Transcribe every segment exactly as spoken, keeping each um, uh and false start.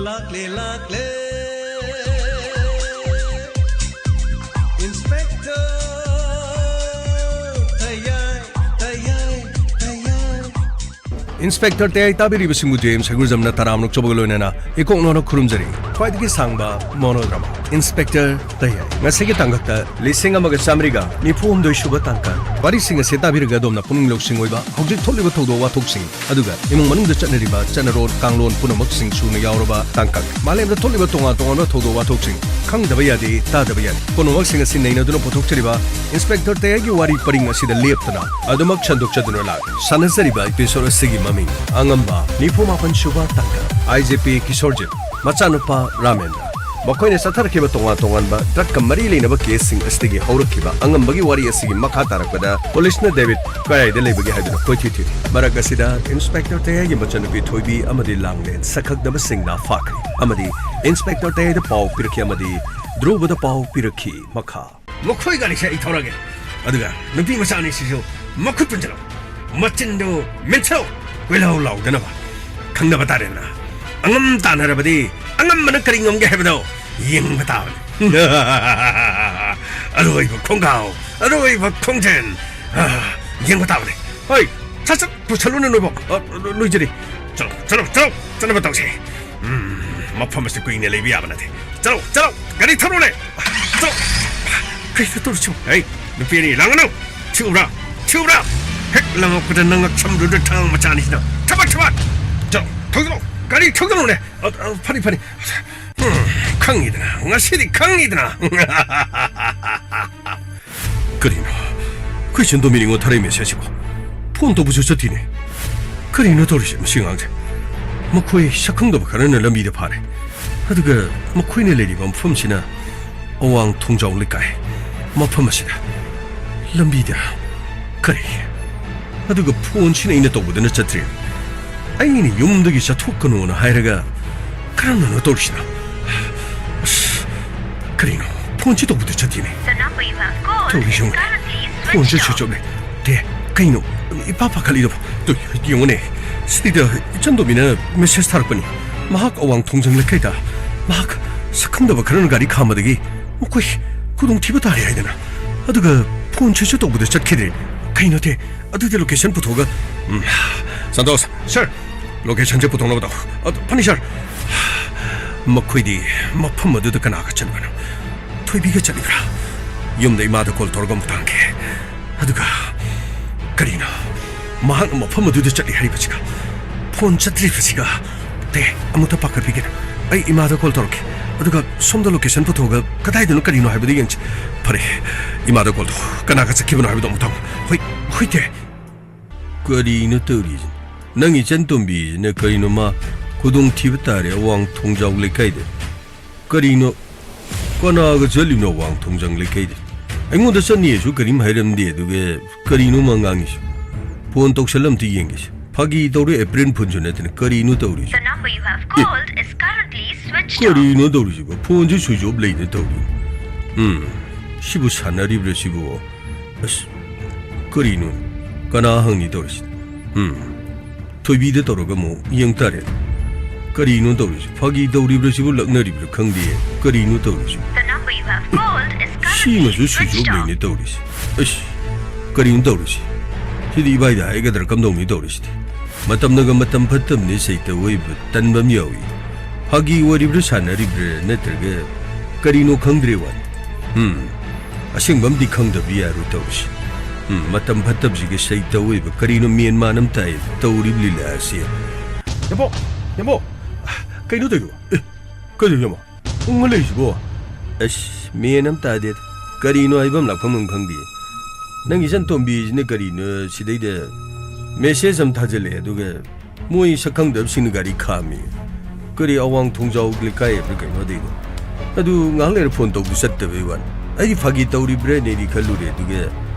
ꯂꯥꯛꯂꯦ, ꯂꯥꯛꯂꯦ, Inspector ꯇꯌꯥꯏ, ꯇꯌꯥꯏ, ꯇꯌꯥꯏ꯫ Inspector ꯇꯌꯥꯏ ꯇꯥꯕꯤꯔꯤꯕꯁꯤꯡꯕꯨ J M ꯁꯒꯨꯔꯖꯝꯅ ꯇꯔꯥꯝꯅ ꯑꯣꯛꯆꯕꯒ ꯂꯣꯏꯅꯅ ꯏꯀꯣꯛ ꯅꯣꯔ ꯈꯨꯔꯨꯝꯖꯔꯤ꯫ ꯈ꯭ꯋꯥꯏꯗꯒꯤ ꯁꯥꯡꯕ monodrama Inspector ꯇꯌꯥꯏ꯫ ꯉꯁꯤꯒꯤ ꯇꯥꯡꯀꯛꯇ ꯂꯤꯁꯤꯡ ꯑꯃꯒ ꯆꯥꯃꯔꯤꯒ ꯅꯤꯐꯨ ꯍꯨꯝꯗꯣꯏ ꯁꯨꯕ ꯇꯥꯡꯀꯛ꯫ ꯋꯥꯔꯤꯁꯤꯡ ꯑꯁꯤ ꯇꯥꯕꯤꯔꯒ ꯑꯗꯣꯝꯅ ꯄꯨꯛꯅꯤꯡ ꯂꯧꯁꯤꯡ ꯑꯣꯏꯕ ꯍꯧꯖꯤꯛ ꯊꯣꯛꯂꯤꯕ ꯊꯧꯗꯣꯛ ꯋꯥꯊꯣꯛꯁꯤꯡ, ꯑꯗꯨꯒ ꯏꯃꯨꯡ ꯃꯅꯨꯡꯗ ꯆꯠꯅꯔꯤꯕ ꯆꯠꯅꯔꯣꯟ ꯀꯥꯡꯂꯣꯟ ꯄꯨꯝꯅꯃꯛꯁꯤꯡ ꯁꯨꯅ ꯌꯥꯎꯔꯕ ꯇꯥꯡꯀꯛ꯫ ꯃꯥꯂꯦꯝꯗ ꯊꯣꯛꯂꯤꯕ ꯇꯣꯉꯥꯟ ꯇꯣꯉꯥꯟꯕ ꯊꯧꯗꯣꯛ ꯋꯥꯊꯣꯛꯁꯤꯡ, ꯈꯪꯗꯕ ꯌꯥꯗꯦ, ꯇꯥꯗꯕ ꯌꯥꯗꯦ ꯄꯨꯝꯅꯃꯛꯁꯤꯡ ꯑꯁꯤ ꯅꯩꯅꯗꯨꯅ ꯄꯨꯊꯣꯛꯆꯔꯤꯕ Inspector ꯇꯌꯥꯏꯒꯤ ꯋꯥꯔꯤ ꯄꯔꯤꯡ ꯑꯁꯤꯗ ꯂꯦꯞꯇꯅ ꯑꯗꯨꯃꯛ ꯁꯟꯗꯣꯛꯆꯗꯨꯅ ꯂꯥꯛꯂꯤ꯫ ꯁꯥꯟꯅꯖꯔꯤꯕ episode ꯑꯁꯤꯒꯤ ꯃꯃꯤꯡ ꯑꯉꯝꯕ ꯅꯤꯐꯨ ꯃꯥꯄꯟ ꯁꯨꯕ ꯇꯥꯡꯀꯛ꯫ ꯑꯥꯏ ꯖꯦ ꯄꯤ ꯀꯤꯁꯣꯔꯖꯤꯠ, ꯃꯆꯥꯅꯨꯄꯥ ꯔꯥꯃꯦꯟꯗ꯭ꯔ꯫ ꯃꯈꯣꯏꯅ ꯆꯠꯊꯔꯛꯈꯤꯕ ꯇꯣꯉꯥꯟ ꯇꯣꯉꯥꯟꯕ ꯗ꯭ꯔꯒꯀ ꯃꯔꯤ ꯂꯩꯅꯕ ꯀꯦꯁꯁꯤꯡ ꯑꯁꯤꯗꯒꯤ ꯍꯧꯔꯛꯈꯤꯕ ꯑꯉꯝꯕꯒꯤ ꯋꯥꯔꯤ ꯑꯁꯤꯒꯤ ꯃꯈꯥ ꯇꯥꯔꯛꯄꯗ ꯄꯨꯂꯤꯁꯅ ꯗꯦꯕꯤꯠ ꯀꯗꯥꯏꯗ ꯂꯩꯕꯒꯦ ꯍꯥꯏꯗꯨꯅ ꯀꯣꯏꯊꯤ ꯊꯤꯔꯤ꯫ ꯃꯔꯛ ꯑꯁꯤꯗ Inspector ꯇꯌꯥꯏꯒꯤ ꯃꯆꯟꯅꯨꯄꯤ ꯊꯣꯏꯕꯤ ꯑꯃꯗꯤ ꯂꯥꯡꯂꯦꯟ ꯁꯛꯈꯪꯗꯕꯁꯤꯡꯅ ꯐꯥꯈ꯭ꯔꯦ ꯑꯃꯗꯤ Inspector ꯇꯌꯥꯏꯗ ꯄꯥꯎ ꯄꯤꯔꯛꯈꯤ ꯑꯃꯗꯤ ꯙ꯭ꯔꯨꯕꯗ ꯄꯥꯎ ꯄꯤꯔꯛꯈꯤ꯫ ꯃꯈꯥ꯫ ꯃꯈꯣꯏ ꯒꯥꯔꯤꯁꯦ ꯑꯩ ꯊꯧꯔꯒꯦ꯫ ꯑꯗꯨꯒ ꯅꯨꯄꯤ ꯃꯆꯥ ꯑꯅꯤꯁꯤꯁꯨ ꯃꯈꯨꯠ ꯄꯨꯟꯁꯤꯜꯂꯣ꯫ ꯃꯆꯤꯟꯗꯨ ꯃꯦꯟꯁꯤꯜꯂꯣ꯫ ꯀꯣꯏꯂꯥꯎ ꯂꯥꯎꯗꯅꯕ꯫ ꯈꯪꯅꯕ ꯇꯥꯔꯦꯗꯅ꯫ ꯑꯉꯝ ꯇꯥꯟꯅꯔꯕꯗꯤ ꯑꯉꯝꯕꯅ ꯀꯔꯤ ꯉꯝꯒꯦ ꯍꯥꯏꯕꯗꯣ ꯌꯦꯡꯕ ꯇꯥꯕꯅꯤ꯫ ꯑꯔꯣꯏꯕ ꯈꯣꯡꯒꯥꯎ, ꯑꯔꯣꯏꯕ ꯈꯣꯡꯖꯦꯜ꯫ ꯑꯥ, ꯌꯦꯡꯕ ꯇꯥꯕꯅꯤ꯫ ꯍꯣꯏ, ꯁꯠ ꯁꯠ ꯄꯨꯁꯜꯂꯨꯅꯦ ꯅꯣꯏꯕꯣ꯫ ꯑ, ꯂꯣꯏꯖꯔꯦ꯫ ꯆꯠꯂꯣ, ꯆꯠꯂꯣ, ꯆꯠꯂꯣ, ꯆꯠꯅꯕ ꯇꯧꯁꯦ꯫ ꯎꯝ, ꯃꯐꯝ ꯑꯁꯤ ꯀꯨꯏꯅ ꯂꯩꯕ ꯌꯥꯕ ꯅꯠꯇꯦ꯫ ꯆꯠꯂꯣ, ꯆꯠꯂꯣ, ꯒꯥꯔꯤ ꯊꯧꯔꯣꯅꯦ꯫ ꯆꯠꯂꯣ꯫ ꯀꯩꯅꯣ ꯇꯧꯔꯤꯁꯤꯕꯣ? ꯍꯩ, ꯅꯨꯄꯤ ꯑꯅꯤ ꯂꯥꯡꯒꯅꯨ꯫ ꯁꯤ ꯎꯕ꯭ꯔꯥ? ꯁꯤ ꯎꯕ꯭ꯔꯥ? ꯍꯦꯛ ꯂꯥꯡꯉꯛꯄꯗ ꯅꯉꯛ ꯁꯝꯗꯨꯗ ꯊꯥꯡ ꯃꯆꯥ ꯑꯅꯤꯁꯤꯅ ꯊꯕꯛ, ꯊꯕꯛ! ꯆꯠꯂꯣ, ꯊꯧꯖꯤꯜꯂꯣ꯫ ꯒꯥꯔꯤ ꯊꯧꯖꯤꯜꯂꯣꯅꯦ꯫ ꯑ, ꯑ, ꯐꯅꯤ, ꯐꯅꯤ꯫ ꯎꯝ, ꯈꯪꯉꯤꯗꯅ, ꯉꯁꯤꯗꯤ ꯈꯪꯉꯤꯗꯅ꯫ ꯀꯔꯤꯅꯣ? ꯑꯩꯈꯣꯏ ꯏꯆꯟ ꯗꯣꯃꯤꯅꯤꯛꯉꯣ ꯊꯥꯔꯛꯏ ꯃꯦꯁꯦꯖꯁꯤꯕꯣ? ꯐꯣꯟ ꯇꯧꯕꯁꯨ ꯆꯠꯇꯦꯅꯦ꯫ ꯀꯔꯤꯅꯣ ꯇꯧꯔꯤꯁꯦ ꯃꯁꯤ ꯑꯉꯥꯡꯁꯦ? ꯃꯈꯣꯏ ꯁꯛꯈꯪꯗꯕ ꯈꯔꯅ ꯂꯝꯕꯤꯗ ꯐꯥꯔꯦ꯫ ꯑꯗꯨꯒ ꯃꯈꯣꯏꯅ ꯂꯩꯔꯤꯕ ꯃꯐꯝꯁꯤꯅ ꯑꯋꯥꯡ ꯊꯣꯡꯖꯥꯎ ꯂꯩꯀꯥꯏ꯫ ꯃꯐꯝ ꯑꯁꯤꯗ ꯂꯝꯕꯤꯗ ꯀꯔꯤ? ꯑꯗꯨꯒ ꯐꯣꯟꯁꯤꯅ ꯑꯩꯅ ꯇꯧꯕꯗꯅ ꯆꯠꯇ꯭ꯔꯦ꯫ ꯑꯩꯅ ꯌꯨꯝꯗꯒꯤ ꯆꯠꯊꯣꯛꯀꯅꯣꯅ ꯍꯥꯏꯔꯒ ꯀꯔꯝꯅꯅꯣ ꯇꯧꯔꯤꯁꯤꯅ? ꯑꯁ, ꯀꯔꯤꯅꯣ? ꯐꯣꯟꯁꯤ ꯇꯧꯕꯗ ꯆꯠꯇꯦꯅꯦ꯫ The number you have called ꯇꯧꯔꯤꯁꯤ is ꯌꯦꯡꯉꯨꯅꯦ꯫ Currently ꯐꯣꯟꯁꯦ switched off. Switch off ꯂꯩ꯫ ꯇꯦ, ꯀꯩꯅꯣ? ꯏꯄꯥ ꯄꯥꯈꯠꯂꯤꯗꯣ꯫ ꯇꯨ, ꯌꯦꯡꯉꯨꯅꯦ꯫ ꯁꯤꯗ ꯏꯆꯟꯗꯣꯝꯕꯤꯅ ꯃꯦꯁꯦꯖ ꯊꯥꯔꯛꯄꯅꯤ꯫ ꯃꯍꯥꯛ ꯑꯋꯥꯡ ꯊꯣꯡꯖꯪ ꯂꯩꯀꯥꯏꯗ ꯃꯍꯥꯛ ꯁꯛꯈꯪꯗꯕ ꯈꯔꯅ ꯒꯥꯔꯤ ꯈꯥꯝꯕꯗꯒꯤ ꯃꯈꯣꯏ ꯈꯨꯗꯣꯡꯊꯤꯕ ꯇꯥꯔꯦ ꯍꯥꯏꯗꯅ, ꯑꯗꯨꯒ ꯐꯣꯟ ꯁ꯭ꯋꯤꯆ ꯇꯧꯕꯗ ꯆꯠꯈꯤꯗ꯭ꯔꯦ꯫ ꯀꯩꯅꯣꯗꯦ, ꯑꯗꯨꯗꯤ ꯂꯣꯀꯦꯁꯟ ꯄꯨꯊꯣꯛꯑꯒ, ꯎꯝ, ꯁꯟꯇꯣꯁ, ꯁꯔ, ꯂꯣꯀꯦꯁꯟꯁꯦ ꯄꯨꯊꯣꯛꯅꯕ ꯇꯧ꯫ ꯑꯗꯨ, ꯐꯅꯤ, ꯁꯔ꯫ ꯃꯈꯣꯏꯗꯤ ꯃꯐꯝ ꯑꯗꯨꯗ ꯀꯅꯥꯒ ꯆꯠꯄꯅꯣ? ꯊꯣꯏꯕꯤꯒ ꯆꯠꯂꯤꯕ꯭ꯔꯥ? ꯌꯨꯝꯗ ꯏꯃꯥꯗ ꯀꯣꯜ ꯇꯧꯔꯒ ꯑꯃꯨꯛ ꯇꯥꯡꯒꯦ꯫ ꯑꯗꯨꯒ ꯀꯔꯤꯅꯣ? ꯃꯍꯥꯛꯅ ꯃꯐꯝ ꯑꯗꯨꯗ ꯆꯠꯂꯤ ꯍꯥꯏꯔꯤꯕꯁꯤꯒ ꯐꯣꯟ ꯆꯠꯇ꯭ꯔꯤꯕꯁꯤꯒ? ꯇꯦ, ꯑꯃꯨꯛꯇ ꯄꯥꯈꯠꯄꯤꯒꯦꯅ꯫ ꯑꯩ ꯏꯃꯥꯗ ꯀꯣꯜ ꯇꯧꯔꯛꯀꯦ꯫ ꯑꯗꯨꯒ ꯁꯣꯝꯗ ꯂꯣꯀꯦꯁꯟ ꯄꯨꯊꯣꯛꯑꯒ ꯀꯗꯥꯏꯗꯅꯣ ꯀꯔꯤꯅꯣ ꯍꯥꯏꯕꯗꯨ ꯌꯦꯡꯁꯤ꯫ ꯐꯔꯦ, ꯏꯃꯥꯗ ꯀꯣꯜ ꯇꯧ꯫ ꯀꯅꯥꯒ ꯆꯠꯈꯤꯕꯅꯣ ꯍꯥꯏꯕꯗꯣ ꯑꯃꯨꯛ ꯇꯥꯃꯣ꯫ ꯍꯣꯏ, ꯍꯣꯏ, ꯇꯦ꯫ ꯀꯔꯤꯅꯣ ꯇꯧꯔꯤꯁꯤ? ꯅꯪ ꯏꯆꯟ ꯇꯣꯝꯕꯤꯁꯤꯅ ꯀꯔꯤꯅꯣ ꯃꯥ ꯈꯨꯗꯣꯡꯊꯤꯕ ꯇꯥꯔꯦ ꯑꯋꯥꯡ ꯊꯣꯡꯖꯥꯎ ꯂꯩꯀꯥꯏꯗ꯫ ꯀꯔꯤꯅꯣ? ꯀꯅꯥꯒ ꯆꯠꯂꯤꯅꯣ ꯋꯥꯡ ꯊꯣꯡꯖꯪ ꯂꯩꯀꯥꯏꯗ? ꯑꯩꯉꯣꯟꯗ ꯆꯠꯅꯤꯁꯨ ꯀꯔꯤꯝ ꯍꯥꯏꯔꯝꯗꯦ, ꯑꯗꯨꯒ ꯀꯔꯤꯅꯣ ꯃꯥ ꯉꯥꯡꯉꯤꯁꯤ? ꯐꯣꯟ ꯇꯧꯁꯜꯂ ꯑꯝꯇ ꯌꯦꯡꯒꯦꯁꯦ꯫ ꯐꯥꯒꯤ ꯇꯧꯔꯦ, ꯑꯦꯄ꯭ꯔꯤꯜ ꯐꯨꯜꯁꯨ ꯅꯠꯇꯅ ꯀꯔꯤꯅꯣ ꯇꯧꯔꯤꯁꯤ? The number you have called is currently switched off. ꯀꯔꯤꯅꯣ ꯇꯧꯔꯤꯁꯤꯕꯣ? ꯐꯣꯟꯁꯦ ꯁ꯭ꯋꯤꯆ ꯑꯣꯐ ꯂꯩꯅ ꯇꯧꯔꯤ꯫ ꯎꯝ, ꯁꯤꯕꯨ ꯁꯥꯟꯅꯔꯤꯕ꯭ꯔꯥ ꯁꯤꯕꯨ? ꯑꯁ, ꯀꯔꯤꯅꯣ? ꯀꯅꯥ ꯍꯪꯅꯤ ꯇꯧꯔꯤꯁꯤ? ꯎꯝ, ꯊꯣꯏꯕꯤꯗ ꯇꯧꯔꯒ ꯑꯃꯨꯛ ꯌꯦꯡ ꯇꯥꯔꯦ꯫ ꯀꯔꯤꯅꯣ ꯇꯧꯔꯤꯁꯤ? ꯐꯥꯒꯤ ꯇꯧꯔꯤꯕ꯭ꯔꯥ ꯁꯤꯕꯨ, ꯂꯛꯅꯔꯤꯕ꯭ꯔꯥ ꯈꯪꯗꯦ꯫ ꯀꯔꯤꯅꯣ ꯇꯧꯔꯤꯁꯤ? The number you have called is currently ꯁꯤꯃꯁꯨ ꯁ꯭ꯋꯤꯆ switched ꯑꯣꯐ off. ꯂꯩꯅꯦ ꯇꯧꯔꯤꯁꯤ꯫ ꯑꯁ, ꯀꯔꯤꯅꯣ ꯇꯧꯔꯤꯁꯤ? ꯁꯤꯗꯤ ꯏꯕꯥꯏꯗ ꯍꯥꯏꯒꯗ꯭ꯔꯥ ꯀꯝꯗꯧꯅꯤ ꯇꯧꯔꯤꯁꯤꯗꯤ? ꯃꯇꯝꯅꯒ ꯃꯇꯝ ꯐꯠꯇꯕꯅꯤ, ꯁꯩꯇ ꯑꯣꯏꯕ ꯇꯟꯕ ꯑꯃ ꯌꯥꯎꯏ꯫ ꯐꯥꯒꯤ ꯑꯣꯏꯔꯤꯕ꯭ꯔꯥ ꯁꯥꯟꯅꯔꯤꯕ꯭ꯔꯥ ꯅꯠꯇ꯭ꯔꯒ ꯀꯔꯤꯅꯣ ꯈꯪꯗ꯭ꯔꯦ ꯋꯥꯅꯤ꯫ ꯎꯝ, ꯑꯁꯦꯡꯕ ꯑꯃꯗꯤ ꯈꯪꯗꯕ ꯌꯥꯔꯣꯏ ꯇꯧꯔꯤꯁꯤ꯫ ꯎꯝ, ꯃꯇꯝ ꯐꯠꯇꯕꯁꯤꯒ ꯁꯩꯇ ꯑꯣꯏꯕ ꯀꯔꯤꯅꯣ ꯃꯦꯟ ꯃꯥꯟ ꯑꯃ ꯇꯥꯏ ꯇꯧꯔꯤꯕ ꯂꯤꯂꯥ ꯑꯁꯤ꯫ ꯌꯥꯝꯕꯣ! ꯌꯥꯝꯕꯣ! ꯀꯩꯅꯣ ꯇꯧꯔꯤꯗꯨꯕꯣ? ꯑꯦ, ꯀꯩꯅꯣ ꯌꯥꯝꯕꯣ? ꯎꯪꯉ ꯂꯩꯔꯤꯁꯤꯕꯣ? ꯑꯁ, ꯃꯦꯟ ꯑꯃ ꯇꯥꯗꯦꯗ꯫ ꯀꯔꯤꯅꯣ ꯍꯥꯏꯐꯝ ꯂꯥꯛꯐꯝ ꯑꯃ ꯈꯪꯗꯦ꯫ ꯅꯪꯒꯤ ꯏꯆꯟ ꯇꯣꯝꯕꯤꯁꯤꯅ ꯀꯔꯤꯅꯣ ꯁꯤꯗꯩꯗ ꯃꯦꯁꯦꯖ ꯑꯃ ꯊꯥꯖꯤꯜꯂꯛꯑꯦ, ꯑꯗꯨꯒ ꯃꯣꯏ ꯁꯛꯈꯪꯗꯕꯁꯤꯡꯅ ꯒꯥꯔꯤ ꯈꯥꯝꯃꯤ꯫ ꯀꯔꯤ ꯑꯋꯥꯡ ꯊꯣꯡꯖꯥꯎ ꯂꯩꯀꯥꯏ ꯍꯥꯏꯕ꯭ꯔꯥ ꯀꯩꯅꯣ ꯑꯗꯩꯗꯣ꯫ ꯑꯗꯨ ꯉꯥꯏꯍꯥꯛ ꯂꯩꯔ ꯐꯣꯟ ꯇꯧꯕ ꯆꯠꯇꯕꯩ ꯋꯥꯅꯤ꯫ ꯑꯩꯗꯤ ꯐꯥꯒꯤ ꯇꯧꯔꯤꯕ꯭ꯔꯥꯅꯦꯗꯤ ꯈꯜꯂꯨꯔꯦ, ꯑꯗꯨꯒ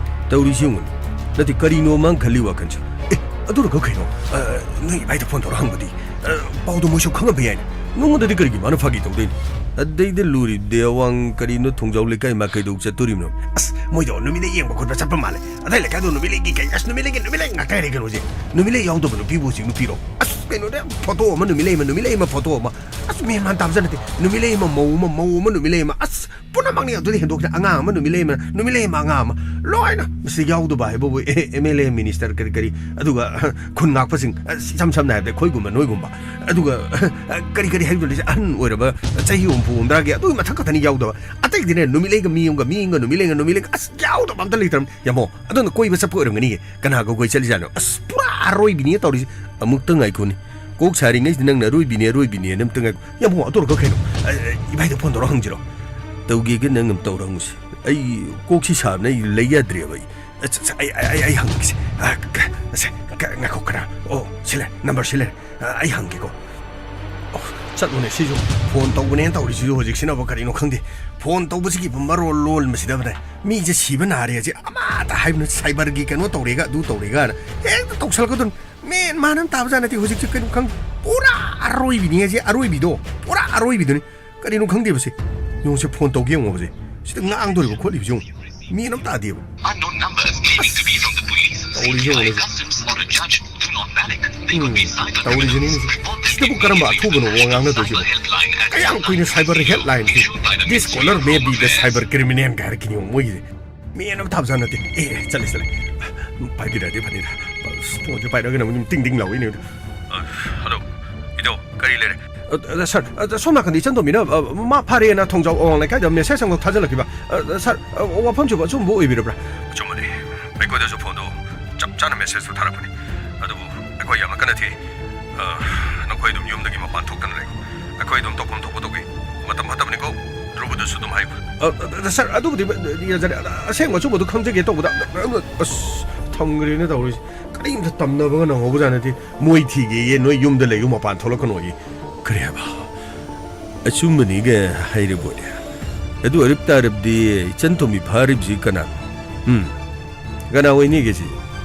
ꯇꯧꯔꯤꯁꯤ ꯌꯦꯡꯉꯨꯅꯦ꯫ ꯅꯠꯇꯦ, ꯀꯔꯤꯅꯣ ꯃꯥꯅ ꯈꯜꯂꯤ ꯋꯥꯈꯜꯁꯦ? ꯑꯦ, ꯑꯗꯨꯔꯒ ꯀꯩꯅꯣ? ꯑ, ꯅꯣꯏ ꯏꯕꯥꯏꯗ ꯐꯣꯟ ꯇꯧꯔ ꯍꯪꯕꯗꯤ? ꯑ, ꯄꯥꯎꯗꯣ ꯃꯣꯏꯁꯨ ꯈꯪꯉꯝꯕ ꯌꯥꯏꯅꯦ꯫ ꯅꯉꯣꯟꯗꯗꯤ ꯀꯔꯤꯒꯤ ꯃꯥꯅ ꯐꯥꯒꯤ ꯇꯧꯗꯣꯏꯅꯣ? ꯑꯗꯩꯗ ꯂꯨꯔꯤꯕꯗꯤ ꯑꯋꯥꯡ ꯀꯔꯤꯅꯣ ꯊꯣꯡꯖꯥꯎ ꯂꯩꯀꯥꯏ ꯃꯥꯏꯀꯩꯗ ꯆꯠꯇꯣꯔꯤꯕꯅꯣ? ꯑꯁ, ꯃꯣꯏꯗꯣ ꯅꯨꯃꯤꯠꯂꯩ ꯌꯦꯡꯕ ꯈꯣꯠꯄ ꯆꯠꯄ ꯃꯥꯜꯂꯦ꯫ ꯑꯗꯥꯏ ꯂꯩꯀꯥꯏꯗꯣ ꯅꯨꯃꯤꯠꯂꯩꯒꯤ ꯀꯩ, ꯑꯁ, ꯅꯨꯃꯤꯠꯂꯩꯒꯤ, ꯅꯨꯃꯤꯠꯂꯩ ꯉꯥꯛꯇ ꯉꯥꯏꯔꯦ ꯀꯩꯅꯣꯁꯦ꯫ ꯅꯨꯃꯤꯠꯂꯩ ꯌꯥꯎꯗꯕ ꯅꯨꯄꯤꯕꯨ ꯍꯧꯖꯤꯛ ꯅꯨꯄꯤꯔꯣ? ꯑꯁ! ꯀꯩꯅꯣꯗ ꯌꯥꯝ ꯐꯣꯇꯣ ꯑꯃ, ꯅꯨꯃꯤꯠꯂꯩ ꯑꯃ, ꯅꯨꯃꯤꯠꯂꯩ ꯑꯃ ꯐꯣꯇꯣ ꯑꯃ, ꯑꯁ, ꯃꯦꯟ ꯃꯥꯟ ꯇꯥꯕꯖꯥꯠ ꯅꯠꯇꯦ꯫ ꯅꯨꯃꯤꯠꯂꯩ ꯑꯃ, ꯃꯧ ꯑꯃ, ꯃꯧ ꯑꯃ, ꯅꯨꯃꯤꯠꯂꯩ ꯑꯃ, ꯑꯁ, ꯄꯨꯝꯅꯃꯛꯅꯤ ꯑꯗꯨꯗꯤ ꯍꯦꯟꯗꯣꯛꯇꯦ꯫ ꯑꯉꯥꯡ ꯑꯃ, ꯅꯨꯃꯤꯠꯂꯩ ꯑꯃ, ꯅꯨꯃꯤꯠꯂꯩ ꯑꯃ, ꯑꯉꯥꯡ ꯑꯃ, ꯂꯣꯏꯅ ꯃꯁꯤꯗ ꯌꯥꯎꯗꯕ ꯍꯥꯏꯕꯕꯨ, ꯑꯦ, ꯑꯦꯝ ꯑꯦꯜ ꯑꯦ, ꯃꯤꯅꯤꯁꯇꯔ, ꯀꯔꯤ ꯀꯔꯤ, ꯑꯗꯨꯒ ꯈꯨꯟ ꯉꯥꯛꯄꯁꯤꯡ, ꯑꯁ, ꯏꯁꯝ ꯁꯝꯅ ꯍꯥꯏꯔꯕꯗ ꯑꯩꯈꯣꯏꯒꯨꯝꯕ, ꯅꯣꯏꯒꯨꯝꯕ, ꯑꯗꯨꯒ ꯀꯔꯤ ꯀꯔꯤ ꯍꯥꯏꯒꯗ꯭ꯔꯣ, ꯑꯍꯟ ꯑꯣꯏꯔꯕ, ꯆꯍꯤ ꯍꯨꯝꯐꯨ ꯍꯨꯝꯗ꯭ꯔꯥꯒꯤ ꯑꯗꯨꯒꯤ ꯃꯊꯛ ꯈꯛꯇꯅꯤ ꯌꯥꯎꯗꯕ꯫ ꯑꯇꯩꯗꯤꯅꯦ, ꯅꯨꯃꯤꯠꯂꯩꯒ ꯃꯤ ꯑꯃꯒ, ꯃꯤ ꯑꯃꯒ ꯅꯨꯃꯤꯠꯂꯩꯒ, ꯅꯨꯃꯤꯠꯂꯩꯒ, ꯑꯁ, ꯌꯥꯎꯗꯕ ꯑꯝꯇ ꯂꯩꯇ꯭ꯔꯕꯅꯤ꯫ ꯌꯥꯝꯃꯣ, ꯑꯗꯣꯝꯗ ꯀꯣꯏꯕ ꯆꯠꯄ ꯑꯣꯏꯔꯝꯒꯅꯤꯌꯦ꯫ ꯀꯅꯥꯒ ꯀꯣꯏ ꯆꯠꯂꯤꯖꯥꯠꯅꯣ? ꯑꯁ, ꯄꯨꯔꯥ ꯑꯔꯣꯏꯕꯤꯅꯤ ꯇꯧꯔꯤꯁꯦ꯫ ꯑꯃꯨꯛꯇ ꯉꯥꯏꯈꯣꯅꯦ꯫ ꯀꯣꯛ ꯁꯥꯔꯤꯉꯩꯁꯤꯗ ꯅꯪꯅ "ꯑꯔꯣꯏꯕꯤꯅꯦ, ꯑꯔꯣꯏꯕꯤꯅꯦꯅ" ꯑꯝꯇ ꯉꯥꯏꯈꯣ꯫ ꯌꯥꯝꯃꯣ, ꯑꯇꯣꯔꯒ ꯀꯩꯅꯣ? ꯑ, ꯑ, ꯏꯕꯥꯏꯗ ꯐꯣꯟ ꯇꯧꯔ ꯍꯪꯁꯤꯔꯣ? ꯇꯧꯒꯦꯒ ꯅꯪ ꯑꯝ ꯇꯧꯔ ꯍꯪꯉꯨꯁꯤ꯫ ꯑꯩ ꯀꯣꯛꯁꯤ ꯁꯥꯕꯅ ꯑꯩ ꯂꯩ ꯌꯥꯗ꯭ꯔꯦꯕ ꯑꯩ꯫ ꯑ, ꯁ-, ꯁ-, ꯑꯩ, ꯑꯩ, ꯑꯩ, ꯑꯩ ꯍꯪꯉꯛꯀꯦꯁꯦ꯫ ꯑ, ꯀ-, ꯑꯁꯦ, ꯀ-, ꯉꯥꯏꯈꯣ, ꯀꯅꯥ? ꯑꯣ, ꯁꯤ ꯂꯩꯔꯦ, ꯅꯝꯕꯔ ꯁꯤ ꯂꯩꯔꯦ꯫ ꯑ, ꯑꯩ ꯍꯪꯒꯦꯀꯣ꯫ ꯑꯣ, ꯆꯠꯂꯨꯅꯦ ꯁꯤꯁꯨ꯫ ꯐꯣꯟ ꯇꯧꯕꯅꯦꯅ ꯇꯧꯔꯤꯁꯤꯁꯨ ꯍꯧꯖꯤꯛꯁꯤꯅꯕ ꯀꯔꯤꯅꯣ ꯈꯪꯗꯦ꯫ ꯐꯣꯟ ꯇꯧꯕꯁꯤꯒꯤ ꯃꯔꯣꯜ ꯂꯣꯟ ꯃꯁꯤꯗꯕꯅꯦ꯫ ꯃꯤꯁꯦ ꯁꯤꯕ ꯅꯥꯔꯦ ꯍꯧꯖꯤꯛ꯫ ꯑꯃꯠꯇ ꯍꯥꯏꯕꯅ ꯁꯥꯏꯕꯔꯒꯤ ꯀꯩꯅꯣ ꯇꯧꯔꯦꯒ ꯑꯗꯨ ꯇꯧꯔꯦꯒꯅ ꯍꯦꯛꯇ ꯇꯧꯁꯜꯂꯛꯀꯗꯣꯏꯅꯤ꯫ ꯃꯦꯟ ꯃꯥꯟ ꯑꯃ ꯇꯥꯕꯖꯥꯠ ꯅꯠꯇꯦ ꯍꯧꯖꯤꯛꯁꯦ ꯀꯩꯅꯣ ꯈꯪꯗꯦ꯫ ꯄꯨꯔꯥ ꯑꯔꯣꯏꯕꯤꯅꯤ ꯍꯥꯏꯁꯦ, ꯑꯔꯣꯏꯕꯤꯗꯣ꯫ ꯄꯨꯔꯥ ꯑꯔꯣꯏꯕꯤꯗꯨꯅꯤ꯫ ꯀꯔꯤꯅꯣ ꯈꯪꯗꯦꯕꯁꯦ꯫ ꯌꯦꯡꯉꯨꯁꯦ, ꯐꯣꯟ ꯇꯧꯒꯦ ꯌꯦꯡꯉꯣꯕꯁꯦ꯫ ꯁꯤꯗ ꯉꯥꯡꯗꯣꯔꯤꯕ ꯈꯣꯠꯂꯤꯕꯁꯦ ꯌꯦꯡꯉꯨ꯫ ꯃꯦꯟ ꯑꯃ ꯇꯥꯗꯦꯕ꯫ Unknown numbers claiming to be from the police, ꯇꯧꯔꯤꯁꯦ ꯌꯦꯡꯉꯨꯅꯦ꯫ C B I, customs or a judge. Do not panic. They could be cyber um, criminals. ꯇꯧꯔꯤꯁꯤꯅꯤꯅꯦ꯫ report them ꯁꯤꯗꯕꯨ ꯀꯔꯝꯕ immediately ꯑꯊꯨꯕꯅꯣ ꯋꯥ ꯉꯥꯡꯅꯗꯣꯏꯁꯤꯕꯣ? Cyber helpline at ꯀꯌꯥꯝ ꯀꯨꯏꯅ cyber ꯍꯦꯜꯞꯂꯥꯏꯟꯁꯤ? This caller may be the cyber criminal ꯀꯥꯏ ꯍꯥꯏꯔꯛꯈꯤꯅꯤ ꯃꯣꯏꯒꯤꯁꯦ꯫ ꯃꯦꯟ ꯑꯃ ꯇꯥꯕꯖꯥꯠ ꯅꯠꯇꯦ꯫ ꯑꯦ, ꯑꯦ, ꯆꯠꯂꯦ, ꯆꯠꯂꯦ꯫ ꯄꯥꯏꯕꯤꯔꯛꯑꯗꯤ ꯐꯅꯤꯗ꯫ ꯑꯁ, ꯐꯣꯟꯁꯦ ꯄꯥꯏꯔꯒꯅ ꯑꯃꯨꯛ ꯇꯤꯡ ꯇꯤꯡ ꯂꯥꯎꯏꯅꯦ꯫ ꯑ, ꯍꯜꯂꯣ꯫ ꯏꯗꯣ, ꯀꯔꯤ ꯂꯩꯔꯦ? ꯑ, ꯑ, ꯁꯥꯔ, ꯑ, ꯁꯣꯝ ꯅꯥꯀꯟꯗ ꯏꯆꯟ ꯇꯣꯝꯕꯤꯅ, ꯑ, ꯃꯥ ꯐꯥꯔꯦꯅ ꯊꯣꯡꯖꯥꯎ ꯑꯋꯥꯡ ꯂꯩꯀꯥꯏꯗ ꯃꯦꯁꯦꯖ ꯑꯃꯈꯛ ꯊꯥꯖꯤꯜꯂꯛꯈꯤꯕ꯫ ꯑ, ꯁꯥꯔ, ꯑ, ꯋꯥꯐꯝꯁꯤꯕꯨ ꯑꯆꯨꯝꯕ ꯑꯣꯏꯕꯤꯔꯕ꯭ꯔꯥ? ꯑꯆꯨꯝꯕꯅꯤ꯫ ꯑꯩꯈꯣꯏꯗꯁꯨ ꯐꯣꯟꯗꯣ ꯆꯞ ꯆꯥꯅ ꯃꯦꯁꯦꯖꯇꯣ ꯊꯥꯔꯛꯄꯅꯤ꯫ ꯑꯗꯨꯕꯨ ꯑꯩꯈꯣꯏ ꯌꯥꯝꯅ ꯀꯟꯅ ꯊꯤ꯫ ꯑ, ꯅꯈꯣꯏ ꯑꯗꯨꯝ ꯌꯨꯝꯗꯒꯤ ꯃꯄꯥꯟ ꯊꯣꯛꯇꯅ ꯂꯩꯌꯨ꯫ ꯑꯩꯈꯣꯏ ꯑꯗꯨꯝ ꯇꯧꯐꯝ ꯊꯣꯛꯄ ꯇꯧꯒꯦ꯫ ꯃꯇꯝ ꯐꯠꯇꯕꯅꯤꯀꯣ꯫ ꯙ꯭ꯔꯨꯕꯗꯁꯨ ꯑꯗꯨꯝ ꯍꯥꯏꯌꯨ꯫ ꯑ, ꯑ, ꯁꯥꯔ, ꯑꯗꯨꯕꯨꯗꯤ ꯌꯥꯖꯔꯦ꯫ ꯑꯁꯦꯡꯕ ꯑꯆꯨꯝꯕꯗꯣ ꯈꯪꯖꯒꯦ ꯇꯧꯕꯗ, ꯑꯁ, ꯊꯝꯈ꯭ꯔꯦꯅꯦ ꯇꯧꯔꯤꯁꯦ꯫ ꯀꯔꯤꯝꯇ ꯇꯝꯅꯕꯒ ꯅꯪꯍꯧꯕꯖꯥꯠ ꯅꯠꯇꯦ꯫ ꯃꯣꯏ ꯊꯤꯒꯦꯌꯦ, ꯅꯣꯏ ꯌꯨꯝꯗ ꯂꯩꯌꯨ, ꯃꯄꯥꯟ ꯊꯣꯛꯂꯛꯀꯅꯣꯌꯦ꯫ ꯀꯔꯤ ꯍꯥꯏꯕ? ꯑꯆꯨꯝꯕꯅꯤꯒ ꯍꯥꯏꯔꯕꯣꯅꯦ꯫ ꯑꯗꯨ ꯑꯣꯏꯔꯞ ꯇꯥꯔꯕꯗꯤ ꯏꯆꯟ ꯇꯣꯝꯕꯤ ꯐꯥꯔꯤꯕꯁꯤ ꯀꯅꯥꯅꯣ? ꯎꯝ꯫ ꯀꯅꯥ ꯑꯣꯏꯅꯤꯒꯦ ꯁꯤ?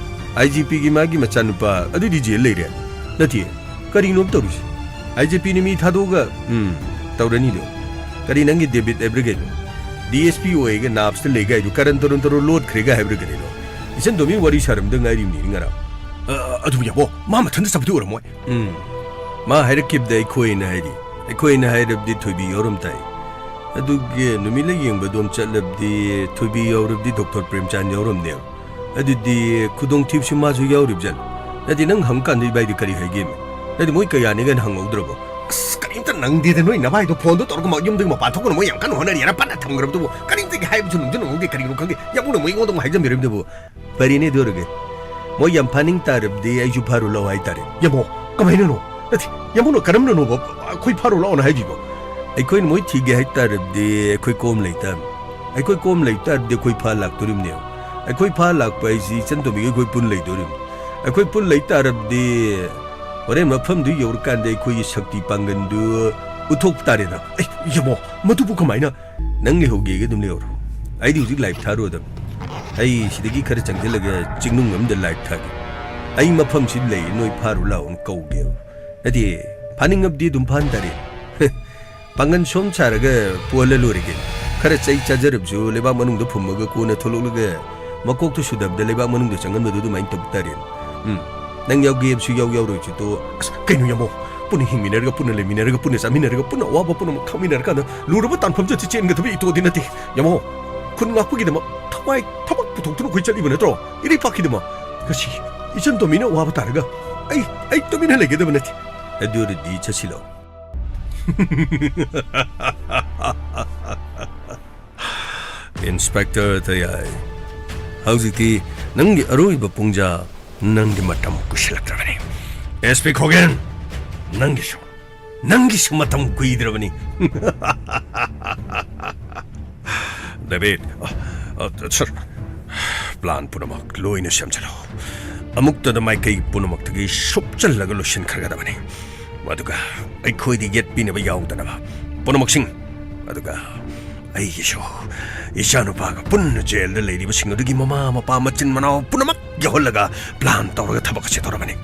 ꯑꯥꯏ ꯖꯤ ꯄꯤꯒꯤ ꯃꯥꯒꯤ ꯃꯆꯥꯅꯨꯄꯥ ꯑꯗꯨꯗꯤ ꯖꯦꯜ ꯂꯩꯔꯦ꯫ ꯅꯠꯇꯦ, ꯀꯔꯤꯅꯣ ꯇꯧꯔꯤꯁꯤ? ꯑꯥꯏ ꯖꯤ ꯄꯤꯅ ꯃꯤ ꯊꯥꯗꯣꯛꯑꯒ, ꯎꯝ, ꯇꯧꯔꯅꯤꯗꯣ꯫ ꯀꯔꯤ ꯅꯪꯒꯤ ꯗꯦꯕꯤꯠ ꯍꯥꯏꯕ꯭ꯔꯥ ꯀꯩꯅꯣ? ꯗꯤ ꯑꯦꯁ ꯄꯤ ꯑꯣꯏꯔꯒ ꯅꯥꯞꯁꯇ ꯂꯩꯒꯥꯏꯗꯨ ꯀꯔꯟ ꯇꯔꯨꯟ ꯇꯔꯨꯟ ꯂꯣꯠꯈ꯭ꯔꯦꯒ ꯍꯥꯏꯕ꯭ꯔꯥ ꯀꯔꯤꯅꯣ? ꯏꯆꯟ ꯇꯣꯝꯕꯤ ꯋꯥꯔꯤ ꯁꯥꯔꯝꯗ ꯉꯥꯏꯔꯤꯕꯅꯤ ꯉꯔꯥꯡ꯫ ꯑ, ꯑꯗꯨꯕꯨ ꯌꯥꯕꯣ, ꯃꯥ ꯃꯊꯟꯇ ꯆꯠꯄꯗꯤ ꯑꯣꯏꯔꯝꯃꯣꯏ꯫ ꯎꯝ, ꯃꯥ ꯍꯥꯏꯔꯛꯈꯤꯕꯗ ꯑꯩꯈꯣꯏꯅ ꯍꯥꯏꯔꯤ꯫ ꯑꯩꯈꯣꯏꯅ ꯍꯥꯏꯔꯕꯗꯤ ꯊꯣꯏꯕꯤ ꯌꯥꯎꯔꯝ ꯇꯥꯏ꯫ ꯑꯗꯨꯒꯤ ꯅꯨꯃꯤꯠꯂꯩ ꯌꯦꯡꯕꯗꯣꯝ ꯆꯠꯂꯕꯗꯤ ꯊꯣꯏꯕꯤ ꯌꯥꯎꯔꯕꯗꯤ ꯗꯣꯛꯇꯔ ꯄ꯭ꯔꯦꯝꯆꯥꯟ ꯌꯥꯎꯔꯝꯅꯦꯕ꯫ ꯑꯗꯨꯗꯤ ꯈꯨꯗꯣꯡꯊꯤꯕꯁꯨ ꯃꯥꯁꯨ ꯌꯥꯎꯔꯤꯕꯖꯥꯠꯅꯤ꯫ ꯅꯠꯇꯦ, ꯅꯪ ꯍꯪꯀꯥꯟꯗ ꯏꯕꯥꯏꯗꯤ ꯀꯔꯤ ꯍꯥꯏꯒꯦꯃꯤ? ꯅꯠꯇꯦ, ꯃꯣꯏ ꯀꯌꯥꯅꯤ ꯀꯥꯏꯅ ꯍꯪꯍꯧꯗ꯭ꯔꯕꯣ? ꯑꯁ, ꯀꯔꯤꯝꯇ ꯅꯪꯗꯦꯗ, ꯅꯣꯏ ꯅꯚꯥꯏꯗꯣ ꯐꯣꯟꯗꯣ ꯇꯧꯔꯒ ꯃ-, ꯌꯨꯝꯗꯒꯤ ꯃꯄꯥꯟ ꯊꯣꯛꯀꯅꯨ, ꯃꯣꯏ ꯌꯥꯝ ꯀꯟꯅ ꯍꯣꯠꯅꯔꯤ ꯍꯥꯏꯅ ꯄꯟꯅ ꯊꯝꯈ꯭ꯔꯕꯗꯨꯕꯨ ꯀꯔꯤꯝꯇꯒꯤ ꯍꯥꯏꯕꯁꯨ ꯅꯨꯡꯁꯨ ꯅꯪꯍꯧꯗꯦ, ꯀꯔꯤꯅꯣ ꯈꯪꯗꯦ꯫ ꯌꯥꯝꯕꯨꯡꯅ ꯃꯣꯏ ꯑꯩꯉꯣꯟꯗ ꯑꯃꯨꯛ ꯍꯥꯏꯖꯟꯕꯤꯔꯝꯗꯨꯕꯨ꯫ ꯐꯔꯦꯅꯦ, ꯑꯗꯨ ꯑꯣꯏꯔꯒꯦ꯫ ꯃꯣꯏ ꯌꯥꯝ ꯐꯥꯅꯤꯡ ꯇꯥꯔꯕꯗꯤ ꯑꯩꯁꯨ ꯐꯥꯔꯨ ꯂꯥꯛꯑꯣ ꯍꯥꯏꯇꯥꯔꯦ꯫ ꯌꯥꯃꯣ, ꯀꯃꯥꯏꯅꯅꯣ? ꯅꯠꯇꯦ, ꯌꯥꯃꯣꯅ ꯀꯔꯝꯅꯅꯣꯕ ꯑꯩꯈꯣꯏ ꯐꯥꯔꯨ ꯂꯥꯛꯑꯣꯅ ꯍꯥꯏꯕꯤꯕꯣ? ꯑꯩꯈꯣꯏꯅ ꯃꯣꯏ ꯊꯤꯒꯦ ꯍꯥꯏꯇꯥꯔꯕꯗꯤ ꯑꯩꯈꯣꯏ ꯀꯣꯝ ꯂꯩꯇꯥꯕꯅꯤ꯫ ꯑꯩꯈꯣꯏ ꯀꯣꯝ ꯂꯩꯇꯥꯔꯕꯗꯤ ꯑꯩꯈꯣꯏ ꯐꯥ ꯂꯥꯛꯇꯣꯔꯤꯕꯅꯦꯕ꯫ ꯑꯩꯈꯣꯏ ꯐꯥ ꯂꯥꯛꯄ ꯍꯥꯏꯁꯤ ꯏꯆꯟ ꯇꯣꯝꯕꯤꯒ ꯑꯩꯈꯣꯏ ꯄꯨꯟ ꯂꯩꯗꯣꯔꯤꯕꯅꯤ꯫ ꯑꯩꯈꯣꯏ ꯄꯨꯟ ꯂꯩꯇꯥꯔꯕꯗꯤ ꯍꯣꯔꯦꯟ ꯃꯐꯝꯗꯨ ꯌꯧꯔꯀꯥꯟꯗ ꯑꯩꯈꯣꯏꯒꯤ ꯁꯛꯇꯤ ꯄꯥꯡꯒꯟꯗꯨ ꯎꯠꯊꯣꯛꯄ ꯇꯥꯔꯦꯗꯅ꯫ ꯑꯩ, ꯌꯥꯃꯣ, ꯃꯗꯨꯕꯨ ꯀꯃꯥꯏꯅ? ꯅꯪ ꯂꯩꯍꯧꯒꯦꯒ ꯑꯗꯨꯝ ꯂꯩꯍꯧꯔꯣ꯫ ꯑꯩꯗꯤ ꯍꯧꯖꯤꯛ ꯂꯥꯏꯞ ꯊꯥꯔꯨꯔꯗꯕꯅꯤ꯫ ꯑꯩ ꯁꯤꯗꯒꯤ ꯈꯔ ꯆꯪꯁꯤꯜꯂꯒ ꯆꯤꯡꯅꯨꯡ ꯑꯃꯗ ꯂꯥꯏꯞ ꯊꯥꯒꯦ꯫ ꯑꯩ ꯃꯐꯝꯁꯤ ꯂꯩ, ꯅꯣꯏ ꯐꯥꯔꯨ ꯂꯥꯛꯑꯣꯅ ꯀꯧꯒꯦꯕ꯫ ꯅꯠꯇꯦ, ꯐꯥꯅꯤꯡꯉꯕꯗꯤ ꯑꯗꯨꯝ ꯐꯥꯍꯟ ꯇꯥꯔꯦ꯫ ꯄꯥꯡꯒꯟ ꯁꯣꯝ ꯁꯥꯔꯒ ꯄꯨꯍꯜꯂ ꯂꯣꯏꯔꯦ ꯀꯩꯅꯣ꯫ ꯈꯔ ꯆꯩ ꯆꯥꯖꯔꯕꯁꯨ ꯂꯩꯕꯥꯛ ꯃꯅꯨꯡꯗ ꯐꯨꯝꯃꯒ ꯀꯣꯟꯅ ꯊꯣꯛꯂꯛꯂꯒ ꯃꯀꯣꯛꯇꯨ ꯁꯨꯗꯕꯗ ꯂꯩꯕꯥꯛ ꯃꯅꯨꯡꯗ ꯆꯪꯍꯟꯕꯗꯨ ꯑꯗꯨꯃꯥꯏꯅ ꯇꯧ ꯇꯥꯔꯦꯅꯦ꯫ ꯎꯝ, ꯅꯪ ꯌꯥꯎꯒꯦ ꯍꯥꯏꯕꯁꯨ ꯌꯥꯎ ꯌꯥꯎꯔꯣꯏꯁꯨ ꯇꯣ꯫ ꯑꯁ, ꯀꯩꯅꯣ ꯌꯥꯃꯣ? ꯄꯨꯟꯅ ꯍꯤꯡꯃꯤꯟꯅꯔꯒ, ꯄꯨꯟꯅ ꯂꯩꯃꯤꯟꯅꯔꯒ, ꯄꯨꯟꯅ ꯆꯥꯃꯤꯟꯅꯔꯒ, ꯄꯨꯟꯅ ꯑꯋꯥꯕ ꯄꯨꯝꯅꯃꯛ ꯈꯪꯃꯤꯟꯅꯔꯀꯥꯟꯗ ꯂꯨꯔꯕ ꯇꯥꯟꯐꯝꯁꯤꯗ ꯆꯦꯟꯒꯗꯕ ꯏꯇꯣꯗꯤ ꯅꯠꯇꯦ꯫ ꯌꯥꯃꯣ, ꯈꯨꯟ ꯉꯥꯛꯄꯒꯤꯗꯃꯛ ꯊꯋꯥꯏ ꯊꯕꯛ ꯄꯨꯊꯣꯛꯇꯨꯅ ꯑꯩꯈꯣꯏ ꯆꯠꯂꯤꯕ ꯅꯠꯇ꯭ꯔꯣ? ꯏꯔꯩꯄꯥꯛꯀꯤꯗꯃꯛ꯫ ꯉꯁꯤ ꯏꯆꯟ ꯇꯣꯝꯕꯤꯅ ꯑꯋꯥꯕ ꯇꯥꯔꯒ ꯑꯩ, ꯑꯩ ꯇꯨꯃꯤꯟꯅ ꯂꯩꯒꯗꯕ ꯅꯠꯇꯦ꯫ ꯑꯗꯨ ꯑꯣꯏꯔꯗꯤ ꯆꯠꯁꯤꯜꯂꯣ꯫ ꯏꯟꯁꯄꯦꯛꯇꯔ ꯇꯌꯥꯏ, ꯍꯧꯖꯤꯛꯇꯤ ꯅꯪꯒꯤ ꯑꯔꯣꯏꯕ ꯄꯨꯡꯖꯥ, ꯅꯪꯒꯤ ꯃꯇꯝ ꯀꯨꯏꯁꯤꯜꯂꯛꯇ꯭ꯔꯕꯅꯤ꯫ ꯑꯦꯁ ꯄꯤ ꯈꯣꯒꯦꯟ, ꯅꯪꯒꯤꯁꯨ, ꯅꯪꯒꯤꯁꯨ ꯃꯇꯝ ꯀꯨꯏꯗ꯭ꯔꯕꯅꯤ꯫ ꯗꯦꯕꯤꯠ, ꯑ, ꯑ, ꯁꯔ, ꯄ꯭ꯂꯥꯟ ꯄꯨꯝꯅꯃꯛ ꯂꯣꯏꯅ ꯁꯦꯝꯖꯤꯜꯂꯣ꯫ ꯑꯃꯨꯛꯇꯗ ꯃꯥꯏꯀꯩ ꯄꯨꯝꯅꯃꯛꯇꯒꯤ ꯁꯨꯞꯆꯜꯂꯒ ꯂꯣꯏꯁꯤꯟꯈ꯭ꯔꯒꯗꯕꯅꯤ꯫ ꯑꯗꯨꯒ ꯑꯩꯈꯣꯏꯗ ꯌꯦꯠꯄꯤꯅꯕ ꯌꯥꯎꯗꯅꯕ ꯄꯨꯝꯅꯃꯛꯁꯤꯡ, ꯑꯗꯨꯒ ꯑꯩꯒꯤꯁꯨ ꯏꯆꯥꯅꯨꯄꯥꯒ ꯄꯨꯟꯅ ꯖꯦꯜꯗ ꯂꯩꯔꯤꯕꯁꯤꯡ ꯑꯗꯨꯒꯤ ꯃꯃꯥ ꯃꯄꯥ ꯃꯆꯤꯟ ꯃꯅꯥꯎ ꯄꯨꯝꯅꯃꯛ ꯌꯧꯍꯜꯂꯒ ꯄ꯭ꯂꯥꯟ ꯇꯧꯔꯒ ꯊꯕꯛ ꯑꯁꯤ ꯇꯧꯔꯕꯅꯤ꯫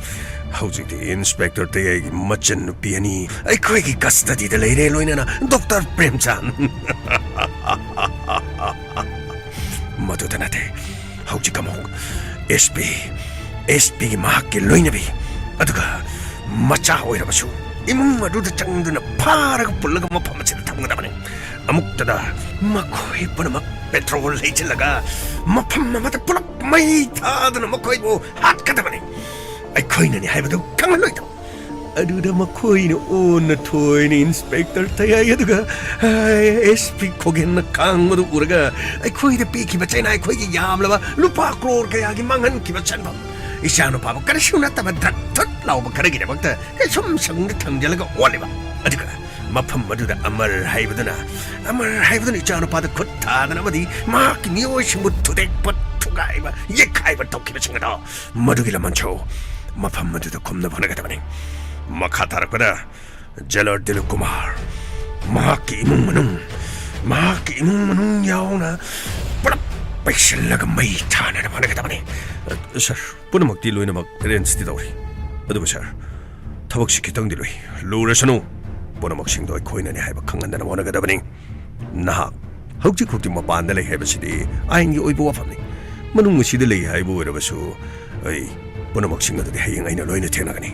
ꯍꯧꯖꯤꯛꯇꯤ ꯏꯟꯁꯄꯦꯛꯇꯔ ꯇꯌꯥꯏꯒꯤ ꯃꯆꯟ ꯅꯨꯄꯤ ꯑꯅꯤ ꯑꯩꯈꯣꯏꯒꯤ ꯀꯁꯇꯗꯤꯗ ꯂꯩꯔꯦ, ꯂꯣꯏꯅꯅ ꯗꯣꯛꯇꯔ ꯄ꯭ꯔꯦꯝꯆꯥꯟ꯫ ꯃꯗꯨꯗ ꯅꯠꯇꯦ, ꯍꯧꯖꯤꯛ ꯑꯃꯨꯛ ꯑꯦꯁ ꯄꯤ ꯑꯦꯁ ꯄꯤꯒꯤ ꯃꯍꯥꯛꯀꯤ ꯂꯣꯏꯅꯕꯤ, ꯑꯗꯨꯒ ꯃꯆꯥ ꯑꯣꯏꯔꯕꯁꯨ ꯏꯃꯨꯡ ꯑꯗꯨꯗ ꯆꯪꯗꯨꯅ ꯐꯥꯔꯒ ꯄꯨꯜꯂꯒ ꯃꯐꯝ ꯑꯁꯤꯗ ꯊꯝꯒꯗꯕꯅꯤ꯫ ꯑꯃꯨꯛꯇꯗ ꯃꯈꯣꯏ ꯄꯨꯝꯅꯃꯛ ꯄꯦꯇ꯭ꯔꯣꯜ ꯍꯩꯖꯤꯜꯂꯒ ꯃꯐꯝ ꯑꯃꯗ ꯄꯨꯂꯞ ꯃꯩ ꯊꯥꯗꯨꯅ ꯃꯈꯣꯏꯕꯨ ꯍꯥꯠꯀꯗꯕꯅꯤ꯫ ꯑꯩꯈꯣꯏꯅꯅꯤ ꯍꯥꯏꯕꯗꯨ ꯈꯪꯍꯜꯂꯣꯏꯗꯕ꯫ ꯑꯗꯨꯗ ꯃꯈꯣꯏꯅ ꯑꯣꯟꯅ ꯊꯣꯏꯅ ꯏꯟꯁꯄꯦꯛꯇꯔ ꯇꯌꯥꯏ ꯑꯗꯨꯒ ꯑꯦꯁ ꯄꯤ ꯈꯣꯒꯦꯟꯅ ꯈꯥꯡꯕꯗꯨ ꯎꯔꯒ ꯑꯩꯈꯣꯏꯗ ꯄꯤꯈꯤꯕ ꯆꯩꯅꯥ ꯑꯩꯈꯣꯏꯒꯤ ꯌꯥꯝꯂꯕ ꯂꯨꯄꯥ ꯀ꯭ꯔꯣꯔ ꯀꯌꯥꯒꯤ ꯃꯥꯡꯍꯟꯈꯤꯕ ꯁꯦꯟꯐꯝ, ꯏꯆꯥꯅꯨꯄꯥꯕꯨ ꯀꯔꯤꯁꯨ ꯅꯠꯇꯕ ꯗ꯭ꯔꯛ ꯊꯨꯠ ꯂꯥꯎꯕ ꯈꯔꯒꯤꯗꯃꯛꯇ ꯀꯩꯁꯨꯝ ꯁꯪꯗ ꯊꯝꯖꯤꯜꯂꯒ ꯑꯣꯜꯂꯤꯕ꯫ ꯑꯗꯨꯒ ꯃꯐꯝ ꯑꯗꯨꯗ ꯑꯃꯔ ꯍꯥꯏꯕꯗꯨꯅ, ꯑꯃꯔ ꯍꯥꯏꯕꯗꯨꯅ ꯏꯆꯥꯅꯨꯄꯥꯗ ꯈꯨꯠ ꯊꯥꯗꯅ ꯑꯃꯗꯤ ꯃꯍꯥꯛꯀꯤ ꯃꯤꯑꯣꯏꯁꯤꯡꯕꯨ ꯊꯨꯗꯦꯛꯄ, ꯊꯨꯒꯥꯏꯕ, ꯌꯦꯛꯈꯥꯏꯕ ꯇꯧꯈꯤꯕꯁꯤꯡ ꯑꯗꯣ ꯃꯗꯨꯒꯤ ꯂꯃꯟꯁꯨ ꯃꯐꯝ ꯑꯗꯨꯗ ꯈꯨꯝꯅꯕ ꯍꯣꯠꯅꯒꯗꯕꯅꯤ꯫ ꯃꯈꯥ ꯇꯥꯔꯛꯄꯗ ꯖꯦꯂꯔ ꯗꯤꯂꯤꯞ ꯀꯨꯃꯥꯔ, ꯃꯍꯥꯛꯀꯤ ꯏꯃꯨꯡ ꯃꯅꯨꯡ, ꯃꯍꯥꯛꯀꯤ ꯏꯃꯨꯡ ꯃꯅꯨꯡ ꯌꯥꯎꯅ ꯄꯨꯂꯞ ꯄꯩꯁꯤꯜꯂꯒ ꯃꯩ ꯊꯥꯅꯅꯕ ꯍꯣꯠꯅꯒꯗꯕꯅꯤ꯫ ꯁꯥꯔ, ꯄꯨꯝꯅꯃꯛꯇꯤ ꯂꯣꯏꯅꯃꯛ ꯑꯦꯔꯦꯟꯖꯇꯤ ꯇꯧꯔꯤ, ꯑꯗꯨꯕꯨ ꯁꯥꯔ, ꯊꯕꯛꯁꯤ ꯈꯤꯇꯪꯗꯤ ꯂꯨꯏ꯫ ꯂꯨꯔꯁꯅꯨ, ꯄꯨꯝꯅꯃꯛꯁꯤꯡꯗꯣ ꯑꯩꯈꯣꯏꯅꯅꯤ ꯍꯥꯏꯕ ꯈꯪꯍꯟꯗꯅꯕ ꯍꯣꯠꯅꯒꯗꯕꯅꯤ꯫ ꯅꯍꯥꯛ ꯍꯧꯖꯤꯛ ꯍꯧꯖꯤꯛ ꯃꯄꯥꯟꯗ ꯂꯩ ꯍꯥꯏꯕꯁꯤꯗꯤ ꯑꯥꯏꯟꯒꯤ ꯑꯣꯏꯕ ꯋꯥꯐꯝꯅꯤ꯫ ꯃꯅꯨꯡ ꯑꯁꯤꯗ ꯂꯩ ꯍꯥꯏꯕ ꯑꯣꯏꯔꯕꯁꯨ, ꯑꯩ ꯄꯨꯝꯅꯃꯛꯁꯤꯡ ꯑꯗꯨꯗꯤ ꯍꯌꯦꯡ ꯑꯩꯅ ꯂꯣꯏꯅ ꯊꯦꯡꯅꯒꯅꯤ꯫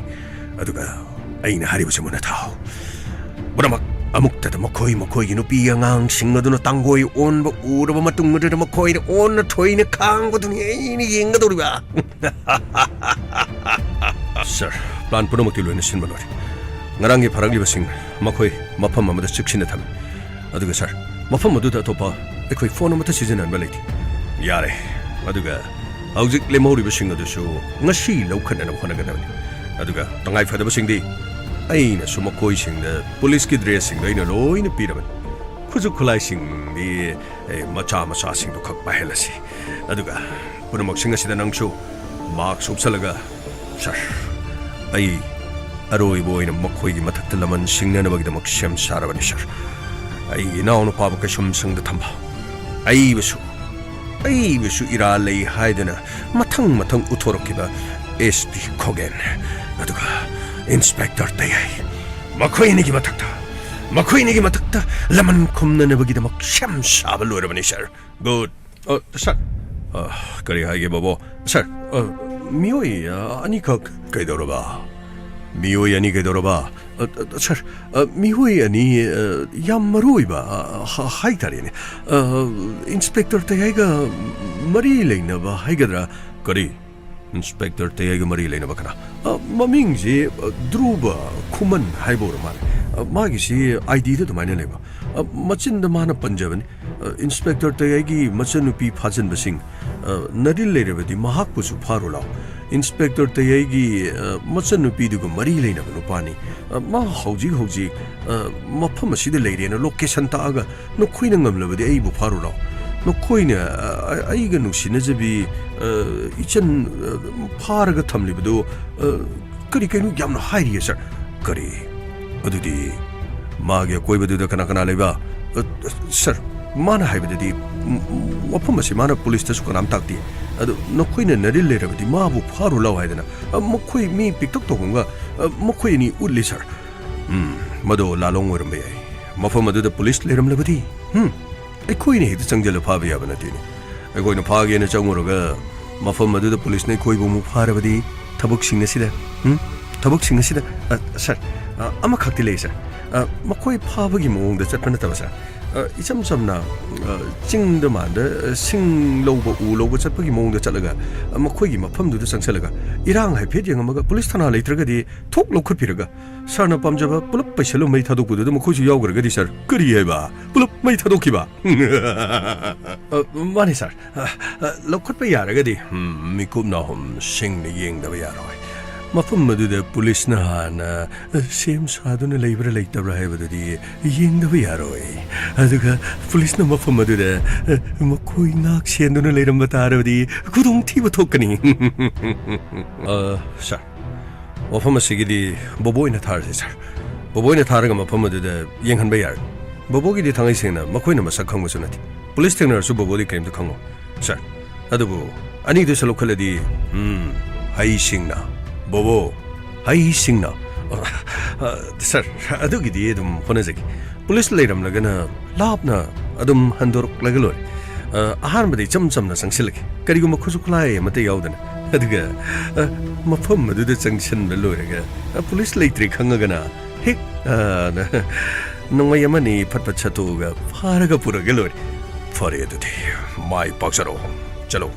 ꯑꯗꯨꯒ ꯑꯩꯅ ꯍꯥꯏꯔꯤꯕꯁꯤ ꯃꯨꯟꯅ ꯇꯥꯎ꯫ ꯄꯨꯝꯅꯃꯛ ꯑꯃꯨꯛꯇꯗ ꯃꯈꯣꯏ ꯃꯈꯣꯏꯒꯤ ꯅꯨꯄꯤ ꯑꯉꯥꯡꯁꯤꯡ ꯑꯗꯨꯅ ꯇꯥꯡꯒꯣꯏ ꯑꯣꯟꯕ ꯎꯔꯕ ꯃꯇꯨꯡ ꯑꯗꯨꯗ ꯃꯈꯣꯏꯅ ꯑꯣꯟꯅ ꯊꯣꯏꯅ ꯈꯥꯡꯕꯗꯨꯅꯤ ꯑꯩꯅ ꯌꯦꯡꯒꯗꯧꯔꯤꯕ꯫ ꯁꯥꯔ, ꯄ꯭ꯂꯥꯟ ꯄꯨꯝꯅꯃꯛꯇꯤ ꯂꯣꯏꯅ ꯁꯤꯟꯕ ꯂꯣꯏꯔꯦ꯫ ꯉꯔꯥꯡꯒꯤ ꯐꯥꯔꯛꯂꯤꯕꯁꯤꯡ ꯃꯈꯣꯏ ꯃꯐꯝ ꯑꯃꯗ ꯆꯦꯛꯁꯤꯟꯅ ꯊꯝꯃꯤ꯫ ꯑꯗꯨꯒ ꯁꯥꯔ, ꯃꯐꯝ ꯑꯗꯨꯗ ꯑꯇꯣꯞꯄ ꯑꯩꯈꯣꯏ ꯐꯣꯟ ꯑꯃꯠꯇ ꯁꯤꯖꯤꯟꯅꯍꯟꯕ ꯂꯩꯇꯦ꯫ ꯌꯥꯔꯦ꯫ ꯑꯗꯨꯒ ꯍꯧꯖꯤꯛ ꯂꯦꯝꯍꯧꯔꯤꯕꯁꯤꯡ ꯑꯗꯨꯁꯨ ꯉꯁꯤ ꯂꯧꯈꯠꯅꯅꯕ ꯍꯣꯠꯅꯒꯗꯕꯅꯤ꯫ ꯑꯗꯨꯒ ꯇꯉꯥꯏ ꯐꯗꯕꯁꯤꯡꯗꯤ ꯑꯩꯅꯁꯨ ꯃꯈꯣꯏꯁꯤꯡꯗ ꯄꯨꯂꯤꯁꯀꯤ ꯗ꯭ꯔꯦꯁꯁꯤꯡꯗꯣ ꯑꯩꯅ ꯂꯣꯏꯅ ꯄꯤꯔꯕꯅꯤ꯫ ꯈꯨꯠꯁꯨ ꯈꯨꯠꯂꯥꯏꯁꯤꯡꯗꯤ, ꯑꯦ, ꯃꯆꯥ ꯃꯆꯥꯁꯤꯡꯗꯨ ꯈꯛ ꯄꯥꯏꯍꯜꯂꯁꯤ꯫ ꯑꯗꯨꯒ ꯄꯨꯝꯅꯃꯛꯁꯤꯡ ꯑꯁꯤꯗ ꯅꯪꯁꯨ ꯃꯥꯛꯁ ꯎꯞꯁꯜꯂꯒ, ꯁꯥꯔ, ꯑꯩ ꯑꯔꯣꯏꯕ ꯑꯣꯏꯅ ꯃꯈꯣꯏꯒꯤ ꯃꯊꯛꯇ ꯂꯃꯟ ꯁꯤꯡꯅꯅꯕꯒꯤꯗꯃꯛ ꯁꯦꯝ ꯁꯥꯔꯕꯅꯤ, ꯁꯥꯔ꯫ ꯑꯩꯒꯤ ꯏꯅꯥꯎꯅꯨꯄꯥꯕꯨ ꯀꯩꯁꯨꯝꯁꯪꯗ ꯊꯝꯕ, ꯑꯩꯕꯨꯁꯨ, ꯑꯩꯕꯨꯁꯨ ꯏꯔꯥꯜ ꯂꯩ ꯍꯥꯏꯗꯨꯅ ꯃꯊꯪ ꯃꯊꯪ ꯎꯠꯊꯣꯔꯛꯈꯤꯕ ꯑꯦꯁ ꯄꯤ ꯈꯣꯒꯦꯟ, ꯑꯗꯨꯒ ꯏꯟꯁꯄꯦꯛꯇꯔ ꯇꯌꯥꯏ, ꯃꯈꯣꯏ ꯑꯅꯤꯒꯤ ꯃꯊꯛꯇ, ꯃꯈꯣꯏ ꯑꯅꯤꯒꯤ ꯃꯊꯛꯇ ꯂꯃꯟ ꯈꯨꯝꯅꯅꯕꯒꯤꯗꯃꯛ ꯁꯦꯝ ꯁꯥꯕ ꯂꯣꯏꯔꯕꯅꯤ, ꯁꯥꯔ꯫ ꯒꯨꯗ꯫ ꯑ, ꯁꯥꯔ꯫ ꯑ, ꯀꯔꯤ ꯍꯥꯏꯒꯦ, ꯕꯣꯕꯣ? ꯁꯥꯔ, ꯑ, ꯃꯤꯑꯣꯏ, ꯑ, ꯑꯅꯤꯈꯛ ꯀꯩꯗꯧꯔꯕ? ꯃꯤꯑꯣꯏ ꯑꯅꯤ ꯀꯩꯗꯧꯔꯕ? ꯑ, ꯑ, ꯁꯥꯔ, ꯑ, ꯃꯤꯑꯣꯏ ꯑꯅꯤ, ꯑ, ꯌꯥꯝ ꯃꯔꯨ ꯑꯣꯏꯕ, ꯑ, ꯍ-, ꯍꯥꯏꯇꯥꯔꯦꯅꯦ꯫ ꯑ, ꯏꯟꯁꯄꯦꯛꯇꯔ ꯇꯌꯥꯏꯒ ꯃꯔꯤ ꯂꯩꯅꯕ ꯍꯥꯏꯒꯗ꯭ꯔꯥ? ꯀꯔꯤ? ꯏꯟꯁꯄꯦꯛꯇꯔ ꯇꯌꯥꯏꯒ ꯃꯔꯤ ꯂꯩꯅꯕ ꯀꯅꯥ? ꯑ, ꯃꯃꯤꯡꯁꯤ, ꯑ, ꯙ꯭ꯔꯨꯕ ꯈꯨꯃꯟ ꯍꯥꯏꯕ ꯑꯣꯏꯔ ꯃꯥꯜꯂꯦ꯫ ꯑ, ꯃꯥꯒꯤꯁꯤ ꯑꯥꯏ ꯗꯤꯗ ꯑꯗꯨꯃꯥꯏꯅ ꯂꯩꯕ꯫ ꯑ, ꯃꯆꯤꯟꯗ ꯃꯥꯅ ꯄꯟꯖꯕꯅꯤ, "ꯑ, ꯏꯟꯁꯄꯦꯛꯇꯔ ꯇꯌꯥꯏꯒꯤ ꯃꯆꯟꯅꯨꯄꯤ ꯐꯥꯖꯤꯟꯕꯁꯤꯡ, ꯑ, ꯅꯔꯤꯜ ꯂꯩꯔꯕꯗꯤ ꯃꯍꯥꯛꯄꯨꯁꯨ ꯐꯥꯔꯨ ꯂꯥꯎ꯫ ꯏꯟꯁꯄꯦꯛꯇꯔ ꯇꯌꯥꯏꯒꯤ, ꯑ, ꯃꯆꯟꯅꯨꯄꯤꯗꯨꯒ ꯃꯔꯤ ꯂꯩꯅꯕ ꯅꯨꯄꯥꯅꯤ꯫ ꯑ, ꯃꯥ ꯍꯧꯖꯤꯛ ꯍꯧꯖꯤꯛ, ꯑ, ꯃꯐꯝ ꯑꯁꯤꯗ ꯂꯩꯔꯦꯅ ꯂꯣꯀꯦꯁꯟ ꯇꯥꯛꯑꯒ ꯅꯈꯣꯏꯅ ꯉꯝꯂꯕꯗꯤ ꯑꯩꯕꯨ ꯐꯥꯔꯨ ꯂꯥꯎ꯫ ꯅꯈꯣꯏꯅ, ꯑ, ꯑ, ꯑꯩꯒ ꯅꯨꯡꯁꯤꯅꯖꯕꯤ, ꯑ, ꯏꯆꯟ, ꯑ, ꯐꯥꯔꯒ ꯊꯝꯂꯤꯕꯗꯨ, ꯑ, ꯀꯔꯤ ꯀꯩꯅꯣ ꯌꯥꯝꯅ ꯍꯥꯏꯔꯤꯌꯦ, ꯁꯥꯔ?" "ꯀꯔꯤ? ꯑꯗꯨꯗꯤ ꯃꯥꯒꯤ ꯑꯀꯣꯏꯕꯗꯨꯗ ꯀꯅꯥ ꯀꯅꯥ ꯂꯩꯕ?" "ꯑ, ꯁꯥꯔ, ꯃꯥꯅ ꯍꯥꯏꯕꯗꯗꯤ, ꯎꯝ, ꯎꯝ, ꯃꯐꯝ ꯑꯁꯤ ꯃꯥꯅ ꯄꯨꯂꯤꯁꯇꯁꯨ ꯀꯅꯥꯝ ꯇꯥꯛꯇꯦ꯫ ꯑꯗꯨ ꯅꯈꯣꯏꯅ ꯅꯔꯤꯜ ꯂꯩꯔꯕꯗꯤ ꯃꯥꯕꯨ ꯐꯥꯔꯨ ꯂꯥꯎ ꯍꯥꯏꯗꯅ, ꯑ, ꯃꯈꯣꯏ ꯃꯤ ꯄꯤꯛꯇꯛ ꯇꯧꯕ ꯑꯃꯒ, ꯑ, ꯃꯈꯣꯏ ꯑꯅꯤ ꯎꯠꯂꯤ, ꯁꯥꯔ꯫ ꯎꯝ, ꯃꯗꯨ ꯂꯥꯂꯣꯡ ꯑꯣꯏꯔꯝꯕ ꯌꯥꯏ꯫ ꯃꯐꯝ ꯑꯗꯨꯗ ꯄꯨꯂꯤꯁ ꯂꯩꯔꯝꯂꯕꯗꯤ, ꯎꯝ, ꯑꯩꯈꯣꯏꯅ ꯍꯦꯛꯇ ꯆꯪꯖꯜꯂ ꯐꯥꯕ ꯌꯥꯕ ꯅꯠꯇꯦꯅꯦ꯫ ꯑꯩꯈꯣꯏꯅ ꯐꯥꯒꯦꯅ ꯆꯪꯉꯨꯔꯒ ꯃꯐꯝ ꯑꯗꯨꯗ ꯄꯨꯂꯤꯁꯅ ꯑꯩꯈꯣꯏꯕꯨ ꯑꯃꯨꯛ ꯐꯥꯔꯕꯗꯤ ꯊꯕꯛꯁꯤꯡ ꯑꯁꯤꯗ, ꯎꯝ? ꯊꯕꯛꯁꯤꯡ ꯑꯁꯤꯗ, ꯑ, ꯁꯥꯔ, ꯑ, ꯑꯃꯈꯛꯇꯤ ꯂꯩ, ꯁꯥꯔ꯫ ꯑ, ꯃꯈꯣꯏ ꯐꯥꯕꯒꯤ ꯃꯑꯣꯡꯗ ꯆꯠꯄ ꯅꯠꯇꯕ, ꯁꯥꯔ꯫ ꯑ, ꯏꯆꯝ ꯆꯝꯅ, ꯑ, ꯆꯤꯡꯗ ꯃꯥꯟꯗ, ꯑ, ꯁꯤꯡ ꯂꯧꯕ, ꯎ ꯂꯧꯕ ꯆꯠꯄꯒꯤ ꯃꯑꯣꯡꯗ ꯆꯠꯂꯒ, ꯑ, ꯃꯈꯣꯏꯒꯤ ꯃꯐꯝꯗꯨꯗ ꯆꯪꯁꯜꯂꯒ ꯏꯔꯥꯡ ꯍꯥꯏꯐꯦꯠ ꯌꯦꯡꯉꯝꯃꯒ ꯄꯨꯂꯤꯁ ꯊꯥꯅꯥ ꯂꯩꯇ꯭ꯔꯒꯗꯤ ꯊꯣꯛ ꯂꯧꯈꯠꯄꯤꯔꯒ ꯁꯥꯔꯅ ꯄꯥꯝꯖꯕ ꯄꯨꯂꯞ ꯄꯩꯁꯜꯂꯨ ꯃꯩ ꯊꯥꯗꯣꯛꯄꯗꯨꯗ ꯃꯈꯣꯏꯁꯨ ꯌꯥꯎꯈ꯭ꯔꯒꯗꯤ, ꯁꯥꯔ, ꯀꯔꯤ ꯍꯥꯏꯕ? ꯄꯨꯂꯞ ꯃꯩ ꯊꯥꯗꯣꯛꯈꯤꯕ?" "ꯑ, ꯃꯥꯅꯤ, ꯁꯥꯔ꯫ ꯑ, ꯑ, ꯂꯧꯈꯠꯄ ꯌꯥꯔꯒꯗꯤ, ꯎꯝ, ꯃꯤꯀꯨꯞ ꯅꯥꯍꯨꯝ ꯁꯤꯡꯅ ꯌꯦꯡꯗꯕ ꯌꯥꯔꯣꯏ꯫ ꯃꯐꯝ ꯑꯗꯨꯗ ꯄꯨꯂꯤꯁꯅ ꯍꯥꯟꯅ, ꯑ, ꯁꯦꯝ ꯁꯥꯗꯨꯅ ꯂꯩꯕ꯭ꯔꯥ ꯂꯩꯇꯕ꯭ꯔꯥ ꯍꯥꯏꯕꯗꯨꯗꯤ ꯌꯦꯡꯗꯕ ꯌꯥꯔꯣꯏ꯫ ꯑꯗꯨꯒ ꯄꯨꯂꯤꯁꯅ ꯃꯐꯝ ꯑꯗꯨꯗ, ꯑ, ꯃꯈꯣꯏ ꯉꯥꯛ ꯁꯦꯟꯗꯨꯅ ꯂꯩꯔꯝꯕ ꯇꯥꯔꯕꯗꯤ ꯈꯨꯗꯣꯡꯊꯤꯕ ꯊꯣꯛꯀꯅꯤ꯫" "ꯑ, ꯁꯥꯔ, ꯃꯐꯝ ꯑꯁꯤꯒꯤꯗꯤ ꯕꯣꯕꯣ ꯑꯣꯏꯅ ꯊꯥꯔꯁꯤ, ꯁꯥꯔ꯫ ꯕꯣꯕꯣ ꯑꯣꯏꯅ ꯊꯥꯔꯒ ꯃꯐꯝ ꯑꯗꯨꯗ ꯌꯦꯡꯍꯟꯕ ꯌꯥꯔꯅꯤ꯫ ꯕꯣꯕꯣꯒꯤꯗꯤ ꯊꯥꯡꯉꯩ ꯁꯦꯡꯅ ꯃꯈꯣꯏꯅ ꯃꯁꯛ ꯈꯪꯕꯁꯨ ꯅꯠꯇꯦ꯫ ꯄꯨꯂꯤꯁ ꯊꯦꯡꯅꯔꯁꯨ ꯕꯣꯕꯣꯗꯤ ꯀꯔꯤꯝꯇ ꯈꯪꯉꯣꯏ, ꯁꯥꯔ꯫ ꯑꯗꯨꯕꯨ ꯑꯅꯤꯗꯨꯁꯨ ꯂꯧꯈꯠꯂꯗꯤ, ꯎꯝ, ꯍꯩꯁꯤꯡꯅ, ꯕꯣꯕꯣ, ꯍꯩꯁꯤꯡꯅ꯫" "ꯑ, ꯁꯥꯔ, ꯑꯗꯨꯒꯤꯗꯤ ꯑꯗꯨꯝ ꯍꯣꯠꯅꯖꯒꯦ꯫ ꯄꯨꯂꯤꯁ ꯂꯩꯔꯝꯂꯒꯅ ꯂꯥꯞꯅ ꯑꯗꯨꯝ ꯍꯟꯗꯣꯔꯛꯂꯒ ꯂꯣꯏꯔꯦ꯫ ꯑ, ꯑꯍꯥꯟꯕꯗ ꯏꯆꯝ ꯆꯝꯅ ꯆꯪꯁꯤꯜꯂꯒꯦ꯫ ꯀꯔꯤꯒꯨꯝꯕ ꯈꯨꯠꯁꯨ ꯈꯨꯠꯂꯥꯏ ꯑꯃꯠꯇ ꯌꯥꯎꯗꯅ ꯑꯗꯨꯒ, ꯑ, ꯃꯐꯝ ꯑꯗꯨꯗ ꯆꯪꯁꯤꯟꯕ ꯂꯣꯏꯔꯒ, ꯑ, ꯄꯨꯂꯤꯁ ꯂꯩꯇ꯭ꯔꯦ ꯈꯪꯉꯒꯅ ꯍꯦꯛ, ꯑ, ꯅꯣꯡꯃꯩ ꯑꯃꯅꯤ ꯐꯠ ꯐꯠ ꯁꯠꯇꯣꯛꯑꯒ ꯐꯥꯔꯒ ꯄꯨꯔꯒ ꯂꯣꯏꯔꯦ꯫ ꯐꯔꯦ ꯑꯗꯨꯗꯤ, ꯃꯥꯏ ꯄꯥꯛꯆꯔꯣ꯫ ꯆꯠꯂꯣ꯫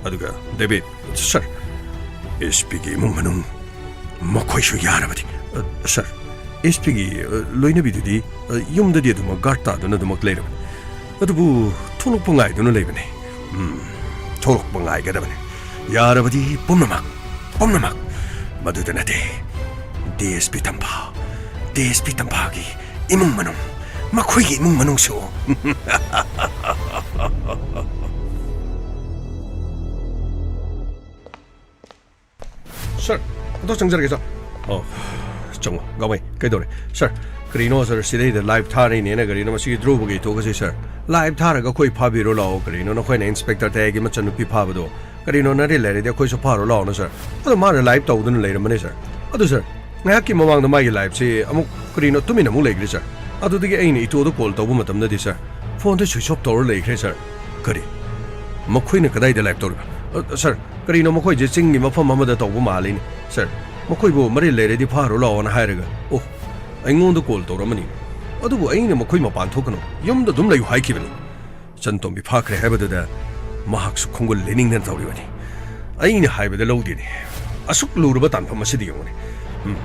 ꯑꯗꯨꯒ ꯗꯦꯕꯤꯠ, ꯁꯥꯔ, ꯑꯦꯁ ꯄꯤꯒꯤ ꯏꯃꯨꯡ ꯃꯅꯨꯡ ꯃꯈꯣꯏꯁꯨ ꯌꯥꯔꯕꯗꯤ꯫ ꯑ, ꯁꯥꯔ, ꯑꯦꯁ ꯄꯤꯒꯤ, ꯑ, ꯂꯣꯏꯅꯕꯤꯗꯨꯗꯤ, ꯑ, ꯌꯨꯝꯗꯗꯤ ꯑꯗꯨꯃꯛ ꯒꯥꯔꯗ ꯇꯥꯗꯨꯅ ꯑꯗꯨꯃꯛ ꯂꯩꯔꯕꯅꯤ꯫ ꯑꯗꯨꯕꯨ ꯊꯣꯛꯂꯛꯄ ꯉꯥꯏꯗꯨꯅ ꯂꯩꯕꯅꯤ꯫ ꯎꯝ, ꯊꯣꯛꯂꯛꯄ ꯉꯥꯏꯒꯗꯕꯅꯤ꯫ ꯌꯥꯔꯕꯗꯤ ꯄꯨꯝꯅꯃꯛ, ꯄꯨꯝꯅꯃꯛ꯫ ꯃꯗꯨꯗ ꯅꯠꯇꯦ, ꯗꯤ ꯑꯦꯁ ꯄꯤ ꯇꯝꯐꯥ, ꯗꯤ ꯑꯦꯁ ꯄꯤ ꯇꯝꯐꯥꯒꯤ ꯏꯃꯨꯡ ꯃꯅꯨꯡ, ꯃꯈꯣꯏꯒꯤ ꯏꯃꯨꯡ ꯃꯅꯨꯡꯁꯨ꯫ ꯁꯥꯔ, ꯑꯗꯣ ꯆꯪꯖꯔꯒꯦ, ꯁꯥꯔ꯫ ꯑꯣ, ꯆꯪꯉꯣ, ꯒꯥꯎꯃꯩ, ꯀꯩꯗꯧꯔꯦ? ꯁꯥꯔ, ꯀꯔꯤꯅꯣ, ꯁꯥꯔ, ꯁꯤꯗꯩꯗ ꯂꯥꯏꯚ ꯊꯥꯔꯤꯅꯦꯅ ꯀꯔꯤꯅꯣ ꯃꯁꯤꯒꯤ ꯙ꯭ꯔꯨꯕꯒꯤ ꯊꯣꯛꯑꯁꯤ, ꯁꯥꯔ꯫ ꯂꯥꯏꯚ ꯊꯥꯔꯒ ꯑꯩꯈꯣꯏ ꯐꯥꯕꯤꯔꯣ ꯂꯥꯛꯑꯣ, ꯀꯔꯤꯅꯣ, ꯅꯈꯣꯏꯅ ꯏꯟꯁꯄꯦꯛꯇꯔ ꯇꯌꯥꯏꯒꯤ ꯃꯆꯟꯅꯨꯄꯤ ꯐꯥꯕꯗꯣ꯫ ꯀꯔꯤꯅꯣ, ꯅꯔꯤ ꯂꯩꯔꯗꯤ ꯑꯩꯈꯣꯏꯁꯨ ꯐꯥꯔꯣ ꯂꯥꯛꯑꯣꯅ, ꯁꯥꯔ꯫ ꯑꯗꯣ ꯃꯥꯅ ꯂꯥꯏꯚ ꯇꯧꯗꯨꯅ ꯂꯩꯔꯝꯕꯅꯦ, ꯁꯥꯔ꯫ ꯑꯗꯨ, ꯁꯥꯔ, ꯉꯥꯏꯍꯥꯛꯀꯤ ꯃꯃꯥꯡꯗ ꯃꯥꯒꯤ ꯂꯥꯏꯚꯁꯤ ꯑꯃꯨꯛ ꯀꯔꯤꯅꯣ ꯇꯨꯃꯤꯟꯅ ꯑꯃꯨꯛ ꯂꯩꯈ꯭ꯔꯦ, ꯁꯥꯔ꯫ ꯑꯗꯨꯗꯒꯤ ꯑꯩꯅ ꯏꯇꯣꯗ ꯀꯣꯜ ꯇꯧꯕ ꯃꯇꯝꯗꯗꯤ, ꯁꯥꯔ, ꯐꯣꯟꯗ ꯁ꯭ꯋꯤꯆ ꯑꯣꯐ ꯇꯧꯔ ꯂꯩꯈ꯭ꯔꯦ, ꯁꯥꯔ꯫ ꯀꯔꯤ? ꯃꯈꯣꯏꯅ ꯀꯗꯥꯏꯗ ꯂꯥꯏꯚ ꯇꯧꯔꯤꯕ? ꯑ, ꯁꯥꯔ, ꯀꯔꯤꯅꯣ ꯃꯈꯣꯏꯁꯦ ꯆꯤꯡꯒꯤ ꯃꯐꯝ ꯑꯃꯗ ꯇꯧꯕ ꯃꯥꯜꯂꯤꯅꯦ, ꯁꯥꯔ꯫ ꯃꯈꯣꯏꯕꯨ ꯃꯔꯤ ꯂꯩꯔꯗꯤ ꯐꯥꯔꯨ ꯂꯥꯛꯑꯣꯅ ꯍꯥꯏꯔꯒ, ꯑꯣ, ꯑꯩꯉꯣꯟꯗ ꯀꯣꯜ ꯇꯧꯔꯝꯃꯅꯤ꯫ ꯑꯗꯨꯕꯨ ꯑꯩꯅ ꯃꯈꯣꯏ ꯃꯄꯥꯟ ꯊꯣꯛꯀꯅꯨ, ꯌꯨꯝꯗ ꯑꯗꯨꯝ ꯂꯩꯌꯨ ꯍꯥꯏꯈꯤꯕꯅꯤ꯫ ꯆꯟꯇꯣꯝꯕꯤ ꯐꯥꯈ꯭ꯔꯦ ꯍꯥꯏꯕꯗꯨꯗ ꯃꯍꯥꯛꯁꯨ ꯈꯣꯡꯒꯨꯜ ꯂꯦꯅꯤꯡꯗꯅ ꯇꯧꯔꯤꯕꯅꯤ꯫ ꯑꯩꯅ ꯍꯥꯏꯕꯗ ꯂꯧꯗꯦꯅꯦ꯫ ꯑꯁꯨꯛ ꯂꯨꯔꯕ ꯇꯥꯟꯐꯝ ꯑꯁꯤꯗ ꯌꯦꯡꯉꯨꯅꯦ꯫ ꯎꯝ,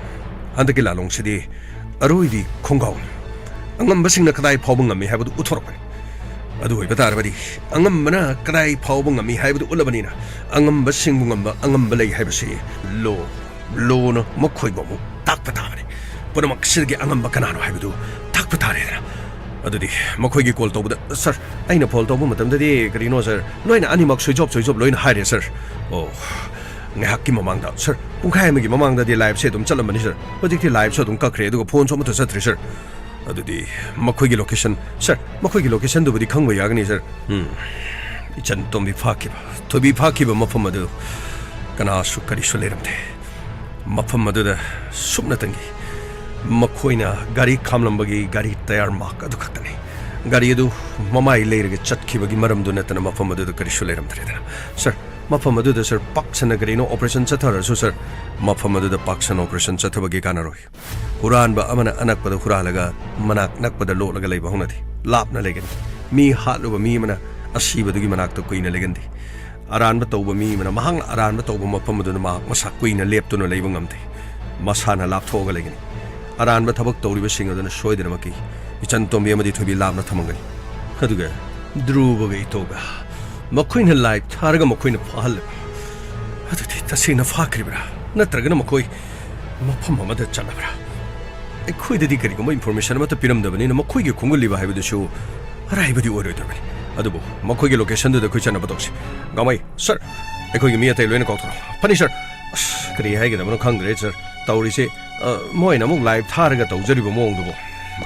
ꯍꯟꯗꯛꯀꯤ ꯂꯥꯂꯣꯡꯁꯤꯗꯤ ꯑꯔꯣꯏꯕꯤ ꯈꯣꯡꯒꯥꯎꯅꯤ꯫ ꯑꯉꯝꯕꯁꯤꯡꯅ ꯀꯗꯥꯏ ꯐꯥꯎꯕ ꯉꯝꯃꯤ ꯍꯥꯏꯕꯗꯨ ꯎꯠꯊꯣꯔꯛꯄꯅꯤ꯫ ꯑꯗꯨ ꯑꯣꯏꯕ ꯇꯥꯔꯕꯗꯤ ꯑꯉꯝꯕꯅ ꯀꯗꯥꯏ ꯐꯥꯎꯕ ꯉꯝꯃꯤ ꯍꯥꯏꯕꯗꯨ ꯎꯠꯂꯕꯅꯤꯅ, ꯑꯉꯝꯕꯁꯤꯡꯕꯨ ꯉꯝꯕ ꯑꯉꯝꯕ ꯂꯩ ꯍꯥꯏꯕꯁꯤ ꯂꯣ ꯂꯣꯅ ꯃꯈꯣꯏꯕꯨ ꯑꯃꯨꯛ ꯇꯥꯛꯄ ꯇꯥꯕꯅꯤ꯫ ꯄꯨꯝꯅꯃꯛꯁꯤꯗꯒꯤ ꯑꯉꯝꯕ ꯀꯅꯥꯅꯣ ꯍꯥꯏꯕꯗꯨ ꯇꯥꯛꯄ ꯇꯥꯔꯦꯗꯅ꯫ ꯑꯗꯨꯗꯤ ꯃꯈꯣꯏꯒꯤ ꯀꯣꯜ ꯇꯧꯕꯗ, "ꯁꯥꯔ, ꯑꯩꯅ ꯐꯣꯟ ꯇꯧꯕ ꯃꯇꯝꯗꯗꯤ ꯀꯔꯤꯅꯣ, ꯁꯥꯔ, ꯂꯣꯏꯅ ꯑꯅꯤꯃꯛ ꯁ꯭ꯋꯤꯆ ꯑꯣꯐ, ꯁ꯭ꯋꯤꯆ ꯑꯣꯐ ꯂꯣꯏꯅ ꯍꯥꯏꯔꯦ, ꯁꯥꯔ"꯫ ꯑꯣ, ꯉꯥꯏꯍꯥꯛꯀꯤ ꯃꯃꯥꯡꯗ, ꯁꯥꯔ, ꯄꯨꯡꯈꯥꯏ ꯑꯃꯒꯤ ꯃꯃꯥꯡꯗꯗꯤ ꯂꯥꯏꯚꯁꯦ ꯑꯗꯨꯝ ꯆꯠꯂꯝꯕꯅꯤ, ꯁꯥꯔ꯫ ꯍꯧꯖꯤꯛꯇꯤ ꯂꯥꯏꯚꯁꯨ ꯑꯗꯨꯝ ꯀꯛꯈ꯭ꯔꯦ, ꯑꯗꯨꯒ ꯐꯣꯟꯁꯨ ꯑꯃꯠꯇ ꯆꯠꯇ꯭ꯔꯤ, ꯁꯥꯔ꯫ ꯑꯗꯨꯗꯤ ꯃꯈꯣꯏꯒꯤ ꯂꯣꯀꯦꯁꯟ, ꯁꯥꯔ, ꯃꯈꯣꯏꯒꯤ ꯂꯣꯀꯦꯁꯟꯗꯨꯕꯨꯗꯤ ꯈꯪꯕ ꯌꯥꯒꯅꯤ, ꯁꯥꯔ꯫ ꯎꯝ, ꯏꯆꯟ ꯇꯣꯝꯕꯤ ꯐꯥꯈꯤꯕ, ꯊꯣꯏꯕꯤ ꯐꯥꯈꯤꯕ ꯃꯐꯝ ꯑꯗꯨ ꯀꯅꯥꯁꯨ ꯀꯔꯤꯁꯨ ꯂꯩꯔꯝꯗꯦ꯫ ꯃꯐꯝ ꯑꯗꯨꯗ ꯁꯨꯞꯅꯇꯪꯒꯤ ꯃꯈꯣꯏꯅ ꯒꯥꯔꯤ ꯈꯥꯝꯂꯝꯕꯒꯤ ꯒꯥꯔꯤ ꯇꯌꯥꯔ ꯃꯥꯔꯛ ꯑꯗꯨ ꯈꯛꯇꯅꯤ꯫ ꯒꯥꯔꯤ ꯑꯗꯨ ꯃꯃꯥꯏ ꯂꯩꯔꯒ ꯆꯠꯈꯤꯕꯒꯤ ꯃꯔꯝꯗꯨ ꯅꯠꯇꯅ ꯃꯐꯝ ꯑꯗꯨꯗ ꯀꯔꯤꯁꯨ ꯂꯩꯔꯝꯗ꯭ꯔꯦꯗꯅ꯫ ꯁꯥꯔ, ꯃꯐꯝ ꯑꯗꯨꯗ, ꯁꯥꯔ, ꯄꯥꯛ ꯁꯟꯅ ꯀꯔꯤꯅꯣ ꯑꯣꯄꯔꯦꯁꯟ ꯆꯠꯊꯔꯁꯨ, ꯁꯥꯔ, ꯃꯐꯝ ꯑꯗꯨꯗ ꯄꯥꯛ ꯁꯟꯅ ꯑꯣꯄꯔꯦꯁꯟ ꯆꯠꯊꯕꯒꯤ ꯀꯥꯟꯅꯔꯣꯏ꯫ ꯍꯨꯔꯥꯟꯕ ꯑꯃꯅ ꯑꯅꯛꯄꯗ ꯍꯨꯔꯥꯜꯂꯒ ꯃꯅꯥꯛ ꯅꯛꯄꯗ ꯂꯣꯠꯂꯒ ꯂꯩꯕ ꯍꯧꯅꯗꯦ꯫ ꯂꯥꯞꯅ ꯂꯩꯒꯅꯤ꯫ ꯃꯤ ꯍꯥꯠꯂꯨꯕ ꯃꯤ ꯑꯃꯅ ꯑꯁꯤꯕꯗꯨꯒꯤ ꯃꯅꯥꯛꯇ ꯀꯨꯏꯅ ꯂꯩꯒꯟꯗꯦ꯫ ꯑꯔꯥꯟꯕ ꯇꯧꯕ ꯃꯤ ꯑꯃꯅ ꯃꯍꯥꯛꯅ ꯑꯔꯥꯟꯕ ꯇꯧꯕ ꯃꯐꯝ ꯑꯗꯨꯗ ꯃꯍꯥꯛ ꯃꯁꯥ ꯀꯨꯏꯅ ꯂꯦꯞꯇꯨꯅ ꯂꯩꯕ ꯉꯝꯗꯦ꯫ ꯃꯁꯥꯅ ꯂꯥꯞꯊꯣꯛꯑꯒ ꯂꯩꯒꯅꯤ꯫ ꯑꯔꯥꯟꯕ ꯊꯕꯛ ꯇꯧꯔꯤꯕꯁꯤꯡ ꯑꯗꯨꯅ ꯁꯣꯏꯗꯅꯃꯛꯀꯤ ꯏꯆꯟ ꯇꯣꯝꯕꯤ ꯑꯃꯗꯤ ꯊꯣꯏꯕꯤ ꯂꯥꯞꯅ ꯊꯝꯃꯝꯒꯅꯤ꯫ ꯑꯗꯨꯒ ꯙ꯭ꯔꯨꯕꯒ ꯏꯇꯣꯒ ꯃꯈꯣꯏꯅ ꯂꯥꯏꯞ ꯊꯥꯔꯒ ꯃꯈꯣꯏꯅ ꯐꯥꯍꯜꯂꯦ꯫ ꯑꯗꯨꯗꯤ ꯇꯁꯦꯡꯅ ꯐꯥꯈ꯭ꯔꯤꯕ꯭ꯔꯥ? ꯅꯠꯇ꯭ꯔꯒꯅ ꯃꯈꯣꯏ ꯃꯐꯝ ꯑꯃꯗ ꯆꯠꯂꯕ꯭ꯔꯥ? ꯑꯩꯈꯣꯏꯗꯗꯤ ꯀꯔꯤꯒꯨꯝꯕ ꯏꯟꯐꯣꯔꯃꯦꯁꯟ ꯑꯃꯠꯇ ꯄꯤꯔꯝꯗꯕꯅꯤꯅ ꯃꯈꯣꯏꯒꯤ ꯈꯣꯡꯒꯨꯜ ꯂꯤꯕ ꯍꯥꯏꯕꯗꯨꯁꯨ ꯑꯔꯥꯏꯕꯗꯤ ꯑꯣꯏꯔꯣꯏꯗꯕꯅꯤ꯫ ꯑꯗꯨꯕꯨ ꯃꯈꯣꯏꯒꯤ ꯂꯣꯀꯦꯁꯟꯗꯨꯗ ꯑꯩꯈꯣꯏ ꯆꯠꯅꯕ ꯇꯧꯁꯤ꯫ ꯒꯥꯡꯃꯩ, ꯁꯥꯔ, ꯑꯩꯈꯣꯏꯒꯤ ꯃꯤ ꯑꯇꯩ ꯂꯣꯏꯅ ꯀꯧꯊꯣꯔꯛꯑꯣ꯫ ꯐꯅꯤ, ꯁꯥꯔ꯫ ꯑꯁ, ꯀꯔꯤ ꯍꯥꯏꯒꯗꯕꯅꯣ ꯈꯪꯗ꯭ꯔꯦ, ꯁꯥꯔ꯫ ꯇꯧꯔꯤꯁꯦ, ꯑ, ꯃꯣꯏꯅ ꯑꯃꯨꯛ ꯂꯥꯏꯞ ꯊꯥꯔꯒ ꯇꯧꯖꯔꯤꯕ ꯃꯑꯣꯡꯗꯨꯕꯨ꯫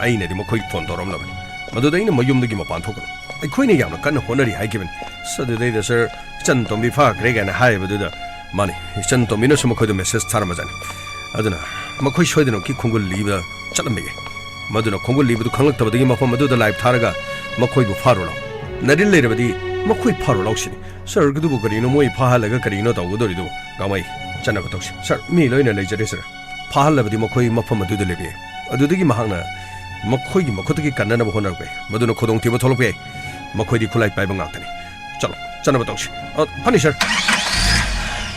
ꯑꯩꯅꯗꯤ ꯃꯈꯣꯏ ꯐꯣꯟ ꯇꯧꯔꯝꯂꯕꯅꯤ꯫ ꯃꯗꯨꯗ ꯑꯩꯅ ꯃꯌꯨꯝꯗꯒꯤ ꯃꯄꯥꯟ ꯊꯣꯛꯀꯅꯨ꯫ ꯑꯩꯈꯣꯏꯅ ꯌꯥꯝꯅ ꯀꯟꯅ ꯍꯣꯠꯅꯔꯤ ꯍꯥꯏꯈꯤꯕꯅꯤ꯫ ꯑꯁ, ꯑꯗꯨꯗꯩꯗ, ꯁꯥꯔ, ꯏꯆꯟ ꯇꯣꯝꯕꯤ ꯐꯥꯈ꯭ꯔꯦ ꯀꯥꯏꯅ ꯍꯥꯏꯕꯗꯨꯗ, ꯃꯥꯅꯤ, ꯏꯆꯟ ꯇꯣꯝꯕꯤꯅꯁꯨ ꯃꯈꯣꯏꯗ ꯃꯦꯁꯦꯖ ꯊꯥꯔꯝꯕꯖꯥꯠꯅꯤ꯫ ꯑꯗꯨꯅ ꯃꯈꯣꯏ ꯁꯣꯏꯗꯅꯃꯛꯀꯤ ꯈꯣꯡꯒꯨꯜ ꯂꯤꯕ ꯆꯠꯂꯝꯕ ꯌꯥꯏ꯫ ꯃꯗꯨꯅ ꯈꯣꯡꯒꯨꯜ ꯂꯤꯕꯗꯨ ꯈꯪꯂꯛꯇꯕꯗꯒꯤ ꯃꯐꯝ ꯑꯗꯨꯗ ꯂꯥꯏꯞ ꯊꯥꯔꯒ ꯃꯈꯣꯏꯕꯨ ꯐꯥꯔꯨ ꯂꯥꯎ꯫ ꯅꯔꯤꯜ ꯂꯩꯔꯕꯗꯤ ꯃꯈꯣꯏ ꯐꯥꯔꯨ ꯂꯥꯎ ꯁꯤꯅꯤ꯫ ꯁꯥꯔ, ꯑꯗꯨꯕꯨ ꯀꯔꯤꯅꯣ ꯃꯣꯏ ꯐꯥꯍꯜꯂꯒ ꯀꯔꯤꯅꯣ ꯇꯧꯒꯗꯧꯔꯤꯗꯨꯕꯨ? ꯒꯥꯡꯃꯩ, ꯆꯠꯅꯕ ꯇꯧꯁꯤ꯫ ꯁꯥꯔ, ꯃꯤ ꯂꯣꯏꯅ ꯂꯩꯖꯔꯦ, ꯁꯥꯔ꯫ ꯐꯥꯍꯜꯂꯕꯗꯤ ꯃꯈꯣꯏ ꯃꯐꯝ ꯑꯗꯨꯗ ꯂꯦꯞꯄꯤ꯫ ꯑꯗꯨꯗꯒꯤ ꯃꯍꯥꯛꯅ ꯃꯈꯣꯏꯒꯤ ꯃꯈꯨꯠꯇꯒꯤ ꯀꯟꯅꯅꯕ ꯍꯣꯠꯅꯔꯛꯄ ꯌꯥꯏ꯫ ꯃꯗꯨꯅ ꯈꯨꯗꯣꯡꯊꯤꯕ ꯊꯣꯛꯂꯛꯄ ꯌꯥꯏ꯫ ꯃꯈꯣꯏꯗꯤ ꯈꯨꯠꯂꯥꯏ ꯄꯥꯏꯕ ꯉꯥꯛꯇꯅꯤ꯫ ꯆꯠꯂꯣ, ꯆꯠꯅꯕ ꯇꯧꯁꯤ꯫ ꯑ, ꯐꯅꯤ, ꯁꯥꯔ꯫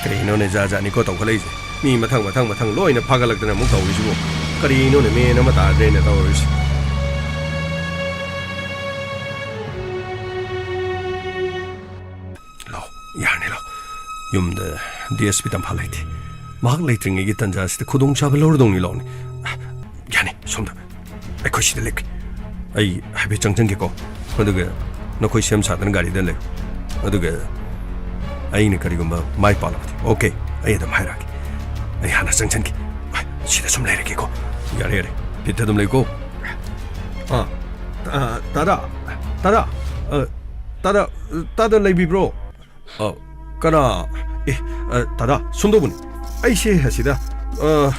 ꯀꯔꯤꯅꯣꯅꯦ, ꯖꯥꯠ ꯖꯥꯠꯅꯤꯀꯣ ꯇꯧꯈꯠꯂꯛꯏꯁꯦ꯫ ꯃꯤ ꯃꯊꯪ, ꯃꯊꯪ, ꯃꯊꯪ ꯂꯣꯏꯅ ꯐꯥꯒꯠꯂꯛꯇꯅ ꯑꯃꯨꯛ ꯇꯧꯔꯤꯁꯤꯕꯨ꯫ ꯀꯔꯤꯅꯣꯅꯦ, ꯃꯦꯟ ꯑꯃ ꯇꯥꯗ꯭ꯔꯦꯅꯦ ꯇꯧꯔꯤꯁꯦ꯫ ꯂꯥꯎ, ꯌꯥꯔꯅꯤ, ꯂꯥꯎ꯫ ꯌꯨꯝꯗ ꯗꯤ ꯑꯦꯁ ꯄꯤ ꯇꯝꯐꯥ ꯂꯩꯇꯦ꯫ ꯃꯍꯥꯛ ꯂꯩꯇ꯭ꯔꯤꯉꯩꯒꯤ ꯇꯥꯟꯖꯥꯁꯤꯗ ꯈꯨꯗꯣꯡꯆꯥꯕ ꯂꯧꯔꯗꯧꯅꯤ, ꯂꯥꯎꯅꯦ꯫ ꯌꯥꯅꯤ, ꯁꯣꯝꯗ꯫ ꯑꯩꯈꯣꯏ ꯁꯤꯗ ꯂꯦꯞꯀꯦ꯫ ꯑꯩ ꯍꯥꯏꯐꯦꯠ ꯆꯪꯁꯤꯟꯒꯦꯀꯣ꯫ ꯑꯗꯨꯒ ꯅꯈꯣꯏ ꯁꯦꯝ ꯁꯥꯗꯅ ꯒꯥꯔꯤꯗ ꯂꯩꯌꯨ꯫ ꯑꯗꯨꯒ ꯑꯩꯅ ꯀꯔꯤꯒꯨꯝꯕ ꯃꯥꯏ ꯄꯥꯛꯂꯕꯗꯤ, ꯑꯣꯀꯦ, ꯑꯩ ꯑꯗꯨꯝ ꯍꯥꯏꯔꯛꯑꯒꯦ꯫ ꯑꯩ ꯍꯥꯟꯅ ꯆꯪꯁꯤꯟꯒꯦ꯫ ꯁꯤꯗ ꯁꯨꯝ ꯂꯩꯔꯒꯦꯀꯣ꯫ ꯌꯥꯔꯦ, ꯌꯥꯔꯦ꯫ ꯐꯤꯠꯇ ꯑꯗꯨꯝ ꯂꯩꯀꯣ꯫ ꯑꯥ, ꯑ, ꯇꯥꯗꯥ, ꯇꯥꯗꯥ, ꯑ, ꯇꯥꯗꯥ, ꯇꯥꯗꯥ ꯂꯩꯕꯤꯕ꯭ꯔꯣ? ꯑ, ꯀꯅꯥ? ꯑꯦ, ꯑ, ꯇꯥꯗꯥ, ꯁꯨꯝꯗꯧꯕꯅꯤ꯫ ꯑꯩꯁꯦ ꯑꯁꯤꯗ, ꯑ,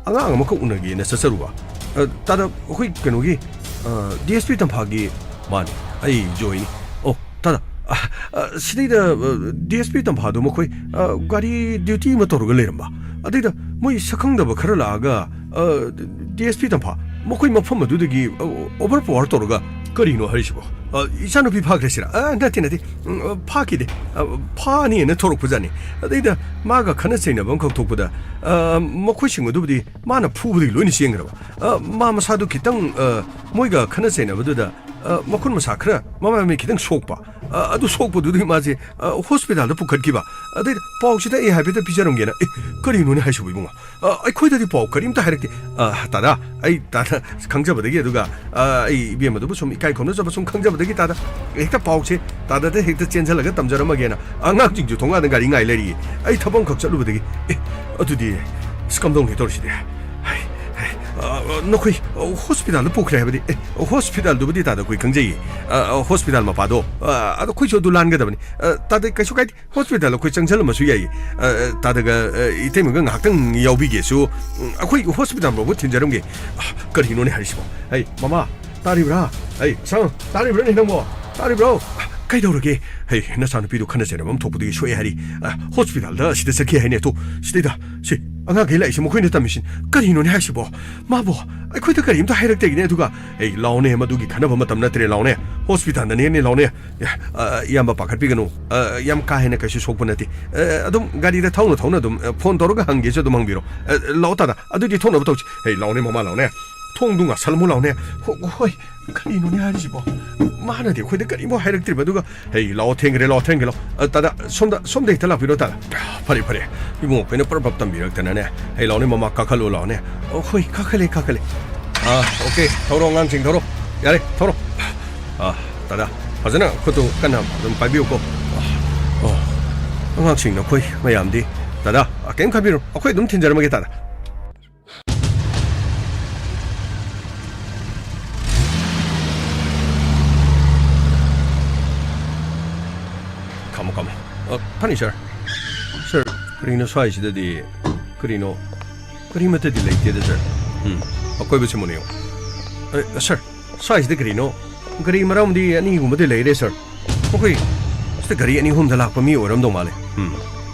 ꯑꯉꯥꯡ ꯑꯃꯈꯛ ꯎꯅꯒꯦꯅ ꯆꯠꯆꯔꯨꯕ꯫ ꯑ, ꯇꯥꯗꯥ, ꯑꯩꯈꯣꯏ ꯀꯩꯅꯣꯒꯤ, ꯑ, ꯗꯤ ꯑꯦꯁ ꯄꯤ ꯇꯝꯐꯥꯒꯤ꯫ ꯃꯥꯅꯤ, ꯑꯩ ꯖꯣꯏꯅꯤ꯫ ꯑꯣ, ꯇꯥꯗꯥ, ꯑ, ꯁꯤꯗꯩꯗ, ꯑ, ꯗꯤ ꯑꯦꯁ ꯄꯤ ꯇꯝꯐꯥꯗꯣ ꯃꯈꯣꯏ, ꯑ, ꯒꯥꯔꯤ ꯗ꯭ꯌꯨꯇꯤ ꯑꯃ ꯇꯧꯔꯒ ꯂꯩꯔꯝꯕ꯫ ꯑꯗꯩꯗ ꯃꯣꯏ ꯁꯛꯈꯪꯗꯕ ꯈꯔ ꯂꯥꯛꯑꯒ, ꯑ, ꯗꯤ ꯑꯦꯁ ꯄꯤ ꯇꯝꯐꯥ, ꯃꯈꯣꯏ ꯃꯐꯝ ꯑꯗꯨꯗꯒꯤ, ꯑ, ꯑꯣꯚꯔ ꯄꯥꯋꯔ ꯇꯧꯔꯒ, "ꯀꯔꯤꯅꯣ ꯍꯥꯏꯔꯤꯁꯤꯕꯣ? ꯑ, ꯏꯆꯥꯅꯨꯄꯤ ꯐꯥꯈ꯭ꯔꯦ ꯁꯤꯔꯥ?" "ꯑ, ꯅꯠꯇꯦ, ꯅꯠꯇꯦ, ꯎꯝ, ꯑ, ꯐꯥꯈꯤꯗꯦ꯫ ꯑ, ꯐꯥꯅꯤꯅ ꯊꯣꯔꯛꯄꯖꯥꯠꯅꯤ꯫ ꯑꯗꯩꯗ ꯃꯥꯒ ꯈꯠꯅ ꯆꯩꯅꯕ ꯑꯃꯈꯛ ꯊꯣꯛꯄꯗ, ꯑ, ꯃꯈꯣꯏꯁꯤꯡ ꯑꯗꯨꯕꯨꯗꯤ ꯃꯥꯅ ꯐꯨꯕꯗꯒꯤ ꯂꯣꯏꯅ ꯆꯦꯟꯈ꯭ꯔꯕ꯫ ꯑ, ꯃꯥ ꯃꯁꯥꯗꯨ ꯈꯤꯇꯪ, ꯑ, ꯃꯣꯏꯒ ꯈꯠꯅ ꯆꯩꯅꯕꯗꯨꯗ, ꯑ, ꯃꯈꯨꯠ ꯃꯁꯥ ꯈꯔ, ꯃꯃꯥꯏ ꯃꯃꯤꯠ ꯈꯤꯇꯪ ꯁꯣꯛꯄ꯫ ꯑ, ꯑꯗꯨ ꯁꯣꯛꯄꯗꯨꯗꯒꯤ ꯃꯥꯁꯦ, ꯑ, ꯍꯣꯁꯄꯤꯇꯥꯜꯗ ꯄꯨꯈꯠꯈꯤꯕ꯫ ꯑꯗꯩ ꯄꯥꯎꯁꯤꯗ ꯑꯩ ꯍꯥꯏꯐꯦꯠꯇ ꯄꯤꯖꯔꯝꯒꯦꯅ꯫ ꯑꯦ, ꯀꯔꯤꯅꯣꯅꯦ ꯍꯥꯏꯁꯤꯕꯨ, ꯏꯕꯨꯡꯉꯣ? ꯑ, ꯑꯩꯈꯣꯏꯗꯗꯤ ꯄꯥꯎ ꯀꯔꯤꯝꯇ ꯍꯥꯏꯔꯛꯇꯦ꯫ ꯑ, ꯇꯥꯗꯥ, ꯑꯩ ꯇꯥꯗꯥ ꯈꯪꯖꯕꯗꯒꯤ, ꯑꯗꯨꯒ, ꯑ, ꯑꯩ ꯏꯕꯦꯝꯃꯗꯨꯕꯨ ꯁꯨꯝ ꯏꯀꯥꯏ ꯈꯨꯝꯅꯖꯕ ꯁꯨꯝ ꯈꯪꯖꯕꯗꯒꯤ, ꯇꯥꯗꯥ, ꯍꯦꯛꯇ ꯄꯥꯎꯁꯦ ꯇꯥꯗꯥꯗ ꯍꯦꯛꯇ ꯆꯦꯟꯁꯤꯜꯂꯒ ꯇꯝꯖꯔꯝꯃꯒꯦꯅ꯫ ꯑꯉꯥꯡꯁꯤꯡꯁꯨ ꯊꯣꯡꯒꯥꯟꯗ ꯒꯥꯔꯤ ꯉꯥꯏ ꯂꯩꯔꯤꯌꯦ꯫ ꯑꯩ ꯊꯕꯛ ꯑꯃꯈꯛ ꯆꯠꯂꯨꯕꯗꯒꯤ, ꯑꯦ, ꯑꯗꯨꯗꯤ ꯑꯁ, ꯀꯝꯗꯧꯅꯤ ꯇꯧꯔꯤꯁꯤꯗꯤ? ꯍꯩ, ꯍꯩ, ꯑ, ꯑ, ꯅꯈꯣꯏ, ꯑ, ꯍꯣꯁꯄꯤꯇꯥꯜꯗ ꯄꯨꯈ꯭ꯔꯦ ꯍꯥꯏꯕꯗꯤ? ꯑꯦ, ꯍꯣꯁꯄꯤꯇꯥꯜꯗꯨꯕꯨꯗꯤ ꯇꯥꯗ ꯑꯩꯈꯣꯏ ꯈꯪꯖꯩꯌꯦ꯫ ꯑ, ꯑ, ꯍꯣꯁꯄꯤꯇꯥꯜ ꯃꯄꯥꯗꯣ, ꯑ, ꯑꯗꯣ ꯑꯩꯈꯣꯏꯁꯨ ꯑꯗꯨ ꯂꯥꯟꯒꯗꯕꯅꯤ꯫ ꯑ, ꯇꯥꯗ, ꯀꯩꯁꯨ ꯀꯥꯏꯗꯦ, ꯍꯣꯁꯄꯤꯇꯥꯜ ꯑꯩꯈꯣꯏ ꯆꯪꯁꯤꯜꯂꯝꯃꯁꯨ ꯌꯥꯏꯌꯦ꯫ ꯑ, ꯑ, ꯇꯥꯗꯒ, ꯑ, ꯏꯇꯩꯃꯒ ꯉꯥꯏꯍꯥꯛꯇꯪ ꯌꯥꯎꯕꯤꯒꯦꯁꯨ, ꯎꯝ, ꯑꯩꯈꯣꯏ ꯍꯣꯁꯄꯤꯇꯥꯜ ꯐꯥꯎꯕ ꯊꯤꯟꯖꯔꯝꯒꯦ꯫ ꯑ, ꯀꯔꯤꯅꯣꯅꯦ ꯍꯥꯏꯔꯤꯁꯤꯕꯣ? ꯍꯩ, ꯃꯃꯥ, ꯇꯥꯔꯤꯕ꯭ꯔꯥ? ꯑꯩ, ꯁꯪ, ꯇꯥꯔꯤꯕ꯭ꯔꯥꯅꯦ ꯅꯪꯕꯣ? ꯇꯥꯔꯤꯕ꯭ꯔꯣ? ꯀꯩꯗꯧꯔꯒꯦ? ꯍꯩ, ꯅꯆꯥꯅꯨꯄꯤꯗꯣ ꯈꯠꯅ ꯆꯩꯅꯕ ꯑꯃ ꯊꯣꯛꯄꯗꯒꯤ ꯁꯣꯛꯑꯦ ꯍꯥꯏꯔꯤ꯫ ꯑ, ꯍꯣꯁꯄꯤꯇꯥꯜꯗ ꯑꯁꯤꯗ ꯆꯠꯈꯤ ꯍꯥꯏꯅꯦ꯫ ꯑꯗꯣ ꯁꯤꯗꯩꯗ, ꯁꯤ, ꯑꯉꯥꯡꯈꯩ ꯂꯥꯛꯏꯁꯦ ꯃꯈꯣꯏꯅ ꯇꯝꯃꯤꯁꯤꯅꯤ꯫ ꯀꯔꯤꯅꯣꯅꯦ ꯍꯥꯏꯁꯤꯕꯣ? ꯃꯥꯕꯣ ꯑꯩꯈꯣꯏꯗ ꯀꯔꯤꯝꯇ ꯍꯥꯏꯔꯛꯇꯦꯅꯦ꯫ ꯑꯗꯨꯒ, ꯑꯩ, ꯂꯥꯎꯅꯦ, ꯃꯗꯨꯒꯤ ꯈꯟꯅꯕ ꯃꯇꯝ ꯅꯠꯇ꯭ꯔꯦ, ꯂꯥꯎꯅꯦ꯫ ꯍꯣꯁꯄꯤꯇꯥꯜꯗꯅꯦꯅꯦ, ꯂꯥꯎꯅꯦ꯫ ꯑꯦ, ꯑ, ꯏꯌꯥꯝꯕ ꯄꯥꯈꯠꯄꯤꯒꯅꯨ꯫ ꯑ, ꯌꯥꯝ ꯀꯥ ꯍꯦꯟꯅ ꯀꯩꯁꯨ ꯁꯣꯛꯄ ꯅꯠꯇꯦ꯫ ꯑ, ꯑꯗꯨꯝ ꯒꯥꯔꯤꯗ ꯊꯧꯅ ꯊꯧꯅ ꯑꯗꯨꯝ, ꯑ, ꯐꯣꯟ ꯇꯧꯔꯒ ꯍꯪꯒꯦꯁꯨ ꯑꯗꯨꯝ ꯍꯪꯕꯤꯔꯣ꯫ ꯑ, ꯂꯥꯛꯑꯣ ꯇꯥꯗ, ꯑꯗꯨꯗꯤ ꯊꯣꯛꯅꯕ ꯇꯧꯁꯤ꯫ ꯍꯩ, ꯂꯥꯎꯅꯦ ꯃꯃꯥ, ꯂꯥꯎꯅꯦ꯫ ꯊꯣꯡꯗꯨ ꯉꯥꯁꯜꯂꯝꯃꯨ ꯂꯥꯎꯅꯦ꯫ ꯍꯣ-, ꯍꯣꯏ, ꯀꯔꯤꯅꯣꯅꯦ ꯍꯥꯏꯔꯤꯁꯤꯕꯣ? ꯃꯥꯅꯗꯤ ꯑꯩꯈꯣꯏꯗ ꯀꯔꯤꯝꯐꯥꯎ ꯍꯥꯏꯔꯛꯇ꯭ꯔꯤꯕ, ꯑꯗꯨꯒ, "ꯍꯩ, ꯂꯥꯛꯑꯣ, ꯊꯦꯡꯈ꯭ꯔꯦ, ꯂꯥꯛꯑꯣ, ꯊꯦꯡꯈ꯭ꯔꯦ, ꯂꯥꯛꯑꯣ꯫ ꯑ, ꯇꯥꯗ, ꯁꯣꯝꯗ, ꯁꯣꯝꯗ ꯍꯦꯛꯇ ꯂꯥꯛꯄꯤꯔꯣ, ꯇꯥꯗ꯫" ꯐꯔꯦ, ꯐꯔꯦ꯫ ꯏꯕꯨꯡꯉꯣ ꯑꯩꯈꯣꯏꯅ ꯄ꯭ꯔꯞ ꯄ꯭ꯔꯞ ꯇꯝꯕꯤꯔꯛꯇꯅꯅꯦ꯫ "ꯍꯩ, ꯂꯥꯛꯑꯣꯅꯦ, ꯃꯃꯥ, ꯀꯥꯈꯠꯂꯣ, ꯂꯥꯛꯑꯣꯅꯦ꯫ ꯑꯣ, ꯍꯣꯏ, ꯀꯥꯈꯠꯂꯦ, ꯀꯥꯈꯠꯂꯦ꯫ ꯑꯥ, ꯑꯣꯀꯦ, ꯊꯧꯔꯣ, ꯑꯉꯥꯡꯁꯤꯡ, ꯊꯧꯔꯣ꯫ ꯌꯥꯔꯦ, ꯊꯧꯔꯣ꯫ ꯑꯥ, ꯇꯥꯗ, ꯐꯖꯅ ꯈꯨꯠꯇꯨ ꯀꯟꯅ ꯑꯗꯨꯝ ꯄꯥꯏꯕꯤꯌꯨꯀꯣ꯫ ꯑꯣ, ꯑꯉꯥꯡꯁꯤꯡ, ꯅꯈꯣꯏ ꯃꯌꯥꯝꯗꯤ, ꯇꯥꯗ, ꯀꯩꯝ ꯈꯟꯕꯤꯔꯨꯅꯨ, ꯑꯩꯈꯣꯏ ꯑꯗꯨꯝ ꯊꯤꯟꯖꯔꯝꯃꯒꯦ, ꯇꯥꯗ꯫" ꯈꯥꯝꯃꯣ, ꯈꯥꯝꯃꯣ꯫ ꯑ, ꯐꯅꯤ, ꯁꯥꯔ꯫ ꯁꯥꯔ, ꯀꯔꯤꯅꯣ ꯁ꯭ꯋꯥꯏꯁꯤꯗꯗꯤ? ꯀꯔꯤꯅꯣ? ꯀꯔꯤꯃꯠꯇꯗꯤ ꯂꯩꯇꯦꯗ, ꯁꯥꯔ꯫ ꯎꯝ, ꯑꯀꯣꯏꯕꯁꯤ ꯃꯨꯟꯅ ꯌꯦꯡꯉꯨ꯫ ꯑ, ꯁꯥꯔ, ꯁ꯭ꯋꯥꯏꯁꯤꯗ ꯀꯔꯤꯅꯣ? ꯒꯥꯔꯤ ꯃꯔꯝꯗꯤ ꯑꯅꯤꯒꯨꯝꯕꯗꯤ ꯂꯩꯔꯦ, ꯁꯥꯔ꯫ ꯃꯈꯣꯏ ꯒꯥꯔꯤ ꯑꯅꯤ ꯑꯍꯨꯝꯗ ꯂꯥꯛꯄ ꯃꯤ ꯑꯣꯏꯔꯝꯗꯧ ꯃꯥꯜꯂꯦ꯫ ꯎꯝ,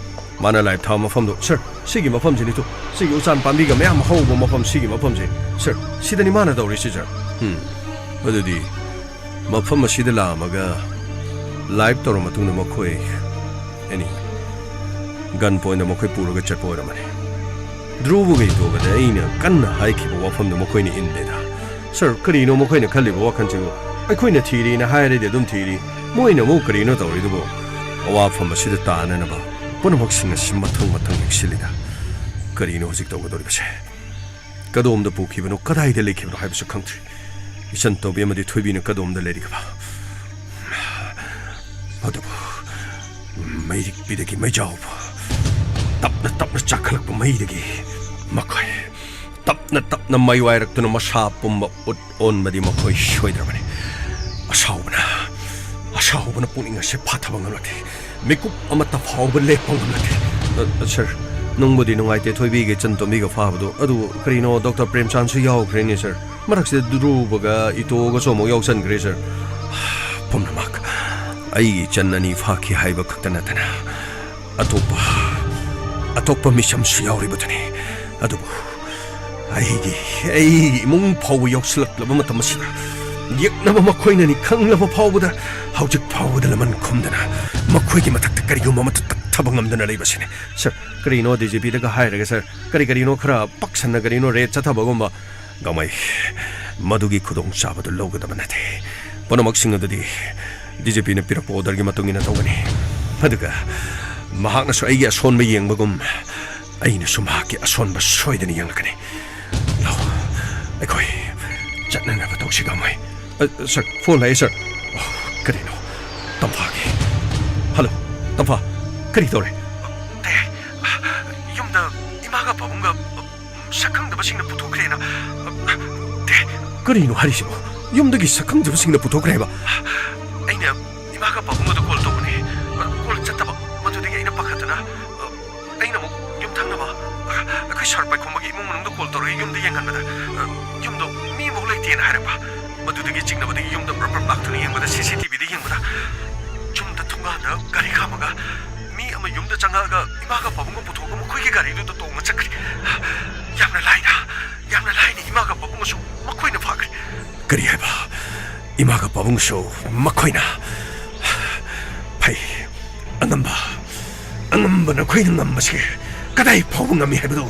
ꯃꯥꯅ ꯂꯥꯏꯞ ꯊꯥꯕ ꯃꯐꯝꯗꯣ, "ꯁꯔ, ꯁꯤꯒꯤ ꯃꯐꯝꯁꯤꯅꯤ ꯇꯨ, ꯁꯤꯒꯤ ꯎꯆꯥꯟ ꯄꯥꯝꯕꯤꯒ ꯃꯌꯥꯝ ꯍꯧꯕ ꯃꯐꯝ, ꯁꯤꯒꯤ ꯃꯐꯝꯁꯦ, ꯁꯔ, ꯁꯤꯗꯅꯤ ꯃꯥꯅ ꯇꯧꯔꯤꯁꯤ, ꯁꯔ"꯫ ꯎꯝ, ꯑꯗꯨꯗꯤ ꯃꯐꯝ ꯑꯁꯤꯗ ꯂꯥꯛꯑꯝꯃꯒ ꯂꯥꯏꯞ ꯇꯧꯔ ꯃꯇꯨꯡꯗ ꯃꯈꯣꯏ ꯑꯦꯅꯤ ꯒꯟ ꯄꯣꯏꯟꯗ ꯃꯈꯣꯏ ꯄꯨꯔꯒ ꯆꯠꯄ ꯑꯣꯏꯔꯝꯃꯅꯤ꯫ ꯙ꯭ꯔꯨꯕꯒ ꯏꯇꯣꯒꯗ ꯑꯩꯅ ꯀꯟꯅ ꯍꯥꯏꯈꯤꯕ ꯋꯥꯐꯝꯗꯨ ꯃꯈꯣꯏꯅ ꯏꯟꯗꯦꯗ꯫ ꯁꯔ, ꯀꯔꯤꯅꯣ ꯃꯈꯣꯏꯅ ꯈꯜꯂꯤꯕ ꯋꯥꯈꯜꯁꯤꯕꯨ? ꯑꯩꯈꯣꯏꯅ ꯊꯤꯔꯤꯅ ꯍꯥꯏꯔꯗꯤ ꯑꯗꯨꯝ ꯊꯤꯔꯤ, ꯃꯣꯏꯅ ꯑꯃꯨꯛ ꯀꯔꯤꯅꯣ ꯇꯧꯔꯤꯗꯨꯕꯨ? ꯑꯋꯥꯐꯝ ꯑꯁꯤꯗ ꯇꯥꯅꯅꯕ ꯄꯨꯝꯅꯃꯛꯁꯤꯡ ꯑꯁꯤ ꯃꯊꯪ ꯃꯊꯪ ꯌꯦꯛꯁꯤꯜꯂꯤꯗ꯫ ꯀꯔꯤꯅꯣ ꯍꯧꯖꯤꯛ ꯇꯧꯒꯗꯧꯔꯤꯕꯁꯦ? ꯀꯗꯣꯝꯗ ꯄꯨꯈꯤꯕꯅꯣ, ꯀꯗꯥꯏꯗ ꯂꯩꯈꯤꯕꯅꯣ ꯍꯥꯏꯕꯁꯨ ꯈꯪꯗ꯭ꯔꯤ꯫ ꯏꯆꯟ ꯇꯣꯝꯕꯤ ꯑꯃꯗꯤ ꯊꯣꯏꯕꯤꯅ ꯀꯗꯣꯝꯗ ꯂꯩꯔꯤꯒꯕ? ꯑꯗꯨꯕꯨ ꯃꯩꯔꯤꯛꯄꯤꯗꯒꯤ ꯃꯩꯖꯥꯎꯕ, ꯇꯞꯅ ꯇꯞꯅ ꯆꯥꯛꯈꯠꯂꯛꯄ ꯃꯩꯗꯒꯤ ꯃꯈꯣꯏ ꯇꯞꯅ ꯇꯞꯅ ꯃꯩ ꯋꯥꯏꯔꯛꯇꯨꯅ ꯃꯁꯥ ꯄꯨꯝꯕ ꯎꯠ ꯑꯣꯟꯕꯗꯤ ꯃꯈꯣꯏ ꯁꯣꯏꯗ꯭ꯔꯕꯅꯤ꯫ ꯑꯁꯥꯎꯕꯅ, ꯑꯁꯥꯎꯕꯅ ꯄꯨꯛꯅꯤꯡ ꯑꯁꯤ ꯐꯥꯊꯕ ꯉꯝꯂꯛꯇꯦ꯫ ꯃꯤꯀꯨꯞ ꯑꯃꯠꯇ ꯐꯥꯎꯕ ꯂꯦꯞꯄ ꯉꯝꯂꯛꯇꯦ꯫ ꯑ, ꯁꯔ, ꯅꯨꯡꯕꯨꯗꯤ ꯅꯨꯡꯉꯥꯏꯇꯦ ꯊꯣꯏꯕꯤꯒ ꯏꯆꯟ ꯇꯣꯝꯕꯤꯒ ꯐꯥꯕꯗꯣ, ꯑꯗꯨꯕꯨ ꯀꯔꯤꯅꯣ ꯗꯣꯛꯇꯔ ꯄ꯭ꯔꯦꯝꯆꯥꯟꯁꯨ ꯌꯥꯎꯈ꯭ꯔꯦꯅꯦ, ꯁꯔ꯫ ꯃꯔꯛꯁꯤꯗ ꯙ꯭ꯔꯨꯕꯒ ꯏꯇꯣꯒꯁꯨ ꯑꯃꯨꯛ ꯌꯥꯎꯁꯟꯈ꯭ꯔꯦ, ꯁꯔ꯫ ꯄꯨꯝꯅꯃꯛ ꯑꯩꯒꯤ ꯏꯆꯟ ꯑꯅꯤ ꯐꯥꯈꯤ ꯍꯥꯏꯕ ꯈꯛꯇ ꯅꯠꯇꯅ ꯑꯇꯣꯞꯄ, ꯑꯇꯣꯞꯄ ꯃꯤꯆꯝꯁꯨ ꯌꯥꯎꯔꯤꯕꯗꯨꯅꯤ꯫ ꯑꯗꯨꯕꯨ ꯑꯩꯒꯤ, ꯑꯩꯒꯤ ꯏꯃꯨꯡ ꯐꯥꯎꯕ ꯌꯥꯎꯁꯤꯜꯂꯛꯂꯕ ꯃꯇꯝ ꯑꯁꯤꯗ ꯌꯦꯛꯅꯕ ꯃꯈꯣꯏꯅꯅꯤ ꯈꯪꯂꯕ ꯐꯥꯎꯕꯗ ꯍꯧꯖꯤꯛ ꯐꯥꯎꯕꯗ ꯂꯃꯟ ꯈꯨꯝꯗꯅ ꯃꯈꯣꯏꯒꯤ ꯃꯊꯛꯇ ꯀꯔꯤꯒꯨꯝꯕ ꯑꯃꯠꯇ ꯇꯛꯊꯕ ꯉꯝꯗꯅ ꯂꯩꯕꯁꯤꯅꯤ꯫ ꯁꯔ, ꯀꯔꯤꯅꯣ ꯗꯤ ꯖꯤ ꯄꯤꯗꯒ ꯍꯥꯏꯔꯒ, ꯁꯔ, ꯀꯔꯤ ꯀꯔꯤꯅꯣ ꯈꯔ ꯄꯥꯛꯁꯟꯅ ꯀꯔꯤꯅꯣ ꯔꯦꯠ ꯆꯠꯊꯕꯒꯨꯝꯕ, ꯒꯥꯡꯃꯩ, ꯃꯗꯨꯒꯤ ꯈꯨꯗꯣꯡꯆꯥꯕꯗꯨ ꯂꯧꯒꯗꯕ ꯅꯠꯇꯦ꯫ ꯄꯨꯝꯅꯃꯛꯁꯤꯡ ꯑꯗꯨꯗꯤ ꯗꯤ ꯖꯤ ꯄꯤꯅ ꯄꯤꯔꯛꯄ ꯑꯣꯔꯗꯔꯒꯤ ꯃꯇꯨꯡ ꯏꯟꯅ ꯇꯧꯒꯅꯤ꯫ ꯑꯗꯨꯒ ꯃꯍꯥꯛꯅꯁꯨ ꯑꯩꯒꯤ ꯑꯁꯣꯟꯕ ꯌꯦꯡꯕꯒꯨꯝ ꯑꯩꯅꯁꯨ ꯃꯍꯥꯛꯀꯤ ꯑꯁꯣꯟꯕ ꯁꯣꯏꯗꯅ ꯌꯦꯡꯂꯛꯀꯅꯤ꯫ ꯂꯥꯎ, ꯑꯩꯈꯣꯏ ꯆꯠꯅꯅꯕ ꯇꯧꯁꯤ, ꯒꯥꯡꯃꯩ꯫ ꯑ, ꯁꯔ, ꯐꯣꯟ ꯂꯥꯛꯑꯦ, ꯁꯔ꯫ ꯑꯣ, ꯀꯔꯤꯅꯣ? ꯇꯝꯐꯥꯒꯤ꯫ ꯍꯜꯂꯣ, ꯇꯝꯐꯥ, ꯀꯔꯤ ꯇꯧꯔꯦ? ꯑꯦ, ꯌꯨꯝꯗ ꯏꯃꯥꯒ ꯄꯥꯕꯨꯡꯒ ꯁꯛꯈꯪꯗꯕꯁꯤꯡꯅ ꯄꯨꯊꯣꯛꯈ꯭ꯔꯦꯅ꯫ ꯑꯦ, ꯀꯔꯤꯅꯣ ꯍꯥꯏꯔꯤꯁꯤꯕꯣ? ꯌꯨꯝꯗꯒꯤ ꯁꯛꯈꯪꯗꯕꯁꯤꯡꯅ ꯄꯨꯊꯣꯛꯈ꯭ꯔꯦ ꯍꯥꯏꯕ? ꯑꯩꯅ ꯏꯃꯥꯒ ꯄꯥꯕꯨꯡꯒꯗ ꯀꯣꯜ ꯇꯧꯕꯅꯦ꯫ ꯀꯣꯜ ꯆꯠꯇꯕ꯫ ꯃꯗꯨꯗꯒꯤ ꯑꯩꯅ ꯄꯥꯈꯠꯇꯅ, ꯑꯩꯅ ꯑꯃꯨꯛ ꯌꯨꯝꯊꯪꯅꯕ ꯑꯩꯈꯣꯏ ꯁꯥꯔ ꯄꯥꯏꯈꯣꯝꯕꯒꯤ ꯏꯃꯨꯡ ꯃꯅꯨꯡꯗ ꯀꯣꯜ ꯇꯧꯔꯒ ꯌꯨꯝꯗ ꯌꯦꯡꯍꯟꯕꯗ, ꯌꯨꯝꯗꯣ ꯃꯤ ꯑꯃꯨꯛ ꯂꯩꯇꯦꯅ ꯍꯥꯏꯔꯛꯄ꯫ ꯃꯗꯨꯗꯒꯤ ꯆꯤꯡꯅꯕꯗꯒꯤ ꯌꯨꯝꯗ ꯄ꯭ꯔꯞ ꯄ꯭ꯔꯞ ꯂꯥꯛꯇꯨꯅ ꯌꯦꯡꯕꯗ, ꯁꯤ ꯁꯤ ꯇꯤ ꯚꯤꯗ ꯌꯦꯡꯕꯗ ꯌꯨꯝꯗ ꯊꯣꯡ ꯍꯥꯟꯅ ꯒꯥꯔꯤ ꯈꯥꯝꯃꯒ ꯃꯤ ꯑꯃ ꯌꯨꯝꯗ ꯆꯪꯉꯛꯑꯒ ꯏꯃꯥꯒ ꯄꯥꯕꯨꯡꯒ ꯄꯨꯊꯣꯛꯑꯒ ꯃꯈꯣꯏꯒꯤ ꯒꯥꯔꯤꯗꯨꯗ ꯇꯣꯡꯉ ꯆꯠꯈ꯭ꯔꯦ꯫ ꯌꯥꯝꯅ ꯂꯥꯏꯅ, ꯌꯥꯝꯅ ꯂꯥꯏꯅ ꯏꯃꯥꯒ ꯄꯥꯕꯨꯡꯒꯁꯨ ꯃꯈꯣꯏꯅ ꯐꯥꯈ꯭ꯔꯦ꯫ ꯀꯔꯤ ꯍꯥꯏꯕ? ꯏꯃꯥꯒ ꯄꯥꯕꯨꯡꯒꯁꯨ ꯃꯈꯣꯏꯅ? ꯐꯩ, ꯑꯉꯝꯕ, ꯑꯉꯝꯕ ꯅꯈꯣꯏꯅ ꯉꯝꯕꯁꯤ ꯀꯗꯥꯏ ꯐꯥꯎꯕ ꯉꯝꯃꯤ ꯍꯥꯏꯕꯗꯨ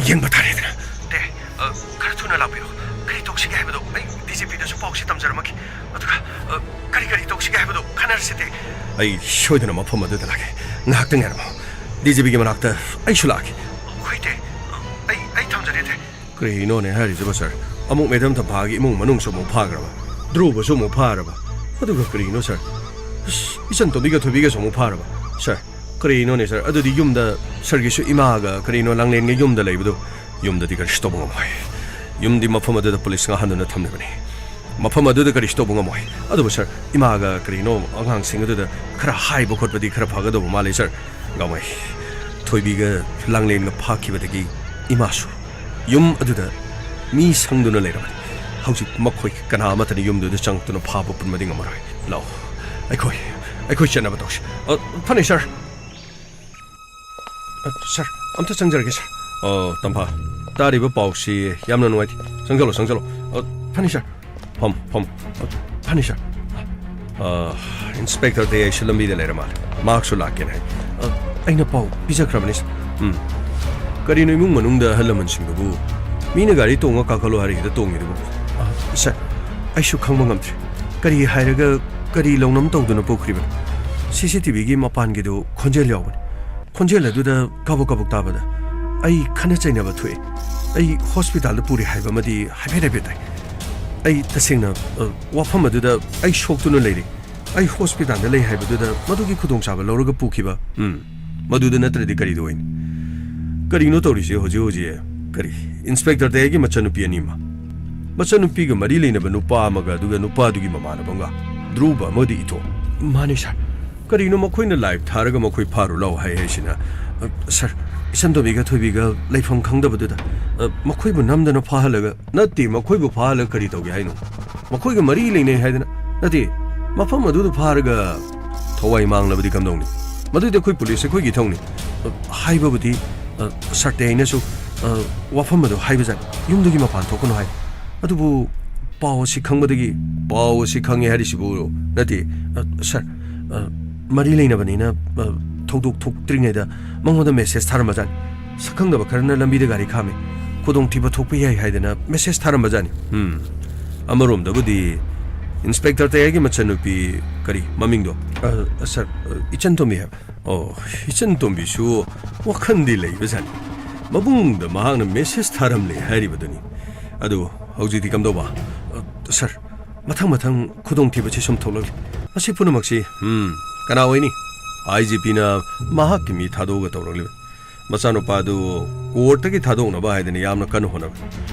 ꯌꯦꯡꯕ ꯇꯥꯔꯦꯗꯅ꯫ ꯇꯦ, ꯑ, ꯈꯔ ꯊꯨꯅ ꯂꯥꯛꯄꯤꯔꯣ꯫ ꯀꯔꯤ ꯇꯧꯁꯤꯒꯦ ꯍꯥꯏꯕꯗꯣ ꯑꯩ ꯗꯤ ꯖꯤ ꯄꯤꯗꯁꯨ ꯄꯥꯎꯁꯤ ꯇꯝꯖꯔꯝꯃꯒꯦ꯫ ꯑꯗꯨꯒ, ꯑ, ꯀꯔꯤ ꯀꯔꯤ ꯇꯧꯁꯤꯒꯦ ꯍꯥꯏꯕꯗꯣ ꯈꯟꯅꯔꯁꯤ, ꯇꯦ꯫ ꯑꯩ ꯁꯣꯏꯗꯅ ꯃꯐꯝ ꯑꯗꯨꯗ ꯂꯥꯛꯀꯦ꯫ ꯉꯥꯏꯍꯥꯛꯇꯪ ꯉꯥꯏꯔꯝꯃꯣ꯫ ꯗꯤ ꯖꯤ ꯄꯤꯒꯤ ꯃꯅꯥꯛꯇ ꯑꯩꯁꯨ ꯂꯥꯛꯀꯦ꯫ ꯍꯣꯏ, ꯇꯦ꯫ ꯑ, ꯑꯩ, ꯑꯩ ꯊꯝꯖꯔꯦ, ꯇꯦ꯫ ꯀꯔꯤꯅꯣꯅꯦ ꯍꯥꯏꯔꯤꯁꯤꯕꯣ, ꯁꯥꯔ? ꯑꯃꯨꯛ ꯃꯦꯗꯝ ꯇꯝꯐꯥꯒꯤ ꯏꯃꯨꯡ ꯃꯅꯨꯡꯁꯨ ꯑꯃꯨꯛ ꯐꯥꯈ꯭ꯔꯕ? ꯙ꯭ꯔꯨꯕꯁꯨ ꯑꯃꯨꯛ ꯐꯥꯔꯕ? ꯑꯗꯨꯒ ꯀꯔꯤꯅꯣ, ꯁꯥꯔ? ꯑꯁ, ꯏꯆꯟ ꯇꯣꯝꯕꯤꯒ ꯊꯣꯏꯕꯤꯒꯁꯨ ꯑꯃꯨꯛ ꯐꯥꯔꯕ? ꯁꯥꯔ, ꯀꯔꯤꯅꯣꯅꯦ, ꯁꯥꯔ? ꯑꯗꯨꯗꯤ ꯌꯨꯝꯗ ꯁꯥꯔꯒꯤꯁꯨ ꯏꯃꯥꯒ ꯀꯔꯤꯅꯣ ꯂꯥꯡꯂꯦꯟꯒ ꯌꯨꯝꯗ ꯂꯩꯕꯗꯨ ꯌꯨꯝꯗꯗꯤ ꯀꯔꯤꯁꯨ ꯇꯧꯕ ꯉꯝꯃꯣꯏ꯫ ꯌꯨꯝꯗꯤ ꯃꯐꯝ ꯑꯗꯨꯗ ꯄꯨꯂꯤꯁ ꯉꯥꯛꯍꯟꯗꯨꯅ ꯊꯝꯂꯤꯕꯅꯤ꯫ ꯃꯐꯝ ꯑꯗꯨꯗ ꯀꯔꯤꯁꯨ ꯇꯧꯕ ꯉꯝꯃꯣꯏ꯫ ꯑꯗꯨꯕꯨ ꯁꯥꯔ, ꯏꯃꯥꯒ ꯀꯔꯤꯅꯣ ꯑꯉꯥꯡꯁꯤꯡ ꯑꯗꯨꯗ ꯈꯔ ꯍꯥꯏꯕ ꯈꯣꯠꯄꯗꯤ ꯈꯔ ꯐꯒꯗꯧꯕ ꯃꯥꯜꯂꯤ, ꯁꯥꯔ꯫ ꯉꯝꯃꯣꯏ꯫ ꯊꯣꯏꯕꯤꯒ ꯂꯥꯡꯂꯦꯟꯒ ꯐꯥꯈꯤꯕꯗꯒꯤ ꯏꯃꯥꯁꯨ ꯌꯨꯝ ꯑꯗꯨꯗ ꯃꯤ ꯁꯪꯗꯨꯅ ꯂꯩꯔꯕꯅꯤ꯫ ꯍꯧꯖꯤꯛ ꯃꯈꯣꯏ ꯀꯅꯥ ꯑꯃꯠꯇꯅ ꯌꯨꯝꯗꯨꯗ ꯆꯪꯉꯛꯇꯨꯅ ꯐꯥꯕ ꯄꯨꯟꯕꯗꯤ ꯉꯝꯃꯔꯣꯏ꯫ ꯂꯥꯛꯑꯣ, ꯑꯩꯈꯣꯏ, ꯑꯩꯈꯣꯏ ꯆꯠꯅꯕ ꯇꯧꯁꯤ꯫ ꯑ, ꯐꯅꯤ, ꯁꯥꯔ꯫ ꯑ, ꯁꯥꯔ, ꯑꯝꯇ ꯆꯪꯖꯔꯒꯦ, ꯁꯥꯔ꯫ ꯑ, ꯇꯝꯐꯥ, ꯇꯥꯔꯤꯕ ꯄꯥꯎꯁꯤ ꯌꯥꯝꯅ ꯅꯨꯡꯉꯥꯏꯇꯦ꯫ ꯆꯪꯖꯜꯂꯣ, ꯆꯪꯖꯜꯂꯣ꯫ ꯑ, ꯐꯅꯤ, ꯁꯥꯔ꯫ ꯐꯝ, ꯐꯝ꯫ ꯑ, ꯐꯅꯤ, ꯁꯥꯔ꯫ ꯑ, ꯏꯟꯁꯄꯦꯛꯇꯔ ꯇꯦ, ꯑꯩꯁꯨ ꯂꯝꯕꯤꯗ ꯂꯩꯔ ꯃꯥꯜꯂꯦ꯫ ꯃꯍꯥꯛꯁꯨ ꯂꯥꯛꯀꯦꯅ ꯍꯥꯏ꯫ ꯑ, ꯑꯩꯅ ꯄꯥꯎ ꯄꯤꯖꯈ꯭ꯔꯕꯅꯤ, ꯁꯥꯔ꯫ ꯎꯝ꯫ ꯀꯔꯤꯅꯣ ꯏꯃꯨꯡ ꯃꯅꯨꯡꯗ ꯑꯍꯜ ꯂꯃꯟꯁꯤꯡꯗꯨꯕꯨ ꯃꯤꯅ ꯒꯥꯔꯤ ꯇꯣꯡꯉ ꯀꯥꯈꯠꯂꯣ ꯍꯥꯏꯔꯤꯗ ꯇꯣꯡꯉꯤꯗꯨꯕꯨ? ꯑ, ꯁꯥꯔ, ꯑꯩꯁꯨ ꯈꯪꯕ ꯉꯝꯗ꯭ꯔꯦ꯫ ꯀꯔꯤ ꯍꯥꯏꯔꯒ ꯀꯔꯤ ꯂꯧꯅꯝ ꯇꯧꯗꯨꯅ ꯄꯨꯈ꯭ꯔꯤꯕꯅꯣ? ꯁꯤ ꯁꯤ ꯇꯤ ꯚꯤꯒꯤ ꯃꯄꯥꯟꯒꯤꯗꯨ ꯈꯣꯟꯖꯦꯜ ꯌꯥꯎꯕꯅꯤ꯫ ꯈꯣꯟꯖꯦꯜ ꯑꯗꯨꯗ ꯀꯥꯕꯛ ꯀꯥꯕꯛ ꯇꯥꯕꯗ ꯑꯩ ꯈꯠꯅ ꯆꯩꯅꯕ ꯊꯣꯛꯑꯦ꯫ ꯑꯩ ꯍꯣꯁꯄꯤꯇꯥꯜꯗ ꯄꯨꯔꯦ ꯍꯥꯏꯕ ꯑꯃꯗꯤ ꯍꯥꯏꯐꯦꯠ ꯍꯥꯏꯐꯦꯠ ꯇꯥꯏ꯫ ꯑꯩ ꯇꯁꯦꯡꯅ, ꯑ, ꯋꯥꯐꯝ ꯑꯗꯨꯗ ꯑꯩ ꯁꯣꯛꯇꯨꯅ ꯂꯩꯔꯦ꯫ ꯑꯩ ꯍꯣꯁꯄꯤꯇꯥꯜꯗ ꯂꯩ ꯍꯥꯏꯕꯗꯨꯗ ꯃꯗꯨꯒꯤ ꯈꯨꯗꯣꯡꯆꯥꯕ ꯂꯧꯔꯒ ꯄꯨꯈꯤꯕ꯫ ꯎꯝ, ꯃꯗꯨꯗ ꯅꯠꯇ꯭ꯔꯗꯤ ꯀꯔꯤꯗ ꯑꯣꯏꯅꯤ? ꯀꯔꯤꯅꯣ ꯇꯧꯔꯤꯁꯦ ꯍꯧꯖꯤꯛ ꯍꯧꯖꯤꯛ? ꯀꯔꯤ, ꯏꯟꯁꯄꯦꯛꯇꯔ ꯗꯌꯥꯒꯤ ꯃꯆꯟꯅꯨꯄꯤ ꯑꯅꯤꯃ? ꯃꯆꯟꯅꯨꯄꯤꯒ ꯃꯔꯤ ꯂꯩꯅꯕ ꯅꯨꯄꯥ ꯑꯃꯒ, ꯑꯗꯨꯒ ꯅꯨꯄꯥꯗꯨꯒꯤ ꯃꯃꯥꯟꯅꯕ ꯑꯃꯒ, ꯙ꯭ꯔꯨꯕ ꯑꯃꯗꯤ ꯏꯇꯣꯝ꯫ ꯃꯥꯅꯤ, ꯁꯥꯔ꯫ ꯀꯔꯤꯅꯣ ꯃꯈꯣꯏꯅ ꯂꯥꯏꯚ ꯊꯥꯔꯒ ꯃꯈꯣꯏ ꯐꯥꯔꯨ ꯂꯥꯎ ꯍꯥꯏ ꯍꯥꯏꯁꯤꯅ? ꯑ, ꯁꯥꯔ, ꯏꯆꯟꯇꯣꯝꯕꯤꯒ ꯊꯣꯏꯕꯤꯒ ꯂꯩꯐꯝ ꯈꯪꯗꯕꯗꯨꯗ, ꯑ, ꯃꯈꯣꯏꯕꯨ ꯅꯝꯗꯅ ꯐꯥꯍꯜꯂꯒ, ꯅꯠꯇꯦ, ꯃꯈꯣꯏꯕꯨ ꯐꯥꯍꯜꯂꯒ ꯀꯔꯤ ꯇꯧꯒꯦ ꯍꯥꯏꯅꯣ? ꯃꯈꯣꯏꯒ ꯃꯔꯤ ꯂꯩꯅꯩ ꯍꯥꯏꯗꯅ? ꯅꯠꯇꯦ, ꯃꯐꯝ ꯑꯗꯨꯗ ꯐꯥꯔꯒ ꯊꯋꯥꯏ ꯃꯥꯡꯂꯕꯗꯤ ꯀꯝꯗꯧꯅꯤ? ꯃꯗꯨꯗꯤ ꯑꯩꯈꯣꯏ ꯄꯨꯂꯤꯁ ꯑꯩꯈꯣꯏꯒꯤ ꯏꯊꯧꯅꯤ꯫ ꯑ, ꯍꯥꯏꯕꯕꯨꯗꯤ, ꯑ, ꯁꯥꯔ ꯇꯦ ꯑꯩꯅꯁꯨ, ꯑ, ꯋꯥꯐꯝ ꯑꯗꯨ ꯍꯥꯏꯕꯖꯥꯠꯅꯤ, ꯌꯨꯝꯗꯒꯤ ꯃꯄꯥꯟ ꯊꯣꯛꯀꯅꯨ ꯍꯥꯏ꯫ ꯑꯗꯨꯕꯨ ꯄꯥꯎ ꯑꯁꯤ ꯈꯪꯕꯗꯒꯤ, ꯄꯥꯎ ꯑꯁꯤ ꯈꯪꯉꯦ ꯍꯥꯏꯔꯤꯁꯤꯕꯨ, ꯅꯠꯇꯦ, ꯑ, ꯁꯥꯔ, ꯑ, ꯃꯔꯤ ꯂꯩꯅꯕꯅꯤꯅ, ꯑ, ꯊꯧꯗꯣꯛ ꯊꯣꯛꯇ꯭ꯔꯤꯉꯩꯗ ꯃꯉꯣꯟꯗ ꯃꯦꯁꯦꯖ ꯊꯥꯔꯝꯕꯖꯥꯠꯅꯤ꯫ ꯁꯛꯈꯪꯗꯕ ꯈꯔꯅ ꯂꯝꯕꯤꯗ ꯒꯥꯔꯤ ꯈꯥꯝꯃꯤ, ꯈꯨꯗꯣꯡꯊꯤꯕ ꯊꯣꯛꯄ ꯌꯥꯏ ꯍꯥꯏꯗꯅ ꯃꯦꯁꯦꯖ ꯊꯥꯔꯝꯕꯖꯥꯠꯅꯤ꯫ ꯎꯝ, ꯑꯃꯔꯣꯝꯗꯕꯨꯗꯤ ꯏꯟꯁꯄꯦꯛꯇꯔ ꯇꯌꯥꯏꯒꯤ ꯃꯆꯟꯅꯨꯄꯤ, ꯀꯔꯤ ꯃꯃꯤꯡꯗꯣ? ꯑ, ꯁꯥꯔ, ꯑ, ꯏꯆꯟ ꯇꯣꯝꯕꯤ ꯍꯥꯏꯕ꯫ ꯑꯣ, ꯏꯆꯟ ꯇꯣꯝꯕꯤꯁꯨ ꯋꯥꯈꯜꯗꯤ ꯂꯩꯕꯖꯥꯠꯅꯤ꯫ ꯃꯕꯨꯡꯗ ꯃꯍꯥꯛꯅ ꯃꯦꯁꯦꯖ ꯊꯥꯔꯝꯂꯦ ꯍꯥꯏꯔꯤꯕꯗꯨꯅꯤ꯫ ꯑꯗꯨ ꯍꯧꯖꯤꯛꯇꯤ ꯀꯝꯗꯧꯕ? ꯑ, ꯁꯥꯔ, ꯃꯊꯪ ꯃꯊꯪ ꯈꯨꯗꯣꯡꯊꯤꯕꯁꯤ ꯁꯨꯝ ꯊꯣꯛꯂꯛꯂꯤ꯫ ꯃꯁꯤ ꯄꯨꯝꯅꯃꯛꯁꯤ, ꯎꯝ, ꯀꯅꯥ ꯑꯣꯏꯅꯤ? ꯑꯥꯏ ꯖꯤ ꯄꯤꯅ ꯃꯍꯥꯛꯀꯤ ꯃꯤ ꯊꯥꯗꯣꯛꯑꯒ ꯇꯧꯔꯛꯂꯤꯕ꯫ ꯃꯆꯥꯅꯨꯄꯥꯗꯨ ꯀꯣꯔꯠꯇꯒꯤ ꯊꯥꯗꯣꯛꯅꯕ ꯍꯥꯏꯗꯅ ꯌꯥꯝꯅ ꯀꯟꯅ ꯍꯣꯠꯅꯕ꯫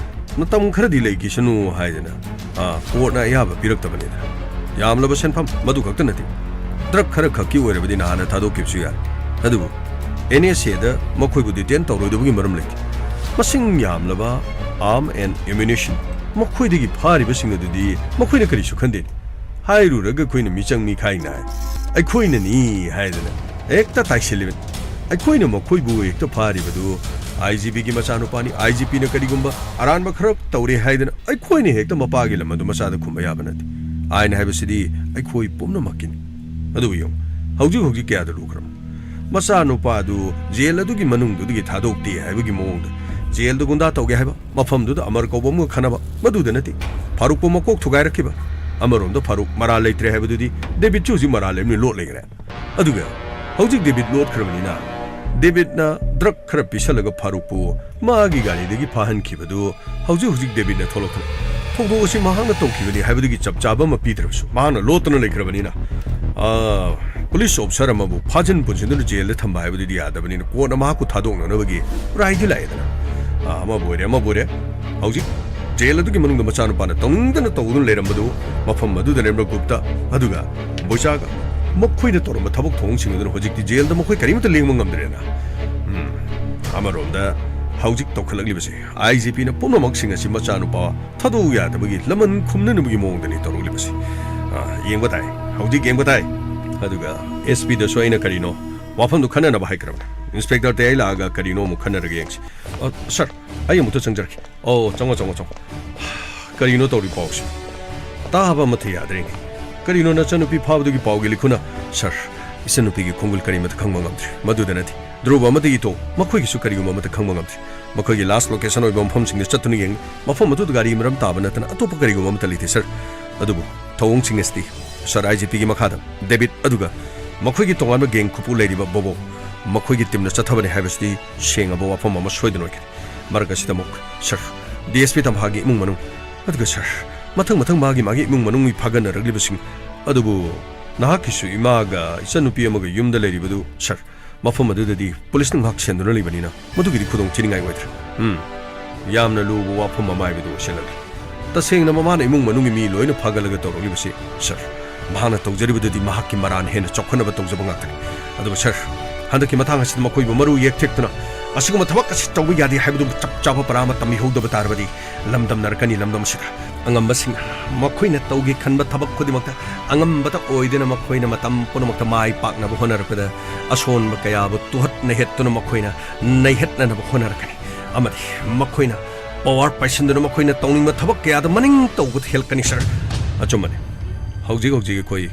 ꯃꯇꯝ ꯈꯔꯗꯤ ꯂꯩꯈꯤꯁꯅꯨ ꯍꯥꯏꯗꯅ, ꯑ, ꯀꯣꯔꯠꯅ ꯑꯌꯥꯕ ꯄꯤꯔꯛꯇꯕꯅꯤꯗ꯫ ꯌꯥꯝꯂꯕ ꯁꯦꯟꯐꯝ, ꯃꯗꯨ ꯈꯛꯇ ꯅꯠꯇꯦ, ꯗ꯭ꯔꯒ ꯈꯔ ꯈꯛꯀꯤ ꯑꯣꯏꯔꯕꯗꯤ ꯅꯍꯥꯟꯅ ꯊꯥꯗꯣꯛꯈꯤꯕꯁꯨ ꯌꯥꯔꯦ꯫ ꯑꯗꯨꯕꯨ ꯑꯦꯟ ꯑꯦꯁ ꯑꯦꯗ ꯃꯈꯣꯏꯕꯨ ꯗꯤꯇꯦꯟ ꯇꯧꯔꯣꯏꯗꯕꯒꯤ ꯃꯔꯝ ꯂꯩꯇꯦ꯫ ꯃꯁꯤꯡ ꯌꯥꯝꯂꯕ ꯑꯥꯔꯝ ꯑꯦꯟ ꯑꯦꯃꯨꯅꯤꯁꯟ ꯃꯈꯣꯏꯗꯒꯤ ꯐꯥꯔꯤꯕꯁꯤꯡ ꯑꯗꯨꯗꯤ ꯃꯈꯣꯏꯅ ꯀꯔꯤꯁꯨ ꯈꯟꯗꯦ꯫ ꯍꯥꯏꯔꯨꯔꯒ ꯑꯩꯈꯣꯏꯅ ꯃꯤꯆꯪ ꯃꯤꯈꯥꯏ ꯅꯥꯏ, ꯑꯩꯈꯣꯏꯅꯅꯤ ꯍꯥꯏꯗꯅ ꯍꯦꯛꯇ ꯇꯥꯏꯁꯤꯜꯂꯤꯕꯅꯤ꯫ ꯑꯩꯈꯣꯏꯅ ꯃꯈꯣꯏꯕꯨ ꯍꯦꯛꯇ ꯐꯥꯔꯤꯕꯗꯨ ꯑꯥꯏ ꯖꯤ ꯄꯤꯒꯤ ꯃꯆꯥꯅꯨꯄꯥꯅꯤ꯫ ꯑꯥꯏ ꯖꯤ ꯄꯤꯅ ꯀꯔꯤꯒꯨꯝꯕ ꯑꯔꯥꯟꯕ ꯈꯔ ꯇꯧꯔꯦ ꯍꯥꯏꯗꯅ ꯑꯩꯈꯣꯏꯅ ꯍꯦꯛꯇ ꯃꯄꯥꯒꯤ ꯂꯝ ꯑꯗꯨ ꯃꯆꯥꯗ ꯈꯨꯝꯕ ꯌꯥꯕ ꯅꯠꯇꯦ꯫ ꯑꯥꯏꯟ ꯍꯥꯏꯕꯁꯤꯗꯤ ꯑꯩꯈꯣꯏ ꯄꯨꯝꯅꯃꯛꯀꯤꯅꯤ꯫ ꯑꯗꯨꯕꯨ ꯌꯦꯡꯉꯨ, ꯍꯧꯖꯤꯛ ꯍꯧꯖꯤꯛ ꯀꯌꯥꯗ ꯂꯨꯈ꯭ꯔꯕ? ꯃꯆꯥꯅꯨꯄꯥꯗꯨ ꯖꯦꯜ ꯑꯗꯨꯒꯤ ꯃꯅꯨꯡꯗꯨꯗꯒꯤ ꯊꯥꯗꯣꯛꯇꯦ ꯍꯥꯏꯕꯒꯤ ꯃꯑꯣꯡꯗ ꯖꯦꯜꯗ ꯒꯨꯟꯗꯥ ꯇꯧꯒꯦ ꯍꯥꯏꯕ, ꯃꯐꯝꯗꯨꯗ ꯑꯃꯔ ꯀꯧꯕ ꯑꯃꯒ ꯈꯟꯅꯕ, ꯃꯗꯨꯗ ꯅꯠꯇꯦ꯫ ꯐꯥꯔꯨꯛꯄꯨ ꯃꯀꯣꯛ ꯊꯨꯒꯥꯏꯔꯛꯈꯤꯕ꯫ ꯑꯃꯔꯣꯝꯗ ꯐꯥꯔꯨꯛ ꯃꯔꯥꯜ ꯂꯩꯇ꯭ꯔꯦ ꯍꯥꯏꯕꯗꯨꯗꯤ ꯗꯦꯕꯤꯠꯁꯨ ꯍꯧꯖꯤꯛ ꯃꯔꯥꯜ ꯂꯩꯕꯅꯤ, ꯂꯣꯠ ꯂꯩꯈ꯭ꯔꯦ꯫ ꯑꯗꯨꯒ ꯍꯧꯖꯤꯛ ꯗꯦꯕꯤꯠ ꯂꯣꯠꯈ꯭ꯔꯕꯅꯤꯅ ꯗꯦꯕꯤꯠꯅ ꯗ꯭ꯔꯒ ꯈꯔ ꯄꯤꯁꯜꯂꯒ ꯐꯥꯔꯨꯛꯄꯨ ꯃꯥꯒꯤ ꯒꯥꯔꯤꯗꯒꯤ ꯐꯥꯍꯟꯈꯤꯕꯗꯨ ꯍꯧꯖꯤꯛ ꯍꯧꯖꯤꯛ ꯗꯦꯕꯤꯠꯅ ꯊꯣꯛꯂꯛꯇꯅ ꯊꯧꯗꯣꯛ ꯑꯁꯤ ꯃꯍꯥꯛꯅ ꯇꯧꯈꯤꯕꯅꯤ ꯍꯥꯏꯕꯗꯨꯒꯤ ꯆꯞ ꯆꯥꯕ ꯑꯃ ꯄꯤꯗ꯭ꯔꯕꯁꯨ ꯃꯍꯥꯛꯅ ꯂꯣꯠꯇꯨꯅ ꯂꯩꯈ꯭ꯔꯕꯅꯤꯅ, ꯑꯥ, ꯄꯨꯂꯤꯁ ꯑꯣꯐꯤꯁꯥꯔ ꯑꯃꯕꯨ ꯐꯥꯖꯤꯟ ꯄꯨꯟꯁꯤꯟꯗꯨꯅ ꯖꯦꯜꯗ ꯊꯝꯕ ꯍꯥꯏꯕꯗꯨꯗꯤ ꯌꯥꯗꯕꯅꯤꯅ ꯀꯣꯔꯠꯅ ꯃꯍꯥꯛꯄꯨ ꯊꯥꯗꯣꯛꯅꯅꯕꯒꯤ ꯔꯥꯏꯗꯤ ꯂꯥꯛꯑꯦꯗꯅ꯫ ꯑꯥ, ꯑꯃꯕꯨ ꯑꯣꯏꯔꯦ, ꯑꯃꯕꯨ ꯑꯣꯏꯔꯦ꯫ ꯍꯧꯖꯤꯛ ꯖꯦꯜ ꯑꯗꯨꯒꯤ ꯃꯅꯨꯡꯗ ꯃꯆꯥꯅꯨꯄꯥꯅ ꯇꯧꯅꯤꯡꯗꯅ ꯇꯧꯗꯨꯅ ꯂꯩꯔꯝꯕꯗꯨ ꯃꯐꯝ ꯑꯗꯨꯗ ꯂꯩꯔꯝꯕ ꯒꯨꯞꯇ ꯑꯗꯨꯒ ꯕꯣꯏꯆꯥꯒ ꯃꯈꯣꯏꯅ ꯇꯧꯔꯝꯕ ꯊꯕꯛ ꯊꯧꯑꯣꯡꯁꯤꯡ ꯑꯗꯨꯅ ꯍꯧꯖꯤꯛꯇꯤ ꯖꯦꯜꯗ ꯃꯈꯣꯏ ꯀꯔꯤꯃꯠꯇ ꯂꯦꯡꯕ ꯉꯝꯗ꯭ꯔꯦꯅ꯫ ꯎꯝ, ꯑꯃꯔꯣꯝꯗ ꯍꯧꯖꯤꯛ ꯇꯧꯈꯠꯂꯛꯂꯤꯕꯁꯦ ꯑꯥꯏ ꯖꯤ ꯄꯤꯅ ꯄꯨꯝꯅꯃꯛꯁꯤꯡ ꯑꯁꯤ ꯃꯆꯥꯅꯨꯄꯥ ꯊꯥꯗꯣꯛꯎ ꯌꯥꯗꯕꯒꯤ ꯂꯃꯟ ꯈꯨꯝꯅꯅꯕꯒꯤ ꯃꯑꯣꯡꯗꯅꯤ ꯇꯧꯔꯛꯂꯤꯕꯁꯤ꯫ ꯑꯥ, ꯌꯦꯡꯕ ꯇꯥꯏ, ꯍꯧꯖꯤꯛ ꯌꯦꯡꯕ ꯇꯥꯏ꯫ ꯑꯗꯨꯒ ꯑꯦꯁ ꯄꯤꯗꯁꯨ ꯑꯩꯅ ꯀꯔꯤꯅꯣ ꯋꯥꯐꯝꯗꯨ ꯈꯟꯅꯅꯕ ꯍꯥꯏꯈ꯭ꯔꯕꯅꯦ꯫ ꯏꯟꯁꯄꯦꯛꯇꯔ ꯇꯌꯥꯏ ꯂꯥꯛꯑꯒ ꯀꯔꯤꯅꯣ ꯑꯃꯨꯛ ꯈꯟꯅꯔꯒꯦ ꯌꯦꯡꯁꯤ꯫ ꯑ, ꯁꯥꯔ, ꯑꯩ ꯑꯃꯨꯛꯇ ꯆꯪꯖꯔꯛꯀꯦ꯫ ꯑꯣ, ꯆꯪꯉꯣ, ꯆꯪꯉꯣ, ꯆꯪꯉꯣ꯫ ꯀꯔꯤꯅꯣ ꯇꯧꯔꯤ ꯄꯥꯎꯁꯤ? ꯇꯥꯕ ꯑꯃꯠꯇ ꯌꯥꯗ꯭ꯔꯦꯅꯦ꯫ ꯀꯔꯤꯅꯣ ꯅꯆꯟꯅꯨꯄꯤ ꯐꯥꯕꯗꯨꯒꯤ ꯄꯥꯎꯒꯤ ꯂꯤꯈꯨꯅ? ꯁꯥꯔ, ꯏꯆꯟꯅꯨꯄꯤꯒꯤ ꯈꯣꯡꯒꯨꯜ ꯀꯔꯤꯃꯠꯇ ꯈꯪꯕ ꯉꯝꯗ꯭ꯔꯤ꯫ ꯃꯗꯨꯗ ꯅꯠꯇꯦ, ꯙ꯭ꯔꯨꯕ ꯑꯃꯗꯤ ꯏꯇꯣ, ꯃꯈꯣꯏꯒꯤꯁꯨ ꯀꯔꯤꯒꯨꯝꯕ ꯑꯃꯠꯇ ꯈꯪꯕ ꯉꯝꯗ꯭ꯔꯤ꯫ ꯃꯈꯣꯏꯒꯤ ꯂꯥꯁ ꯂꯣꯀꯦꯁꯟ ꯑꯣꯏꯕ ꯃꯐꯝꯁꯤꯡꯗ ꯆꯠꯇꯨꯅ ꯌꯦꯡꯂꯤ꯫ ꯃꯐꯝ ꯑꯗꯨꯗ ꯒꯥꯔꯤ ꯃꯔꯝ ꯇꯥꯕ ꯅꯠꯇꯅ ꯑꯇꯣꯞꯄ ꯀꯔꯤꯒꯨꯝꯕ ꯑꯃꯠꯇ ꯂꯩꯇꯦ, ꯁꯥꯔ꯫ ꯑꯗꯨꯕꯨ ꯊꯧꯑꯣꯡꯁꯤꯡ ꯑꯁꯤꯗꯤ ꯁꯥꯔ ꯑꯥꯏ ꯖꯤ ꯄꯤꯒꯤ ꯃꯈꯥꯗ ꯗꯦꯕꯤꯠ ꯑꯗꯨꯒ ꯃꯈꯣꯏꯒꯤ ꯇꯣꯉꯥꯟꯕ ꯒꯦꯡ ꯈꯨꯄꯨ ꯂꯩꯔꯤꯕ ꯕꯣꯕꯣ, ꯃꯈꯣꯏꯒꯤ ꯇꯤꯝꯅ ꯆꯠꯊꯕꯅꯤ ꯍꯥꯏꯕꯁꯤꯗꯤ ꯁꯦꯡꯉꯕ ꯋꯥꯐꯝ ꯑꯃ ꯁꯣꯏꯗꯅ ꯑꯣꯏꯒꯅꯤ꯫ ꯃꯔꯛ ꯑꯁꯤꯗ ꯑꯃꯨꯛ, ꯁꯥꯔ, ꯗꯤ ꯑꯦꯁ ꯄꯤ ꯇꯝꯐꯥꯒꯤ ꯏꯃꯨꯡ ꯃꯅꯨꯡ, ꯑꯗꯨꯒ ꯁꯥꯔ, ꯃꯊꯪ ꯃꯊꯪ ꯃꯥꯒꯤ ꯃꯥꯒꯤ ꯏꯃꯨꯡ ꯃꯅꯨꯡꯒꯤ ꯐꯥꯒꯠꯅꯔꯛꯂꯤꯕꯁꯤꯡ ꯑꯗꯨꯕꯨ, ꯅꯍꯥꯛꯀꯤꯁꯨ ꯏꯃꯥꯒ ꯏꯆꯟꯅꯨꯄꯤ ꯑꯃꯒ ꯌꯨꯝꯗ ꯂꯩꯔꯤꯕꯗꯨ, ꯁꯥꯔ, ꯃꯐꯝ ꯑꯗꯨꯗꯗꯤ ꯄꯨꯂꯤꯁꯅ ꯉꯥꯛ ꯁꯦꯟꯗꯨꯅ ꯂꯩꯕꯅꯤꯅ ꯃꯗꯨꯒꯤꯗꯤ ꯈꯨꯗꯣꯡ ꯊꯤꯅꯤꯡꯉꯥꯏ ꯑꯣꯏꯗ꯭ꯔꯦ꯫ ꯎꯝ, ꯌꯥꯝꯅ ꯂꯨꯕ ꯋꯥꯐꯝ ꯑꯃ ꯍꯥꯏꯕꯗꯨ ꯑꯣꯏꯁꯤꯜꯂꯛꯂꯦ꯫ ꯇꯁꯦꯡꯅ ꯃꯃꯥꯅ ꯏꯃꯨꯡ ꯃꯅꯨꯡꯒꯤ ꯃꯤ ꯂꯣꯏꯅ ꯐꯥꯒꯠꯂꯒ ꯇꯧꯔꯛꯂꯤꯕꯁꯤ, ꯁꯥꯔ, ꯃꯍꯥꯛꯅ ꯇꯧꯖꯔꯤꯕꯗꯨꯗꯤ ꯃꯍꯥꯛꯀꯤ ꯃꯔꯥꯟ ꯍꯦꯟꯅ ꯆꯥꯎꯈꯠꯅꯕ ꯇꯧꯖꯕ ꯉꯥꯛꯇꯅꯤ꯫ ꯑꯗꯨꯒ ꯁꯥꯔ, ꯍꯟꯗꯛꯀꯤ ꯃꯇꯥꯡ ꯑꯁꯤꯗ ꯃꯈꯣꯏꯕꯨ ꯃꯔꯨ ꯌꯦꯛꯊꯦꯛꯇꯨꯅ ꯑꯁꯤꯒꯨꯝꯕ ꯊꯕꯛ ꯑꯁꯤ ꯇꯧꯕ ꯌꯥꯗꯦ ꯍꯥꯏꯕꯗꯨ ꯆꯞ ꯆꯥꯕ ꯄꯔꯥ ꯑꯃ ꯇꯝꯕꯤꯍꯧꯗꯕ ꯇꯥꯔꯕꯗꯤ ꯂꯝꯗꯝꯅꯔꯛꯀꯅꯤ ꯂꯝꯗꯝ ꯑꯁꯤꯗ꯫ ꯑꯉꯝꯕꯁꯤꯡꯅ ꯃꯈꯣꯏꯅ ꯇꯧꯒꯦ ꯈꯟꯕ ꯊꯕꯛ ꯈꯨꯗꯤꯡꯃꯛꯇ ꯑꯉꯝꯕꯇ ꯑꯣꯏꯗꯨꯅ ꯃꯈꯣꯏꯅ ꯃꯇꯝ ꯄꯨꯝꯅꯃꯛꯇ ꯃꯥꯏ ꯄꯥꯛꯅꯕ ꯍꯣꯠꯅꯔꯛꯄꯗ ꯑꯁꯣꯟꯕ ꯀꯌꯥꯕꯨ ꯇꯨꯍꯠ ꯅꯩꯍꯠꯇꯨꯅ ꯃꯈꯣꯏꯅ ꯅꯩꯍꯠꯅꯅꯕ ꯍꯣꯠꯅꯔꯛꯀꯅꯤ꯫ ꯑꯃꯗꯤ ꯃꯈꯣꯏꯅ ꯄꯋꯥꯔ ꯄꯥꯏꯁꯤꯟꯗꯨꯅ ꯃꯈꯣꯏꯅ ꯇꯧꯅꯤꯡꯕ ꯊꯕꯛ ꯀꯌꯥꯗ ꯃꯅꯤꯡ ꯇꯧꯕ ꯊꯤꯜꯂꯛꯀꯅꯤ, ꯁꯥꯔ꯫ ꯑꯆꯨꯝꯕꯅꯤ꯫ ꯍꯧꯖꯤꯛ ꯍꯧꯖꯤꯛ ꯑꯩꯈꯣꯏ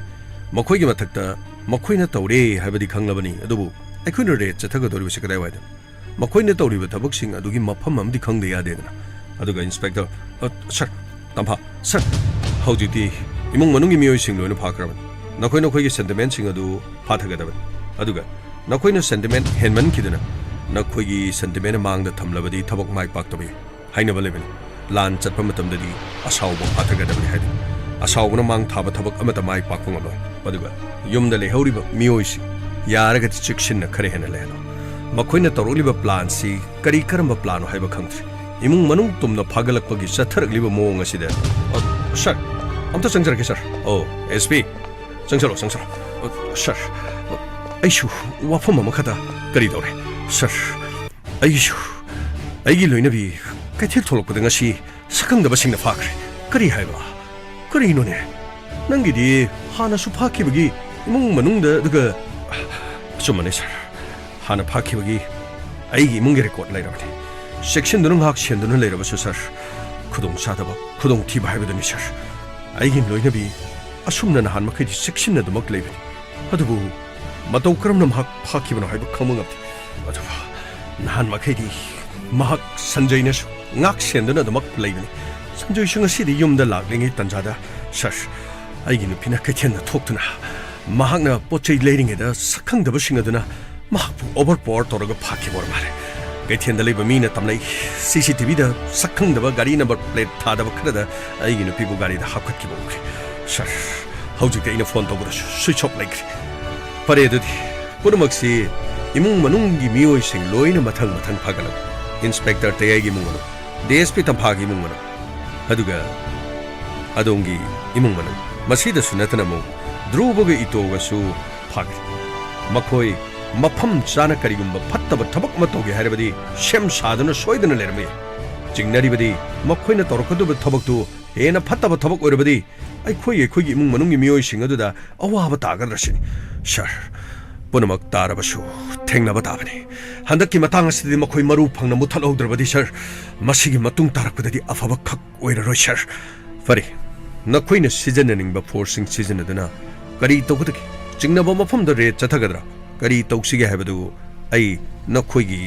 ꯃꯈꯣꯏꯒꯤ ꯃꯊꯛꯇ ꯃꯈꯣꯏꯅ ꯇꯧꯔꯦ ꯍꯥꯏꯕꯗꯤ ꯈꯪꯂꯕꯅꯤ, ꯑꯗꯨꯕꯨ ꯑꯩꯈꯣꯏꯅ ꯔꯦꯗ ꯆꯠꯊꯒꯗꯧꯔꯤꯕꯁꯤ ꯀꯗꯥꯏꯋꯥꯏꯗꯅꯣ? ꯃꯈꯣꯏꯅ ꯇꯧꯔꯤꯕ ꯊꯕꯛꯁꯤꯡ ꯑꯗꯨꯒꯤ ꯃꯐꯝ ꯑꯃꯗꯤ ꯈꯪꯗ ꯌꯥꯗꯦꯗꯅ꯫ ꯑꯗꯨꯒ ꯏꯟꯁꯄꯦꯛꯇꯔ, ꯑ, ꯁꯥꯔ, ꯇꯝꯐꯥ, ꯁꯥꯔ, ꯍꯧꯖꯤꯛꯇꯤ ꯏꯃꯨꯡ ꯃꯅꯨꯡꯒꯤ ꯃꯤꯑꯣꯏꯁꯤꯡ ꯂꯣꯏꯅ ꯐꯥꯈ꯭ꯔꯕꯅꯤ꯫ ꯅꯈꯣꯏ ꯅꯈꯣꯏꯒꯤ ꯁꯦꯟꯇꯤꯃꯦꯟꯁꯤꯡ ꯑꯗꯨ ꯐꯥꯊꯒꯗꯕꯅꯤ꯫ ꯑꯗꯨꯒ ꯅꯈꯣꯏꯅ ꯁꯦꯟꯇꯤꯃꯦꯟ ꯍꯦꯟꯃꯟꯈꯤꯗꯨꯅ ꯅꯈꯣꯏꯒꯤ ꯁꯦꯟꯇꯤꯃꯦꯟ ꯃꯥꯡꯗ ꯊꯝꯂꯕꯗꯤ ꯊꯕꯛ ꯃꯥꯏ ꯄꯥꯛꯇꯕ ꯌꯥꯏ꯫ ꯍꯥꯏꯅꯕ ꯂꯩꯕꯅꯤ, "ꯂꯥꯟ ꯆꯠꯄ ꯃꯇꯝꯗꯗꯤ ꯑꯁꯥꯎꯕ ꯐꯥꯊꯒꯗꯕꯅꯤ" ꯍꯥꯏꯗꯨꯅ꯫ ꯑꯁꯥꯎꯕꯅ ꯃꯥꯡ ꯊꯥꯕ ꯊꯕꯛ ꯑꯃꯠꯇ ꯃꯥꯏ ꯄꯥꯛꯄ ꯉꯝꯂꯣꯏ꯫ ꯑꯗꯨꯒ ꯌꯨꯝꯗ ꯂꯩꯍꯧꯔꯤꯕ ꯃꯤꯑꯣꯏꯁꯤꯡ ꯌꯥꯔꯒꯗꯤ ꯆꯦꯛꯁꯤꯟꯅ ꯈꯔ ꯍꯦꯟꯅ ꯂꯩꯍꯜꯂꯣ꯫ ꯃꯈꯣꯏꯅ ꯇꯧꯔꯛꯂꯤꯕ ꯄ꯭ꯂꯥꯟꯁꯤ ꯀꯔꯤ ꯀꯔꯝꯕ ꯄ꯭ꯂꯥꯟꯅꯣ ꯍꯥꯏꯕ ꯈꯪꯗ꯭ꯔꯤ꯫ ꯏꯃꯨꯡ ꯃꯅꯨꯡ ꯇꯨꯝꯅ ꯐꯥꯒꯠꯂꯛꯄꯒꯤ ꯆꯠꯊꯔꯛꯂꯤꯕ ꯃꯑꯣꯡ ꯑꯁꯤꯗ꯫ ꯑ, ꯁꯥꯔ, ꯑꯝꯇ ꯆꯪꯖꯔꯛꯀꯦ, ꯁꯥꯔ꯫ ꯑꯣ, ꯑꯦꯁ ꯄꯤ, ꯆꯪꯁꯜꯂꯣ, ꯆꯪꯁꯜꯂꯣ꯫ ꯑ, ꯁꯥꯔ, ꯑ, ꯑꯩꯁꯨ ꯋꯥꯐꯝ ꯑꯃꯈꯛꯇ ꯀꯔꯤ ꯇꯧꯔꯦ, ꯁꯥꯔ? ꯑꯩꯒꯤꯁꯨ, ꯑꯩꯒꯤ ꯂꯣꯏꯅꯕꯤ ꯀꯩꯊꯦꯜ ꯊꯣꯛꯂꯛꯄꯗ ꯉꯁꯤ ꯁꯛꯈꯪꯗꯕꯁꯤꯡꯅ ꯐꯥꯈ꯭ꯔꯦ꯫ ꯀꯔꯤ ꯍꯥꯏꯕ? ꯀꯔꯤꯅꯣꯅꯦ? ꯅꯪꯒꯤꯗꯤ ꯍꯥꯟꯅꯁꯨ ꯐꯥꯈꯤꯕꯒꯤ ꯏꯃꯨꯡ ꯃꯅꯨꯡꯗ, ꯑꯗꯨꯒ ꯑꯆꯨꯝꯕꯅꯦ ꯁꯥꯔ, ꯍꯥꯟꯅ ꯐꯥꯈꯤꯕꯒꯤ ꯑꯩꯒꯤ ꯏꯃꯨꯡꯒꯤ ꯔꯦꯀꯣꯔꯗ ꯂꯩꯔꯕꯅꯤ꯫ ꯆꯦꯛꯁꯤꯟꯗꯨꯅ ꯉꯥꯛ ꯁꯦꯟꯗꯨꯅ ꯂꯩꯔꯕꯁꯨ ꯁꯥꯔ, ꯈꯨꯗꯣꯡꯆꯥꯗꯕ, ꯈꯨꯗꯣꯡꯊꯤꯕ ꯍꯥꯏꯕꯗꯨꯅꯤ ꯁꯥꯔ꯫ ꯑꯩꯒꯤ ꯂꯣꯏꯅꯕꯤ ꯑꯁꯨꯝꯅ ꯅꯍꯥꯟ ꯃꯈꯩꯗꯤ ꯆꯦꯛꯁꯤꯟꯅꯗꯨꯃꯛ ꯂꯩꯕꯅꯤ, ꯑꯗꯨꯕꯨ ꯃꯇꯧ ꯀꯔꯝꯅ ꯃꯍꯥꯛ ꯐꯥꯈꯤꯕꯅꯣ ꯍꯥꯏꯕ ꯈꯪꯕ ꯉꯝꯗꯦ꯫ ꯑꯗꯨꯕꯨ ꯅꯍꯥꯟ ꯃꯈꯩꯗꯤ ꯃꯍꯥꯛ ꯁꯟꯖꯣꯏꯅꯁꯨ ꯉꯥꯛ ꯁꯦꯟꯗꯨꯅ ꯑꯗꯨꯃꯛ ꯂꯩꯕꯅꯤ꯫ ꯁꯟꯖꯣꯏꯁꯨ ꯉꯁꯤꯗꯤ ꯌꯨꯝꯗ ꯂꯥꯛꯂꯤꯉꯩ ꯇꯟꯖꯥꯗ, ꯁꯥꯔ, ꯑꯩꯒꯤ ꯅꯨꯄꯤꯅ ꯀꯩꯊꯦꯜꯗ ꯊꯣꯛꯇꯨꯅ ꯃꯍꯥꯛꯅ ꯄꯣꯠ ꯆꯩ ꯂꯩꯔꯤꯉꯩꯗ ꯁꯛꯈꯪꯗꯕꯁꯤꯡ ꯑꯗꯨꯅ ꯃꯍꯥꯛꯄꯨ ꯑꯣꯚꯔ ꯄꯥꯋꯔ ꯇꯧꯔꯒ ꯐꯥꯈꯤꯕ ꯑꯣꯏꯔ ꯃꯥꯜꯂꯦ꯫ ꯀꯩꯊꯦꯜꯗ ꯂꯩꯕ ꯃꯤꯅ ꯇꯝꯂꯛꯏ, ꯁꯤ ꯁꯤ ꯇꯤ ꯚꯤꯗ ꯁꯛꯈꯪꯗꯕ ꯒꯥꯔꯤ ꯅꯝꯕꯔ ꯄ꯭ꯂꯦꯠ ꯊꯥꯗꯕ ꯈꯔꯗ ꯑꯩꯒꯤ ꯅꯨꯄꯤꯕꯨ ꯒꯥꯔꯤꯗ ꯍꯥꯞꯀꯠꯈꯤꯕ ꯎꯈ꯭ꯔꯦ꯫ ꯁꯥꯔ, ꯍꯧꯖꯤꯛꯇꯤ ꯑꯩꯅ ꯐꯣꯟ ꯇꯧꯕꯗꯁꯨ ꯁ꯭ꯋꯤꯆ ꯑꯣꯐ ꯂꯩꯈ꯭ꯔꯦ꯫ ꯐꯔꯦ, ꯑꯗꯨꯗꯤ ꯄꯨꯝꯅꯃꯛꯁꯤ ꯏꯃꯨꯡ ꯃꯅꯨꯡꯒꯤ ꯃꯤꯑꯣꯏꯁꯤꯡ ꯂꯣꯏꯅ ꯃꯊꯪ ꯃꯊꯪ ꯐꯥꯒꯠꯂꯛꯎ꯫ ꯏꯟꯁꯄꯦꯛꯇꯔ ꯇꯌꯥꯏꯒꯤ ꯏꯃꯨꯡ ꯃꯅꯨꯡ, ꯗꯤ ꯑꯦꯁ ꯄꯤ ꯇꯝꯐꯥꯒꯤ ꯏꯃꯨꯡ ꯃꯅꯨꯡ, ꯑꯗꯨꯒ ꯑꯗꯣꯝꯒꯤ ꯏꯃꯨꯡ ꯃꯅꯨꯡ꯫ ꯃꯁꯤꯗꯁꯨ ꯅꯠꯇꯅ ꯑꯃꯨꯛ ꯙ꯭ꯔꯨꯕꯒ ꯏꯇꯣꯒꯁꯨ ꯐꯥꯈ꯭ꯔꯦ꯫ ꯃꯈꯣꯏ ꯃꯐꯝ ꯆꯥꯅ ꯀꯔꯤꯒꯨꯝꯕ ꯐꯠꯇꯕ ꯊꯕꯛ ꯑꯃ ꯇꯧꯒꯦ ꯍꯥꯏꯔꯕꯗꯤ ꯁꯦꯝ ꯁꯥꯗꯨꯅ ꯁꯣꯏꯗꯅ ꯂꯩꯔꯝꯕ ꯌꯥꯏ꯫ ꯆꯤꯡꯅꯔꯤꯕꯗꯤ ꯃꯈꯣꯏꯅ ꯇꯧꯔꯛꯀꯗꯧꯕ ꯊꯕꯛꯇꯨ ꯍꯦꯟꯅ ꯐꯠꯇꯕ ꯊꯕꯛ ꯑꯣꯏꯔꯕꯗꯤ ꯑꯩꯈꯣꯏ, ꯑꯩꯈꯣꯏꯒꯤ ꯏꯃꯨꯡ ꯃꯅꯨꯡꯒꯤ ꯃꯤꯑꯣꯏꯁꯤꯡ ꯑꯗꯨꯗ ꯑꯋꯥꯕ ꯇꯥꯒꯗ꯭ꯔꯥ ꯁꯤꯅꯤ꯫ ꯁꯥꯔ, ꯄꯨꯝꯅꯃꯛ ꯇꯥꯔꯕꯁꯨ ꯊꯦꯡꯅꯕ ꯇꯥꯕꯅꯤ꯫ ꯍꯟꯗꯛꯀꯤ ꯃꯇꯥꯡ ꯑꯁꯤꯗꯗꯤ ꯃꯈꯣꯏ ꯃꯔꯨ ꯐꯪꯅ ꯃꯨꯠꯊꯠꯍꯧꯗ꯭ꯔꯕꯗꯤ, ꯁꯥꯔ, ꯃꯁꯤꯒꯤ ꯃꯇꯨꯡ ꯇꯥꯔꯛꯄꯗꯗꯤ ꯑꯐꯕ ꯈꯛ ꯑꯣꯏꯔꯔꯣꯏ, ꯁꯥꯔ꯫ ꯐꯔꯦ, ꯅꯈꯣꯏꯅ ꯁꯤꯖꯤꯟꯅꯅꯤꯡꯕ ꯐꯣꯔꯁꯁꯤꯡ ꯁꯤꯖꯤꯟꯅꯗꯨꯅ ꯀꯔꯤ ꯇꯧꯒꯗꯒꯦ? ꯆꯤꯡꯅꯕ ꯃꯐꯝꯗ ꯔꯦꯗ ꯆꯠꯊꯒꯗ꯭ꯔꯥ? ꯀꯔꯤ ꯇꯧꯁꯤꯒꯦ ꯍꯥꯏꯕꯗꯨ ꯑꯩ ꯅꯈꯣꯏꯒꯤ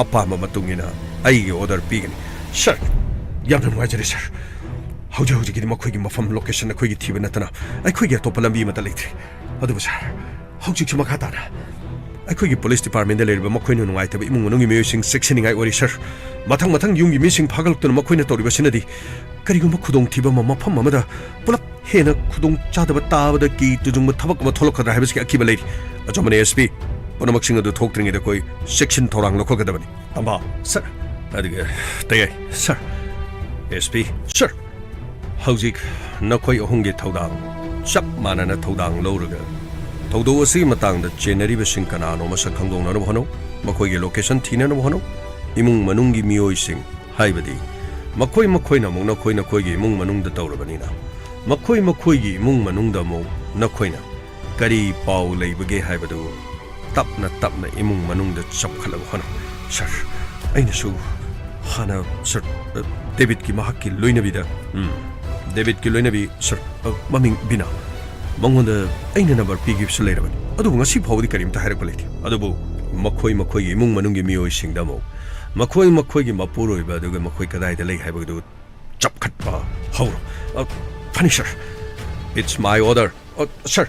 ꯑꯄꯥꯝꯕ ꯃꯇꯨꯡ ꯏꯟꯅ ꯑꯩꯒꯤ ꯑꯣꯔꯗꯔ ꯄꯤꯒꯅꯤ꯫ ꯁꯥꯔ, ꯌꯥꯝꯅ ꯅꯨꯡꯉꯥꯏꯖꯔꯦ, ꯁꯥꯔ꯫ ꯍꯧꯖꯤꯛ ꯍꯧꯖꯤꯛꯀꯤꯗꯤ ꯃꯈꯣꯏꯒꯤ ꯃꯐꯝ ꯂꯣꯀꯦꯁꯟ ꯑꯩꯈꯣꯏꯒꯤ ꯊꯤꯕ ꯅꯠꯇꯅ ꯑꯩꯈꯣꯏꯒꯤ ꯑꯇꯣꯞꯄ ꯂꯝꯕꯤ ꯑꯃꯠꯇ ꯂꯩꯇ꯭ꯔꯦ꯫ ꯑꯗꯨꯕꯨ, ꯁꯥꯔ, ꯍꯧꯖꯤꯛꯁꯨ ꯃꯈꯥ ꯇꯥꯅ ꯑꯩꯈꯣꯏꯒꯤ ꯄꯨꯂꯤꯁ ꯗꯤꯄꯥꯔꯠꯃꯦꯟꯗ ꯂꯩꯔꯤꯕ ꯃꯈꯣꯏꯅ ꯅꯨꯡꯉꯥꯏꯇꯕ ꯏꯃꯨꯡ ꯃꯅꯨꯡꯒꯤ ꯃꯤꯑꯣꯏꯁꯤꯡ ꯆꯦꯛꯁꯤꯟꯅꯤꯡꯉꯥꯏ ꯑꯣꯏꯔꯤ, ꯁꯥꯔ꯫ ꯃꯊꯪ ꯃꯊꯪ ꯌꯨꯝꯒꯤ ꯃꯤꯁꯤꯡ ꯐꯥꯒꯠꯂꯛꯇꯨꯅ ꯃꯈꯣꯏꯅ ꯇꯧꯔꯤꯕꯁꯤꯅꯗꯤ ꯀꯔꯤꯒꯨꯝꯕ ꯈꯨꯗꯣꯡꯊꯤꯕ ꯑꯃ ꯃꯐꯝ ꯑꯃꯗ ꯄꯨꯂꯞ ꯍꯦꯟꯅ ꯈꯨꯗꯣꯡ ꯆꯥꯗꯕ ꯇꯥꯕꯗ ꯀꯤ ꯇꯨꯖꯨꯡꯕ ꯊꯕꯛ ꯑꯃ ꯊꯣꯛꯂꯛꯀꯗ꯭ꯔꯥ ꯍꯥꯏꯕꯁꯤꯒꯤ ꯑꯀꯤꯕ ꯂꯩꯔꯤ꯫ ꯑꯆꯨꯝꯕꯅꯤ, ꯑꯦꯁ ꯄꯤ꯫ ꯄꯨꯝꯅꯃꯛꯁꯤꯡ ꯑꯗꯨ ꯊꯣꯛꯇ꯭ꯔꯤꯉꯩꯗ ꯑꯩꯈꯣꯏ ꯆꯦꯛꯁꯤꯟ ꯊꯧꯔꯥꯡ ꯂꯧꯈꯠꯀꯗꯕꯅꯤ꯫ ꯇꯝꯐꯥ꯫ ꯁꯥꯔ꯫ ꯑꯗꯨꯒ ꯇꯌꯥꯏ꯫ ꯁꯥꯔ꯫ S P. ꯁꯥꯔ꯫ ꯍꯧꯖꯤꯛ ꯅꯈꯣꯏ ꯑꯍꯨꯝꯒꯤ ꯊꯧꯗꯥꯡ ꯆꯞ ꯃꯥꯟꯅꯅ ꯊꯧꯗꯥꯡ ꯂꯧꯔꯒ ꯊꯧꯗꯣꯛ ꯑꯁꯤꯒꯤ ꯃꯇꯥꯡꯗ ꯆꯦꯟꯅꯔꯤꯕꯁꯤꯡ ꯀꯅꯥꯅꯣ ꯃꯁꯛ ꯈꯪꯗꯣꯛꯅꯅꯕ ꯍꯣꯠꯅꯧ꯫ ꯃꯈꯣꯏꯒꯤ ꯂꯣꯀꯦꯁꯟ ꯊꯤꯅꯅꯕ ꯍꯣꯠꯅꯧ꯫ ꯏꯃꯨꯡ ꯃꯅꯨꯡꯒꯤ ꯃꯤꯑꯣꯏꯁꯤꯡ, ꯍꯥꯏꯕꯗꯤ ꯃꯈꯣꯏ ꯃꯈꯣꯏꯅ ꯑꯃꯨꯛ ꯅꯈꯣꯏ ꯅꯈꯣꯏꯒꯤ ꯏꯃꯨꯡ ꯃꯅꯨꯡꯗ ꯇꯧꯔꯕꯅꯤꯅ, ꯃꯈꯣꯏ ꯃꯈꯣꯏꯒꯤ ꯏꯃꯨꯡ ꯃꯅꯨꯡꯗ ꯑꯃꯨꯛ ꯅꯈꯣꯏꯅ ꯀꯔꯤ ꯄꯥꯎ ꯂꯩꯕꯒꯦ ꯍꯥꯏꯕꯗꯨ ꯇꯞꯅ ꯇꯞꯅ ꯏꯃꯨꯡ ꯃꯅꯨꯡꯗ ꯆꯞꯈꯠꯂꯒ ꯍꯣꯠꯅꯧ꯫ ꯁꯥꯔ, ꯑꯩꯅꯁꯨ ꯍꯥꯟꯅ ꯁꯥꯔ, ꯑ, ꯗꯦꯕꯤꯠꯀꯤ ꯃꯍꯥꯛꯀꯤ ꯂꯣꯏꯅꯕꯤꯗ, ꯎꯝ, ꯗꯦꯕꯤꯠꯀꯤ ꯂꯣꯏꯅꯕꯤ, ꯁꯥꯔ, ꯑ, ꯃꯃꯤꯡ ꯕꯤꯅꯥ, ꯃꯉꯣꯟꯗ ꯑꯩꯅ ꯅꯝꯕꯔ ꯄꯤꯈꯤꯕꯁꯨ ꯂꯩꯔꯕꯅꯤ꯫ ꯑꯗꯨꯕꯨ ꯉꯁꯤ ꯐꯥꯎꯕꯗꯤ ꯀꯔꯤꯝꯇ ꯍꯥꯏꯔꯛꯄ ꯂꯩꯇꯦ꯫ ꯑꯗꯨꯕꯨ ꯃꯈꯣꯏ ꯃꯈꯣꯏꯒꯤ ꯏꯃꯨꯡ ꯃꯅꯨꯡꯒꯤ ꯃꯤꯑꯣꯏꯁꯤꯡꯗ ꯑꯃꯨꯛ ꯃꯈꯣꯏ ꯃꯈꯣꯏꯒꯤ ꯃꯄꯨꯔꯣꯏꯕ ꯑꯗꯨꯒ ꯃꯈꯣꯏ ꯀꯗꯥꯏꯗ ꯂꯩ ꯍꯥꯏꯕꯗꯨ ꯆꯞꯈꯠꯄ ꯍꯧꯔꯣ꯫ ꯑ, ꯐꯅꯤ, ꯁꯥꯔ꯫ It's my order. ꯑ, ꯁꯥꯔ,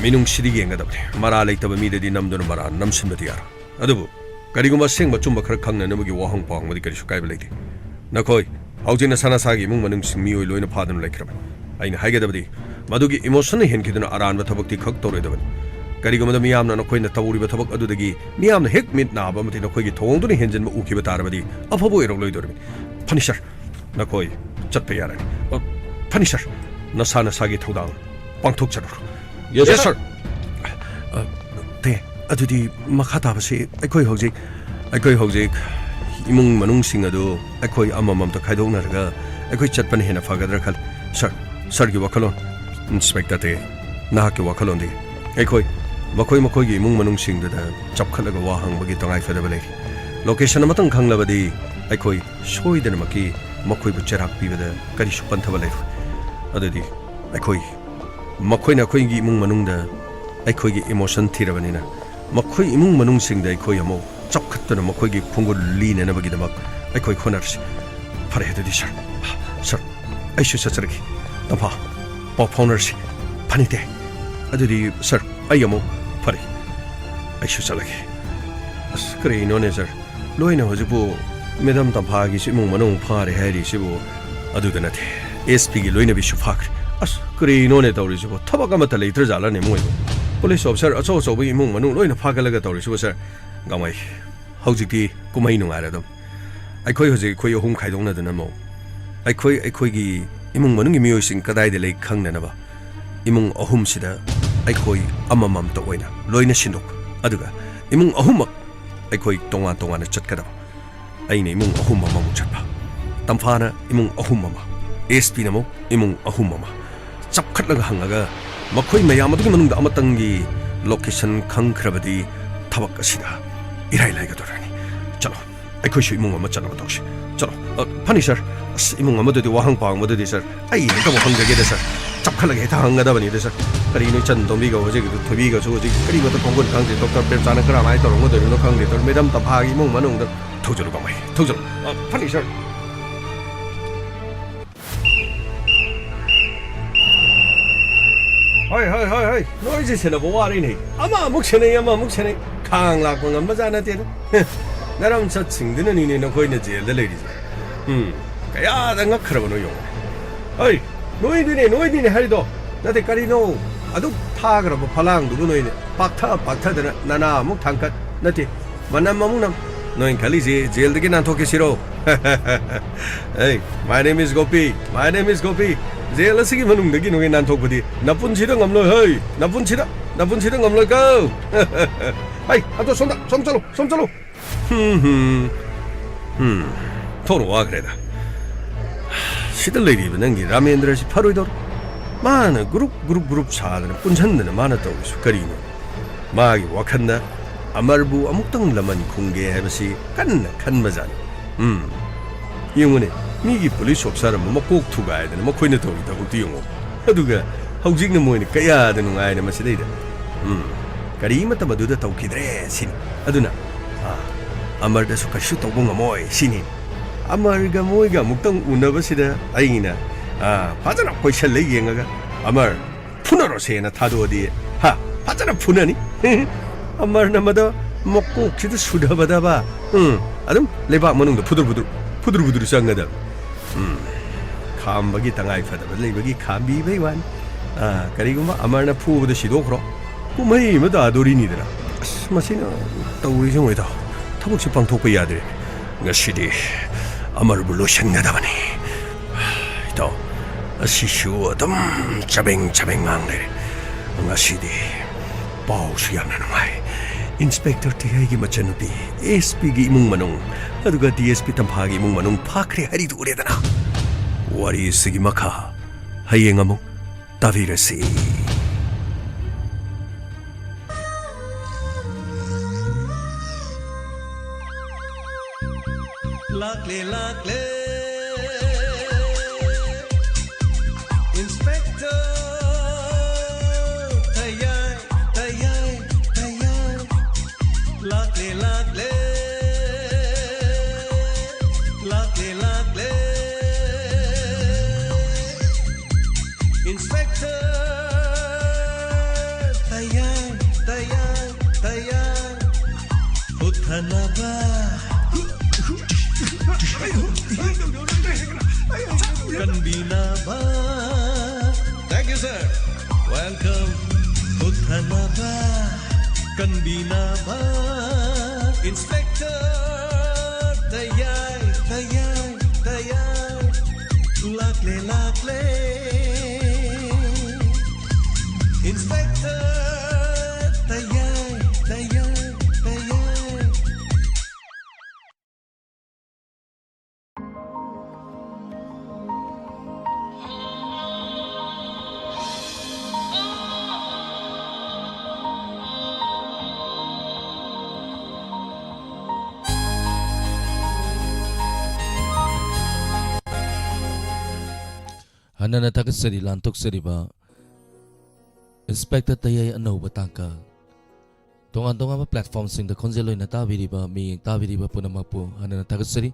ꯃꯤꯅꯨꯡꯁꯤꯗꯤ ꯌꯦꯡꯒꯗꯕꯅꯤ꯫ ꯃꯔꯥ ꯂꯩꯇꯕ ꯃꯤꯗꯗꯤ ꯅꯝꯗꯨꯅ ꯃꯔꯥ ꯅꯝꯁꯤꯟꯕꯗꯤ ꯌꯥꯔꯣꯏ꯫ ꯑꯗꯨꯕꯨ ꯀꯔꯤꯒꯨꯝꯕ ꯑꯁꯦꯡꯕ ꯑꯆꯨꯝꯕ ꯈꯔ ꯈꯪꯅꯅꯕꯒꯤ ꯋꯥꯍꯪ ꯄꯥꯎꯍꯪꯕꯗꯤ ꯀꯔꯤꯁꯨ ꯀꯥꯏꯕ ꯂꯩꯇꯦ꯫ ꯅꯈꯣꯏ ꯍꯧꯖꯤꯛ ꯅꯁꯥ ꯅꯁꯥꯒꯤ ꯏꯃꯨꯡ ꯃꯅꯨꯡꯁꯤꯡ ꯃꯤꯑꯣꯏ ꯂꯣꯏꯅ ꯐꯥꯗꯨꯅ ꯂꯩꯈ꯭ꯔꯕꯅꯤ꯫ ꯑꯩꯅ ꯍꯥꯏꯒꯗꯕꯗꯤ, ꯃꯗꯨꯒꯤ ꯏꯃꯣꯁꯟꯅ ꯍꯦꯟꯈꯤꯗꯨꯅ ꯑꯔꯥꯟꯕ ꯊꯕꯛꯇꯤ ꯈꯛ ꯇꯧꯔꯣꯏꯗꯕꯅꯤ꯫ ꯀꯔꯤꯒꯨꯝꯕꯗ ꯃꯤꯌꯥꯝꯅ ꯅꯈꯣꯏꯅ ꯇꯧꯔꯤꯕ ꯊꯕꯛ ꯑꯗꯨꯗꯒꯤ ꯃꯤꯌꯥꯝꯅ ꯍꯦꯛ ꯃꯤꯠ ꯅꯥꯕ ꯑꯃꯗꯤ ꯅꯈꯣꯏꯒꯤ ꯊꯧꯑꯣꯡꯗꯨꯅ ꯍꯦꯟꯖꯤꯟꯕ ꯎꯈꯤꯕ ꯇꯥꯔꯕꯗꯤ ꯑꯐꯕ ꯑꯣꯏꯔꯛꯂꯣꯏꯗꯧꯔꯤꯕꯅꯤ꯫ ꯐꯅꯤ, ꯁꯥꯔ꯫ ꯅꯈꯣꯏ ꯆꯠꯄ ꯌꯥꯔꯅꯤ꯫ ꯑ, ꯐꯅꯤ, ꯁꯥꯔ꯫ ꯅꯁꯥ ꯅꯁꯥꯒꯤ ꯊꯧꯗꯥꯡ ꯄꯥꯡꯊꯣꯛꯆꯔꯨꯔꯣ꯫ Yes, sir. ꯑ, ꯇꯦ, ꯑꯗꯨꯗꯤ ꯃꯈꯥ ꯇꯥꯕꯁꯤ ꯑꯩꯈꯣꯏ ꯍꯧꯖꯤꯛ, ꯑꯩꯈꯣꯏ ꯍꯧꯖꯤꯛ ꯏꯃꯨꯡ ꯃꯅꯨꯡꯁꯤꯡ ꯑꯗꯨ ꯑꯩꯈꯣꯏ ꯑꯃꯃꯝꯇ ꯈꯥꯏꯗꯣꯛꯅꯔꯒ ꯑꯩꯈꯣꯏ ꯆꯠꯄꯅ ꯍꯦꯟꯅ ꯐꯒꯗ꯭ꯔꯥ ꯈꯜꯂꯤ꯫ ꯁꯥꯔ, ꯁꯥꯔꯒꯤ ꯋꯥꯈꯜꯂꯣꯟ꯫ ꯏꯟꯁꯄꯦꯛꯇꯔ ꯇꯦ, ꯅꯍꯥꯛꯀꯤ ꯋꯥꯈꯜꯂꯣꯟꯗꯤ? ꯑꯩꯈꯣꯏ ꯃꯈꯣꯏ ꯃꯈꯣꯏꯒꯤ ꯏꯃꯨꯡ ꯃꯅꯨꯡꯁꯤꯡꯗꯨꯗ ꯆꯞꯈꯠꯂꯒ ꯋꯥ ꯍꯪꯕꯒꯤ ꯇꯉꯥꯏꯐꯗꯕ ꯂꯩꯔꯤ꯫ ꯂꯣꯀꯦꯁꯟ ꯑꯃꯇꯪ ꯈꯪꯂꯕꯗꯤ ꯑꯩꯈꯣꯏ ꯁꯣꯏꯗꯅꯃꯛꯀꯤ ꯃꯈꯣꯏꯕꯨ ꯆꯩꯔꯥꯛ ꯄꯤꯕꯗ ꯀꯔꯤꯁꯨ ꯄꯟꯊꯕ ꯂꯩꯔꯣꯏ꯫ ꯑꯗꯨꯗꯤ ꯑꯩꯈꯣꯏ, ꯃꯈꯣꯏꯅ ꯑꯩꯈꯣꯏꯒꯤ ꯏꯃꯨꯡ ꯃꯅꯨꯡꯗ ꯑꯩꯈꯣꯏꯒꯤ ꯏꯃꯣꯁꯟ ꯊꯤꯔꯕꯅꯤꯅ, ꯃꯈꯣꯏ ꯏꯃꯨꯡ ꯃꯅꯨꯡꯁꯤꯡꯗ ꯑꯩꯈꯣꯏ ꯑꯃꯨꯛ ꯆꯞꯈꯠꯇꯨꯅ ꯃꯈꯣꯏꯒꯤ ꯈꯣꯡꯒꯨꯜ ꯂꯤꯅꯅꯕꯒꯤꯗꯃꯛ ꯑꯩꯈꯣꯏ ꯍꯣꯠꯅꯔꯁꯤ꯫ ꯐꯔꯦ ꯑꯗꯨꯗꯤ ꯁꯥꯔ꯫ ꯁꯥꯔ, ꯑꯩꯁꯨ ꯆꯠꯆꯔꯒꯦ꯫ ꯇꯝꯐꯥ, ꯄꯥꯎ ꯐꯥꯎꯅꯔꯁꯤ꯫ ꯐꯅꯤ ꯇꯦ꯫ ꯑꯗꯨꯗꯤ ꯁꯥꯔ, ꯑꯩ ꯑꯃꯨꯛ, ꯐꯔꯦ, ꯑꯩꯁꯨ ꯆꯠꯂꯒꯦ꯫ ꯑꯁ, ꯀꯔꯤꯅꯣꯅꯦ ꯁꯥꯔ? ꯂꯣꯏꯅ ꯍꯧꯖꯤꯛꯄꯨ ꯃꯦꯗꯥꯝ ꯇꯝꯐꯥꯒꯤꯁꯨ ꯏꯃꯨꯡ ꯃꯅꯨꯡ ꯐꯥꯔꯦ ꯍꯥꯏꯔꯤꯁꯤꯕꯨ? ꯑꯗꯨꯗ ꯅꯠꯇꯦ, ꯑꯦꯁ ꯄꯤꯒꯤ ꯂꯣꯏꯅꯕꯤꯁꯨ ꯐꯥꯈ꯭ꯔꯦ꯫ ꯑꯁ, ꯀꯔꯤꯅꯣꯅꯦ ꯇꯧꯔꯤꯁꯤꯕꯨ? ꯊꯕꯛ ꯑꯃꯠꯇ ꯂꯩꯇ꯭ꯔꯖꯥꯠꯂꯅꯦ ꯃꯣꯏꯕꯨ? ꯄꯨꯂꯤꯁ ꯑꯣꯐꯤꯁꯥꯔ ꯑꯆꯧ ꯑꯆꯧꯕ ꯏꯃꯨꯡ ꯃꯅꯨꯡ ꯂꯣꯏꯅ ꯐꯥꯒꯠꯂꯒ ꯇꯧꯔꯤꯁꯤꯕꯨ ꯁꯥꯔ? ꯒꯥꯡꯃꯩ, ꯍꯧꯖꯤꯛꯇꯤ ꯀꯨꯝꯍꯩ ꯅꯨꯡꯉꯥꯏꯔꯦ ꯑꯗꯨꯝ꯫ ꯑꯩꯈꯣꯏ ꯍꯧꯖꯤꯛ ꯑꯩꯈꯣꯏ ꯑꯍꯨꯝ ꯈꯥꯏꯗꯣꯛꯅꯗꯨꯅ ꯑꯃꯨꯛ ꯑꯩꯈꯣꯏ ꯑꯩꯈꯣꯏꯒꯤ ꯏꯃꯨꯡ ꯃꯅꯨꯡꯒꯤ ꯃꯤꯑꯣꯏꯁꯤꯡ ꯀꯗꯥꯏꯗ ꯂꯩ ꯈꯪꯅꯅꯕ ꯏꯃꯨꯡ ꯑꯍꯨꯝꯁꯤꯗ ꯑꯩꯈꯣꯏ ꯑꯃꯃꯝꯇ ꯑꯣꯏꯅ ꯂꯣꯏꯅ ꯁꯤꯟꯗꯣꯛꯄ, ꯑꯗꯨꯒ ꯏꯃꯨꯡ ꯑꯍꯨꯝꯃꯛ ꯑꯩꯈꯣꯏ ꯇꯣꯉꯥꯟ ꯇꯣꯉꯥꯟꯅ ꯆꯠꯀꯗꯕ꯫ ꯑꯩꯅ ꯏꯃꯨꯡ ꯑꯍꯨꯝ ꯑꯃꯃꯨꯛ ꯆꯠꯄ, ꯇꯝꯐꯥꯅ ꯏꯃꯨꯡ ꯑꯍꯨꯝ ꯑꯃ, ꯑꯦꯁ ꯄꯤꯅ ꯑꯃꯨꯛ ꯏꯃꯨꯡ ꯑꯍꯨꯝ ꯑꯃ꯫ ꯆꯞꯈꯠꯂꯒ ꯍꯪꯉꯒ ꯃꯈꯣꯏ ꯃꯌꯥꯝ ꯑꯗꯨꯒꯤ ꯃꯅꯨꯡꯗ ꯑꯃꯇꯪꯒꯤ location ꯈꯪꯈ꯭ꯔꯕꯗꯤ ꯊꯕꯛ ꯑꯁꯤꯗ ꯏꯔꯥꯏ ꯂꯥꯏꯒꯗꯧꯔꯅꯤ꯫ ꯆꯠꯂꯣ, ꯑꯩꯈꯣꯏꯁꯨ ꯏꯃꯨꯡ ꯑꯃ ꯆꯠꯅꯕ ꯇꯧꯁꯤ꯫ ꯆꯠꯂꯣ꯫ ꯑ, ꯐꯅꯤ, ꯁꯥꯔ꯫ ꯑꯁ, ꯏꯃꯨꯡ ꯑꯃꯗꯗꯤ ꯋꯥꯍꯪ ꯄꯥꯡꯕꯗꯗꯤ, ꯁꯥꯔ, ꯑꯩ ꯍꯦꯛꯇ ꯋꯥꯍꯪꯖꯒꯦꯗ, ꯁꯥꯔ꯫ ꯆꯞꯈꯠꯂꯒ ꯍꯦꯛꯇ ꯍꯪꯒꯗꯕꯅꯤꯗ, ꯁꯥꯔ꯫ ꯀꯔꯤꯅꯣ ꯏꯆꯟ ꯇꯣꯝꯕꯤꯒ ꯍꯧꯖꯤꯛ ꯊꯣꯏꯕꯤꯒꯁꯨ ꯍꯧꯖꯤꯛ ꯀꯔꯤꯃꯠꯇ ꯈꯣꯡꯒꯨꯟ ꯈꯪꯗꯦ꯫ ꯗꯣꯛꯇꯔ ꯄ꯭ꯔꯦꯝꯆꯥꯟꯅ ꯀꯔꯝꯍꯥꯏꯅ ꯇꯧꯔꯝꯒꯗꯣꯔꯤꯕꯅꯣ ꯈꯪꯗꯦ꯫ ꯗꯣꯛꯇꯔ ꯃꯦꯗꯥꯝ ꯇꯝꯐꯥꯒꯤ ꯏꯃꯨꯡ ꯃꯅꯨꯡꯗ ꯊꯧꯖꯜꯂꯨ ꯀꯃꯥꯏ? ꯊꯧꯖꯜꯂꯨ꯫ ꯑ, ꯐꯅꯤ, ꯁꯥꯔ꯫ ꯍꯣꯏ, ꯍꯣꯏ, ꯍꯣꯏ, ꯍꯣꯏ꯫ ꯅꯣꯏꯁꯦ ꯁꯦꯟꯅꯕ ꯋꯥꯔꯤꯅꯦ꯫ ꯑꯃ ꯑꯃꯨꯛ ꯁꯦꯟꯅꯩ, ꯑꯃ ꯑꯃꯨꯛ ꯁꯦꯟꯅꯩ꯫ ꯈꯥꯡ ꯂꯥꯛꯄ ꯉꯝꯕꯖꯥꯠ ꯅꯠꯇꯦꯗ꯫ ꯍꯦ, ꯅꯔꯝꯆꯠꯁꯤꯡꯗꯨꯅꯅꯤꯅꯦ ꯅꯈꯣꯏꯅ ꯖꯦꯜꯗ ꯂꯩꯔꯤꯁꯦ꯫ ꯎꯝ, ꯀꯌꯥꯗ ꯉꯛꯈ꯭ꯔꯕꯅꯣ ꯌꯦꯡꯉꯨ꯫ ꯍꯣꯏ, ꯅꯣꯏꯗꯨꯅꯦ, ꯅꯣꯏꯗꯨꯅꯦ ꯍꯥꯏꯔꯤꯗꯣ꯫ ꯅꯠꯇꯦ, ꯀꯔꯤꯅꯣ? ꯑꯗꯨꯛ ꯊꯥꯈ꯭ꯔꯕ ꯐꯂꯥꯡꯗꯨꯕꯨ ꯅꯣꯏꯅ ꯄꯥꯛꯊ ꯄꯥꯛꯊꯗꯅ ꯅꯅꯥ ꯑꯃꯨꯛ ꯊꯥꯡꯀꯠ, ꯅꯠꯇꯦ, ꯃꯅꯝ ꯑꯃꯨꯛ ꯅꯝ꯫ ꯅꯣꯏ ꯈꯜꯂꯤꯁꯦ ꯖꯦꯜꯗꯒꯤ ꯅꯥꯟꯊꯣꯛꯀꯦ ꯁꯤꯔꯣ? Hey, my name is Gopi. My name is Gopi. Jail ꯑꯁꯤꯒꯤ ꯃꯅꯨꯡꯗꯒꯤ ꯅꯣꯏ ꯅꯥꯟꯊꯣꯛꯄꯗꯤ ꯅꯄꯨꯟꯁꯤꯗ ꯉꯝꯂꯣꯏ, ꯍꯩ! ꯅꯄꯨꯟꯁꯤꯗ, ꯅꯄꯨꯟꯁꯤꯗ ꯉꯝꯂꯣꯏꯀꯣ꯫ ꯍꯩ, ꯑꯗꯣ ꯁꯣꯝꯗ, ꯁꯣꯝ ꯆꯠꯂꯣ, ꯁꯣꯝ ꯆꯠꯂꯣ꯫ ꯍꯝ, ꯍꯝ꯫ ꯍꯝ, ꯊꯣꯛꯅ ꯋꯥꯈ꯭ꯔꯦꯗ꯫ ꯁꯤꯗ ꯂꯩꯔꯤꯕ ꯅꯪꯒꯤ ꯔꯥꯃꯦꯟꯗ꯭ꯔꯁꯤ ꯐꯔꯣꯏꯗꯧꯔꯤ꯫ ꯃꯥꯅ ꯒ꯭ꯔꯨꯞ, ꯒ꯭ꯔꯨꯞ, ꯒ꯭ꯔꯨꯞ ꯁꯥꯗꯅ ꯄꯨꯟꯁꯟꯗꯅ ꯃꯥꯅ ꯇꯧꯔꯤꯁꯨ ꯀꯔꯤꯅꯣ? ꯃꯥꯒꯤ ꯋꯥꯈꯜꯗ ꯑꯃꯔꯕꯨ ꯑꯃꯨꯛꯇꯪ ꯂꯃꯟ ꯈꯨꯝꯒꯦ ꯍꯥꯏꯕꯁꯤ ꯀꯟꯅ ꯈꯟꯕꯖꯥꯠꯅꯤ꯫ ꯎꯝ꯫ ꯌꯦꯡꯉꯨꯅꯦ, ꯃꯤꯒꯤ ꯄꯨꯂꯤꯁ ꯑꯣꯐꯤꯁꯥꯔ ꯑꯃ ꯃꯀꯣꯛ ꯊꯨꯒꯥꯏꯗꯅ ꯃꯈꯣꯏꯅ ꯇꯧꯔꯤ ꯊꯕꯛꯇꯨ ꯌꯦꯡꯉꯣ꯫ ꯑꯗꯨꯒ ꯍꯧꯖꯤꯛꯅ ꯃꯣꯏꯅ ꯀꯌꯥꯗ ꯅꯨꯡꯉꯥꯏꯅ ꯃꯁꯤꯗꯩꯗ꯫ ꯎꯝ꯫ ꯀꯔꯤꯃꯠꯇ ꯃꯗꯨꯗ ꯇꯧꯈꯤꯗ꯭ꯔꯦ ꯁꯤꯅꯤ꯫ ꯑꯗꯨꯅ, ꯑꯥ, ꯑꯃꯔꯗꯁꯨ ꯀꯔꯤꯁꯨ ꯇꯧꯕ ꯉꯝꯃꯣꯏ ꯁꯤꯅꯤ꯫ ꯑꯃꯔꯒ ꯃꯣꯏꯒ ꯑꯃꯨꯛꯇꯪ ꯎꯅꯕꯁꯤꯗ ꯑꯩꯅ, ꯑꯥ, ꯐꯖꯅ ꯀꯣꯏꯁꯜꯂ ꯌꯦꯡꯉꯒ, "ꯑꯃꯔ, ꯐꯨꯅꯔꯣꯁꯦꯅ ꯊꯥꯗꯣꯛꯑꯗꯤ, ꯍꯥ, ꯐꯖꯅ ꯐꯨꯅꯅꯤ꯫ ꯑꯃꯔꯅ ꯃꯗ ꯃꯀꯣꯛꯁꯤꯗ ꯁꯨꯗꯕꯗꯕ, ꯎꯝ, ꯑꯗꯨꯝ ꯂꯩꯕꯥꯛ ꯃꯅꯨꯡꯗ ꯐꯨꯗꯨꯔ ꯐꯨꯗꯨꯔ, ꯐꯨꯗꯨꯔ ꯐꯨꯗꯨꯔ ꯆꯪꯒꯗꯕ꯫ ꯎꯝ, ꯈꯥꯝꯕꯒꯤ ꯇꯉꯥꯏ ꯐꯗꯕ ꯂꯩꯕꯒꯤ ꯈꯥꯝꯕꯤꯕꯩ ꯋꯥꯅꯤ꯫ ꯑꯥ, ꯀꯔꯤꯒꯨꯝꯕ ꯑꯃꯔꯅ ꯐꯨꯕꯗ ꯁꯤꯗꯣꯛꯈ꯭ꯔꯣ, ꯀꯨꯝꯍꯩ ꯑꯃ ꯇꯥꯗꯣꯔꯤꯅꯤꯗꯅ꯫ ꯑꯁ, ꯃꯁꯤꯅ ꯇꯧꯔꯤꯁꯦ ꯌꯦꯡꯉꯣ, ꯏꯇꯥꯎ꯫ ꯊꯕꯛꯁꯦ ꯄꯥꯡꯊꯣꯛꯄ ꯌꯥꯗ꯭ꯔꯦ꯫ ꯉꯁꯤꯗꯤ ꯑꯃꯔꯕꯨ ꯂꯣꯏꯁꯤꯟꯒꯗꯕꯅꯤ꯫" ꯏꯇꯥꯎ, ꯑꯁꯤꯁꯨ ꯑꯗꯨꯝ ꯆꯕꯦꯡ ꯆꯕꯦꯡ ꯉꯥꯡ ꯂꯩꯔꯦ꯫ ꯉꯁꯤꯗꯤ ꯄꯥꯎꯁꯨ ꯌꯥꯝꯅ ꯅꯨꯡꯉꯥꯏ꯫ ꯏꯟꯁꯄꯦꯛꯇꯔ ꯇꯤꯍꯩꯒꯤ ꯃꯆꯟꯅꯨꯄꯤ, ꯑꯦꯁ ꯄꯤꯒꯤ ꯏꯃꯨꯡ ꯃꯅꯨꯡ, ꯑꯗꯨꯒ ꯗꯤ ꯑꯦꯁ ꯄꯤ ꯇꯝꯐꯥꯒꯤ ꯏꯃꯨꯡ ꯃꯅꯨꯡ ꯐꯥꯈ꯭ꯔꯦ ꯍꯥꯏꯔꯤꯗꯨ ꯎꯔꯦꯗꯅ꯫ ꯋꯥꯔꯤ ꯑꯁꯤꯒꯤ ꯃꯈꯥ ꯍꯌꯦꯡ ꯑꯃꯨꯛ ꯇꯥꯕꯤꯔꯁꯤ꯫ ꯂꯥꯛꯂꯦ, ꯂꯥꯛꯂꯦ꯫ Inspector ꯇꯌꯥꯏ, ꯇꯌꯥꯏ, ꯇꯌꯥꯏ꯫ ꯂꯥꯛꯂꯦ, ꯂꯥꯛꯂꯦ꯫ ꯂꯥꯛꯂꯦ, ꯂꯥꯛꯂꯦ꯫ Inspector ꯇꯌꯥꯏ, ꯇꯌꯥꯏ, ꯇꯌꯥꯏ꯫ ꯍꯨꯠꯊꯅꯕ, ꯀꯟꯕꯤꯅꯕ꯫ Thank you, sir. Welcome. ꯍꯨꯠꯊꯅꯕ, ꯀꯟꯕꯤꯅꯕ꯫ Inspector ꯇꯌꯥꯏ, ꯇꯌꯥꯏ, ꯇꯌꯥꯏ꯫ ꯂꯥꯛꯂꯦ, ꯂꯥꯛꯂꯦ꯫ Inspector ꯇꯌꯥꯏ, ꯇꯌꯥꯏ, ꯇꯌꯥꯏ꯫ ꯍꯟꯅꯅ ꯊꯥꯒꯠꯆꯔꯤ ꯂꯥꯟꯊꯣꯛꯆꯔꯤꯕ ꯏꯟꯁꯄꯦꯛꯇꯔ ꯇꯌꯥꯏ ꯑꯅꯧꯕ ꯇꯥꯡꯀꯛ꯫ ꯇꯣꯉꯥꯟ ꯇꯣꯉꯥꯟꯕ platformꯁꯤꯡꯗ ꯈꯣꯟꯖꯦꯜ ꯑꯣꯏꯅ ꯇꯥꯕꯤꯔꯤꯕ, ꯃꯤꯠꯌꯦꯡ ꯇꯥꯕꯤꯔꯤꯕ ꯄꯨꯝꯅꯃꯛꯄꯨ ꯍꯟꯅꯅ ꯊꯥꯒꯠꯆꯔꯤ꯫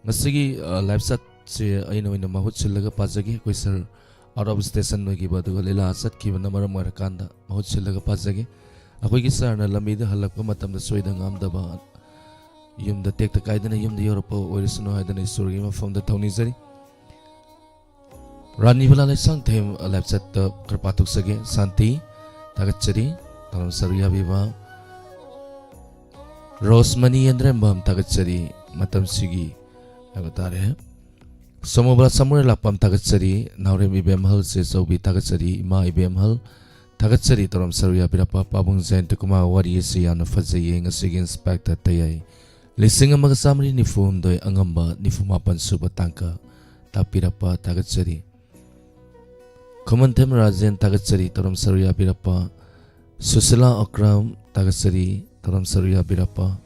ꯉꯁꯤꯒꯤ, ꯑ, live chatꯁꯦ ꯑꯩꯅ ꯑꯣꯏꯅ ꯃꯍꯨꯠ ꯁꯤꯜꯂꯒ ꯄꯥꯖꯒꯦ꯫ ꯑꯩꯈꯣꯏ sir out of station ꯑꯣꯏꯈꯤꯕ, ꯑꯗꯨꯒ ꯂꯤꯂꯥ ꯆꯠꯈꯤꯕꯅ ꯃꯔꯝ ꯑꯣꯏꯔꯀꯥꯟꯗ ꯃꯍꯨꯠ ꯁꯤꯜꯂꯒ ꯄꯥꯖꯒꯦ꯫ ꯑꯩꯈꯣꯏꯒꯤ sirꯅ ꯂꯝꯕꯤꯗ ꯍꯜꯂꯛꯄ ꯃꯇꯝꯗ ꯁꯣꯏꯗ ꯉꯥꯝꯗꯕ, ꯌꯨꯝꯗ ꯇꯦꯛꯇ ꯀꯥꯏꯗꯅ ꯌꯨꯝꯗ ꯌꯧꯔꯛꯄ ꯑꯣꯏꯔꯁꯅꯨ ꯍꯥꯏꯗꯅ ꯏꯁꯣꯔꯒꯤ ꯃꯐꯝꯗ ꯊꯧꯅꯤꯖꯔꯤ꯫ ꯔꯥꯅꯤ ꯕꯂꯥ ꯂꯩꯁꯥꯡꯊꯦꯝ live chatꯇ ꯈꯔ ꯄꯥꯊꯣꯛꯆꯒꯦ꯫ ꯁꯥꯟꯇꯤ, ꯊꯥꯒꯠꯆꯔꯤ꯫ ꯇꯧꯔꯝ ꯁꯔꯨꯛ ꯌꯥꯕꯤꯕ꯫ ꯔꯣꯁꯃꯅꯤ ꯌꯦꯟꯗ꯭ꯔꯦꯝꯕꯝ, ꯊꯥꯒꯠꯆꯔꯤ꯫ ꯃꯇꯝꯁꯤꯒꯤ ꯍꯥꯏꯕ ꯇꯥꯔꯦ꯫ ꯁꯣꯃꯣꯕꯂꯥ ꯁꯥꯃꯨꯔꯦꯜ ꯂꯥꯛꯄꯝ, ꯊꯥꯒꯠꯆꯔꯤ꯫ ꯅꯥꯎꯔꯦꯝ ꯏꯕꯦꯝꯍꯜ ꯆꯦꯆꯧꯕꯤ, ꯊꯥꯒꯠꯆꯔꯤ꯫ ꯏꯃꯥ ꯏꯕꯦꯝꯍꯜ, ꯊꯥꯒꯠꯆꯔꯤ꯫ ꯇꯧꯔꯝ ꯁꯔꯨꯛ ꯌꯥꯕꯤꯔꯛꯄ ꯄꯥꯕꯨꯡ ꯖꯌꯟꯇꯀꯨꯃꯥꯔ, ꯋꯥꯔꯤ ꯑꯁꯤ ꯌꯥꯝꯅ ꯐꯖꯩꯌꯦ꯫ ꯉꯁꯤꯒꯤ ꯏꯟꯁꯄꯦꯛꯇꯔ ꯇꯌꯥꯏ ꯂꯤꯁꯤꯡ ꯑꯃꯒ ꯆꯥꯃꯔꯤ ꯅꯤꯐꯨ ꯍꯨꯝꯗꯣꯏ, ꯑꯉꯝꯕ ꯅꯤꯐꯨ ꯃꯥꯄꯟ ꯁꯨꯕ ꯇꯥꯡꯀꯛ ꯇꯥꯛꯄꯤꯔꯛꯄ ꯊꯥꯒꯠꯆꯔꯤ꯫ ꯈꯨꯃꯟꯊꯦꯝ ꯔꯥꯖꯦꯟ, ꯊꯥꯒꯠꯆꯔꯤ꯫ ꯇꯧꯔꯝ ꯁꯔꯨꯛ ꯌꯥꯕꯤꯔꯛꯄ ꯁꯨꯁꯤꯂꯥ ꯑꯀ꯭ꯔꯝ, ꯊꯥꯒꯠꯆꯔꯤ꯫ ꯇꯧꯔꯝ ꯁꯔꯨꯛ ꯌꯥꯕꯤꯔꯛꯄ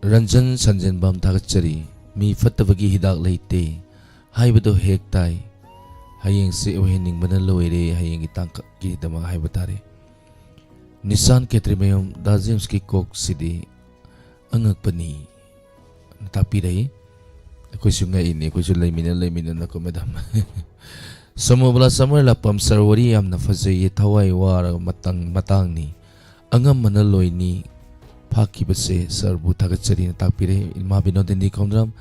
ꯔꯟꯖꯟ ꯁꯟꯖꯦꯟꯕꯝ ꯊꯥꯒꯠꯆꯔꯤ꯫ ꯃꯤ ꯐꯠꯇꯕꯒꯤ ꯍꯤꯗꯥꯛ ꯂꯩꯇꯦ ꯍꯥꯏꯕꯗꯣ ꯍꯦꯛ ꯇꯥꯏ꯫ ꯍꯌꯦꯡꯁꯦ ꯑꯣꯏꯍꯟꯅꯤꯡꯕꯅ ꯂꯣꯏꯔꯦ, ꯍꯌꯦꯡꯒꯤ ꯇꯥꯡꯀꯛꯀꯤꯗꯃꯛ ꯍꯥꯏꯕ ꯇꯥꯔꯦ꯫ ꯅꯤꯁꯥꯟ ꯈꯦꯇ꯭ꯔꯤꯃꯌꯨꯝ, ꯗꯥ ꯖꯦꯝꯁꯀꯤ ꯀꯣꯛꯁꯤꯗꯤ ꯑꯉꯛꯄꯅꯤ꯫ ꯇꯥꯛꯄꯤꯔꯛꯏ꯫ ꯑꯩꯈꯣꯏꯁꯨ ꯉꯛꯏꯅꯤ, ꯑꯩꯈꯣꯏꯁꯨ ꯂꯩꯃꯤꯟꯅ ꯂꯩꯃꯤꯟꯅꯅꯀꯣ, ꯃꯦꯗꯥꯝ꯫ ꯁꯣꯃꯣꯕꯂꯥ ꯁꯃꯔ ꯂꯥꯛꯄꯝ, ꯁꯥꯔ, ꯋꯥꯔꯤ ꯌꯥꯝꯅ ꯐꯖꯩꯌꯦ, ꯊꯋꯥꯏ ꯋꯥꯔꯕ ꯃꯇꯥꯡ, ꯃꯇꯥꯡꯅꯤ꯫ ꯑꯉꯝꯕꯅ ꯂꯣꯏꯅꯤ ꯐꯥꯈꯤꯕꯁꯦ꯫ ꯁꯥꯔꯕꯨ ꯊꯥꯒꯠꯆꯔꯤꯅ ꯇꯥꯛꯄꯤꯔꯦ꯫ ꯏꯃꯥ ꯕꯤꯅꯣꯗꯤꯅꯤ ꯈꯣꯝꯗ꯭ꯔꯥꯝ,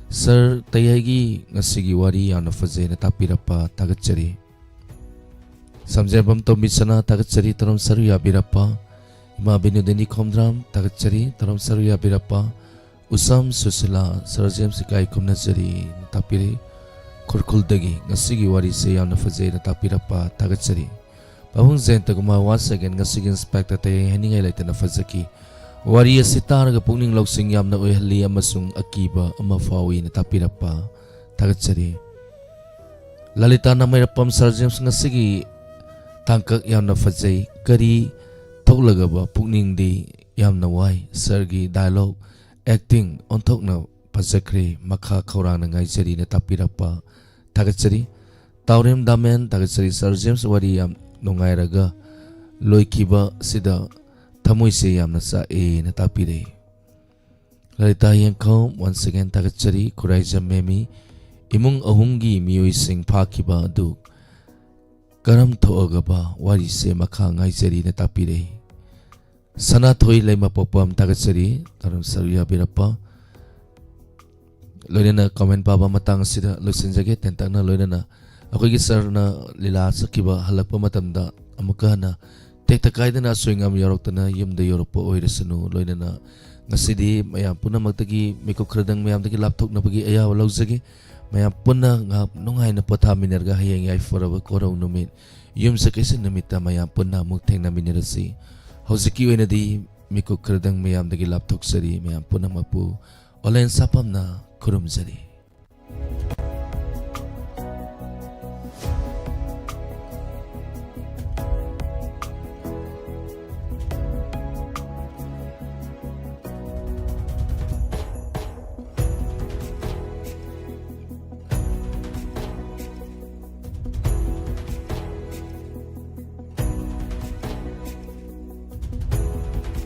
ꯁꯥꯔ ꯇꯌꯥꯏꯒꯤ ꯉꯁꯤꯒꯤ ꯋꯥꯔꯤ ꯌꯥꯝꯅ ꯐꯖꯩꯅ ꯇꯥꯛꯄꯤꯔꯛꯄ ꯊꯥꯒꯠꯆꯔꯤ꯫ ꯁꯝꯖꯦꯟꯕꯝ ꯇꯣꯝꯕꯤ ꯁꯅꯥ ꯊꯥꯒꯠꯆꯔꯤ, ꯇꯔꯝ ꯁꯔꯨ ꯌꯥꯕꯤꯔꯛꯄ꯫ ꯏꯃꯥ ꯕꯤꯅꯣꯗꯤꯅꯤ ꯈꯣꯝꯗ꯭ꯔꯥꯝ ꯊꯥꯒꯠꯆꯔꯤ, ꯇꯔꯝ ꯁꯔꯨ ꯌꯥꯕꯤꯔꯛꯄ꯫ ꯎꯁꯥꯝ ꯁꯨꯁꯤꯂꯥ, ꯁꯥꯔ ꯖꯦꯝꯁ ꯏꯀꯥꯏ ꯈꯨꯝꯅꯖꯔꯤꯅ ꯇꯥꯛꯄꯤꯔꯤ꯫ ꯈꯨꯔꯈꯨꯜꯗꯒꯤ ꯉꯁꯤꯒꯤ ꯋꯥꯔꯤꯁꯦ ꯌꯥꯝꯅ ꯐꯖꯩꯅ ꯇꯥꯛꯄꯤꯔꯛꯄ ꯊꯥꯒꯠꯆꯔꯤ꯫ ꯄꯥꯕꯨꯡ ꯖꯌꯟꯇ ꯀꯨꯃꯥꯔ, once again, ꯉꯁꯤꯒꯤ ꯏꯟꯁꯄꯦꯛꯇꯔ ꯇꯌꯥꯏ ꯍꯥꯏꯅꯤꯡꯉꯥꯏ ꯂꯩꯇꯅ ꯐꯖꯈꯤ꯫ ꯋꯥꯔꯤ ꯑꯁꯤ ꯇꯥꯔꯒ ꯄꯨꯛꯅꯤꯡ ꯂꯧꯁꯤꯡ ꯌꯥꯝꯅ ꯑꯣꯏꯍꯜꯂꯤ ꯑꯃꯁꯨꯡ ꯑꯀꯤꯕ ꯑꯃ ꯐꯥꯎꯏꯅ ꯇꯥꯛꯄꯤꯔꯛꯄ ꯊꯥꯒꯠꯆꯔꯤ꯫ ꯂꯂꯤꯇꯥ ꯅꯥꯃꯩꯔꯥꯄꯝ, ꯁꯥꯔ ꯖꯦꯝꯁ, ꯉꯁꯤꯒꯤ ꯇꯥꯡꯀꯛ ꯌꯥꯝꯅ ꯐꯖꯩ꯫ ꯀꯔꯤ ꯊꯣꯛꯂꯒꯕ ꯄꯨꯛꯅꯤꯡꯗꯤ ꯌꯥꯝꯅ ꯋꯥꯏ꯫ ꯁꯥꯔꯒꯤ dialogue, acting ꯑꯣꯟꯊꯣꯛꯅ ꯐꯖꯈ꯭ꯔꯦ꯫ ꯃꯈꯥ ꯈꯧꯔꯥꯡꯅ ꯉꯥꯏꯖꯔꯤꯅ ꯇꯥꯛꯄꯤꯔꯛꯄ ꯊꯥꯒꯠꯆꯔꯤ꯫ ꯇꯥꯎꯔꯦꯝ ꯗꯥꯃꯦꯟ ꯊꯥꯒꯠꯆꯔꯤ꯫ ꯁꯥꯔ ꯖꯦꯝꯁ, ꯋꯥꯔꯤ ꯌꯥꯝ ꯅꯨꯡꯉꯥꯏꯔꯒ ꯂꯣꯏꯈꯤꯕꯁꯤꯗ ꯊꯃꯣꯏꯁꯦ ꯌꯥꯝꯅ ꯆꯥꯛꯑꯦꯅ ꯇꯥꯛꯄꯤꯔꯛꯏ꯫ ꯂꯂꯤꯇꯥ ꯌꯦꯡꯈꯧ, once again ꯊꯥꯒꯠꯆꯔꯤ꯫ ꯈꯨꯔꯥꯏꯖꯝ ꯃꯦꯃꯤ, ꯏꯃꯨꯡ ꯑꯍꯨꯝꯒꯤ ꯃꯤꯑꯣꯏꯁꯤꯡ ꯐꯥꯈꯤꯕ ꯑꯗꯨ ꯀꯔꯝ ꯊꯣꯛꯑꯒꯕ ꯋꯥꯔꯤꯁꯦ ꯃꯈꯥ ꯉꯥꯏꯖꯔꯤꯅ ꯇꯥꯛꯄꯤꯔꯛꯏ꯫ ꯁꯅꯥꯊꯣꯏ ꯂꯩꯃꯄꯣꯛꯄꯝ ꯊꯥꯒꯠꯆꯔꯤ, ꯇꯔꯝ ꯁꯔꯨ ꯌꯥꯕꯤꯔꯛꯄ꯫ ꯂꯣꯏꯅꯅ comment ꯄꯥꯕ ꯃꯇꯥꯡ ꯑꯁꯤꯗ ꯂꯣꯏꯁꯤꯟꯖꯒꯦ꯫ ꯇꯦꯟꯇꯛꯅ ꯂꯣꯏꯅꯅ ꯑꯩꯈꯣꯏꯒꯤ ꯁꯥꯔꯅ ꯂꯤꯂꯥ ꯆꯠꯈꯤꯕ ꯍꯜꯂꯛꯄ ꯃꯇꯝꯗ ꯑꯃꯨꯛꯀ ꯍꯟꯅ ꯇꯦꯛꯇ ꯀꯥꯏꯗꯅ ꯑꯁꯣꯏ ꯑꯉꯥꯝ ꯌꯥꯎꯔꯛꯇꯅ ꯌꯨꯝꯗ ꯌꯧꯔꯛꯄ ꯑꯣꯏꯔꯁꯅꯨ꯫ ꯂꯣꯏꯅꯅ ꯉꯁꯤꯗꯤ ꯃꯌꯥꯝ ꯄꯨꯝꯅꯃꯛꯇꯒꯤ, ꯃꯤꯀꯨꯞ ꯈꯔꯗꯪ ꯃꯌꯥꯝꯗꯒꯤ ꯂꯥꯞꯊꯣꯛꯅꯕꯒꯤ ꯑꯌꯥꯕ ꯂꯧꯖꯒꯦ꯫ ꯃꯌꯥꯝ ꯄꯨꯟꯅ ꯉꯥꯏꯍꯥꯛ ꯅꯨꯡꯉꯥꯏꯅ ꯄꯣꯊꯥꯃꯤꯟꯅꯔꯒ ꯍꯌꯦꯡ ꯌꯥꯏꯐꯔꯕ ꯀꯣꯔꯧ ꯅꯨꯃꯤꯠ, ꯌꯨꯝꯁꯀꯩꯁ ꯅꯨꯃꯤꯠꯇ ꯃꯌꯥꯝ ꯄꯨꯟꯅ ꯑꯃꯨꯛ ꯊꯦꯡꯅꯃꯤꯟꯅꯔꯁꯤ꯫ ꯍꯧꯖꯤꯛꯀꯤ ꯑꯣꯏꯅꯗꯤ ꯃꯤꯀꯨꯞ ꯈꯔꯗꯪ ꯃꯌꯥꯝꯗꯒꯤ ꯂꯥꯞꯊꯣꯛꯆꯔꯤ꯫ ꯃꯌꯥꯝ ꯄꯨꯝꯅꯃꯛꯄꯨ ꯑꯣꯂꯦꯟ ꯁꯥꯄꯝꯅ ꯈꯨꯔꯨꯝꯖꯔꯤ꯫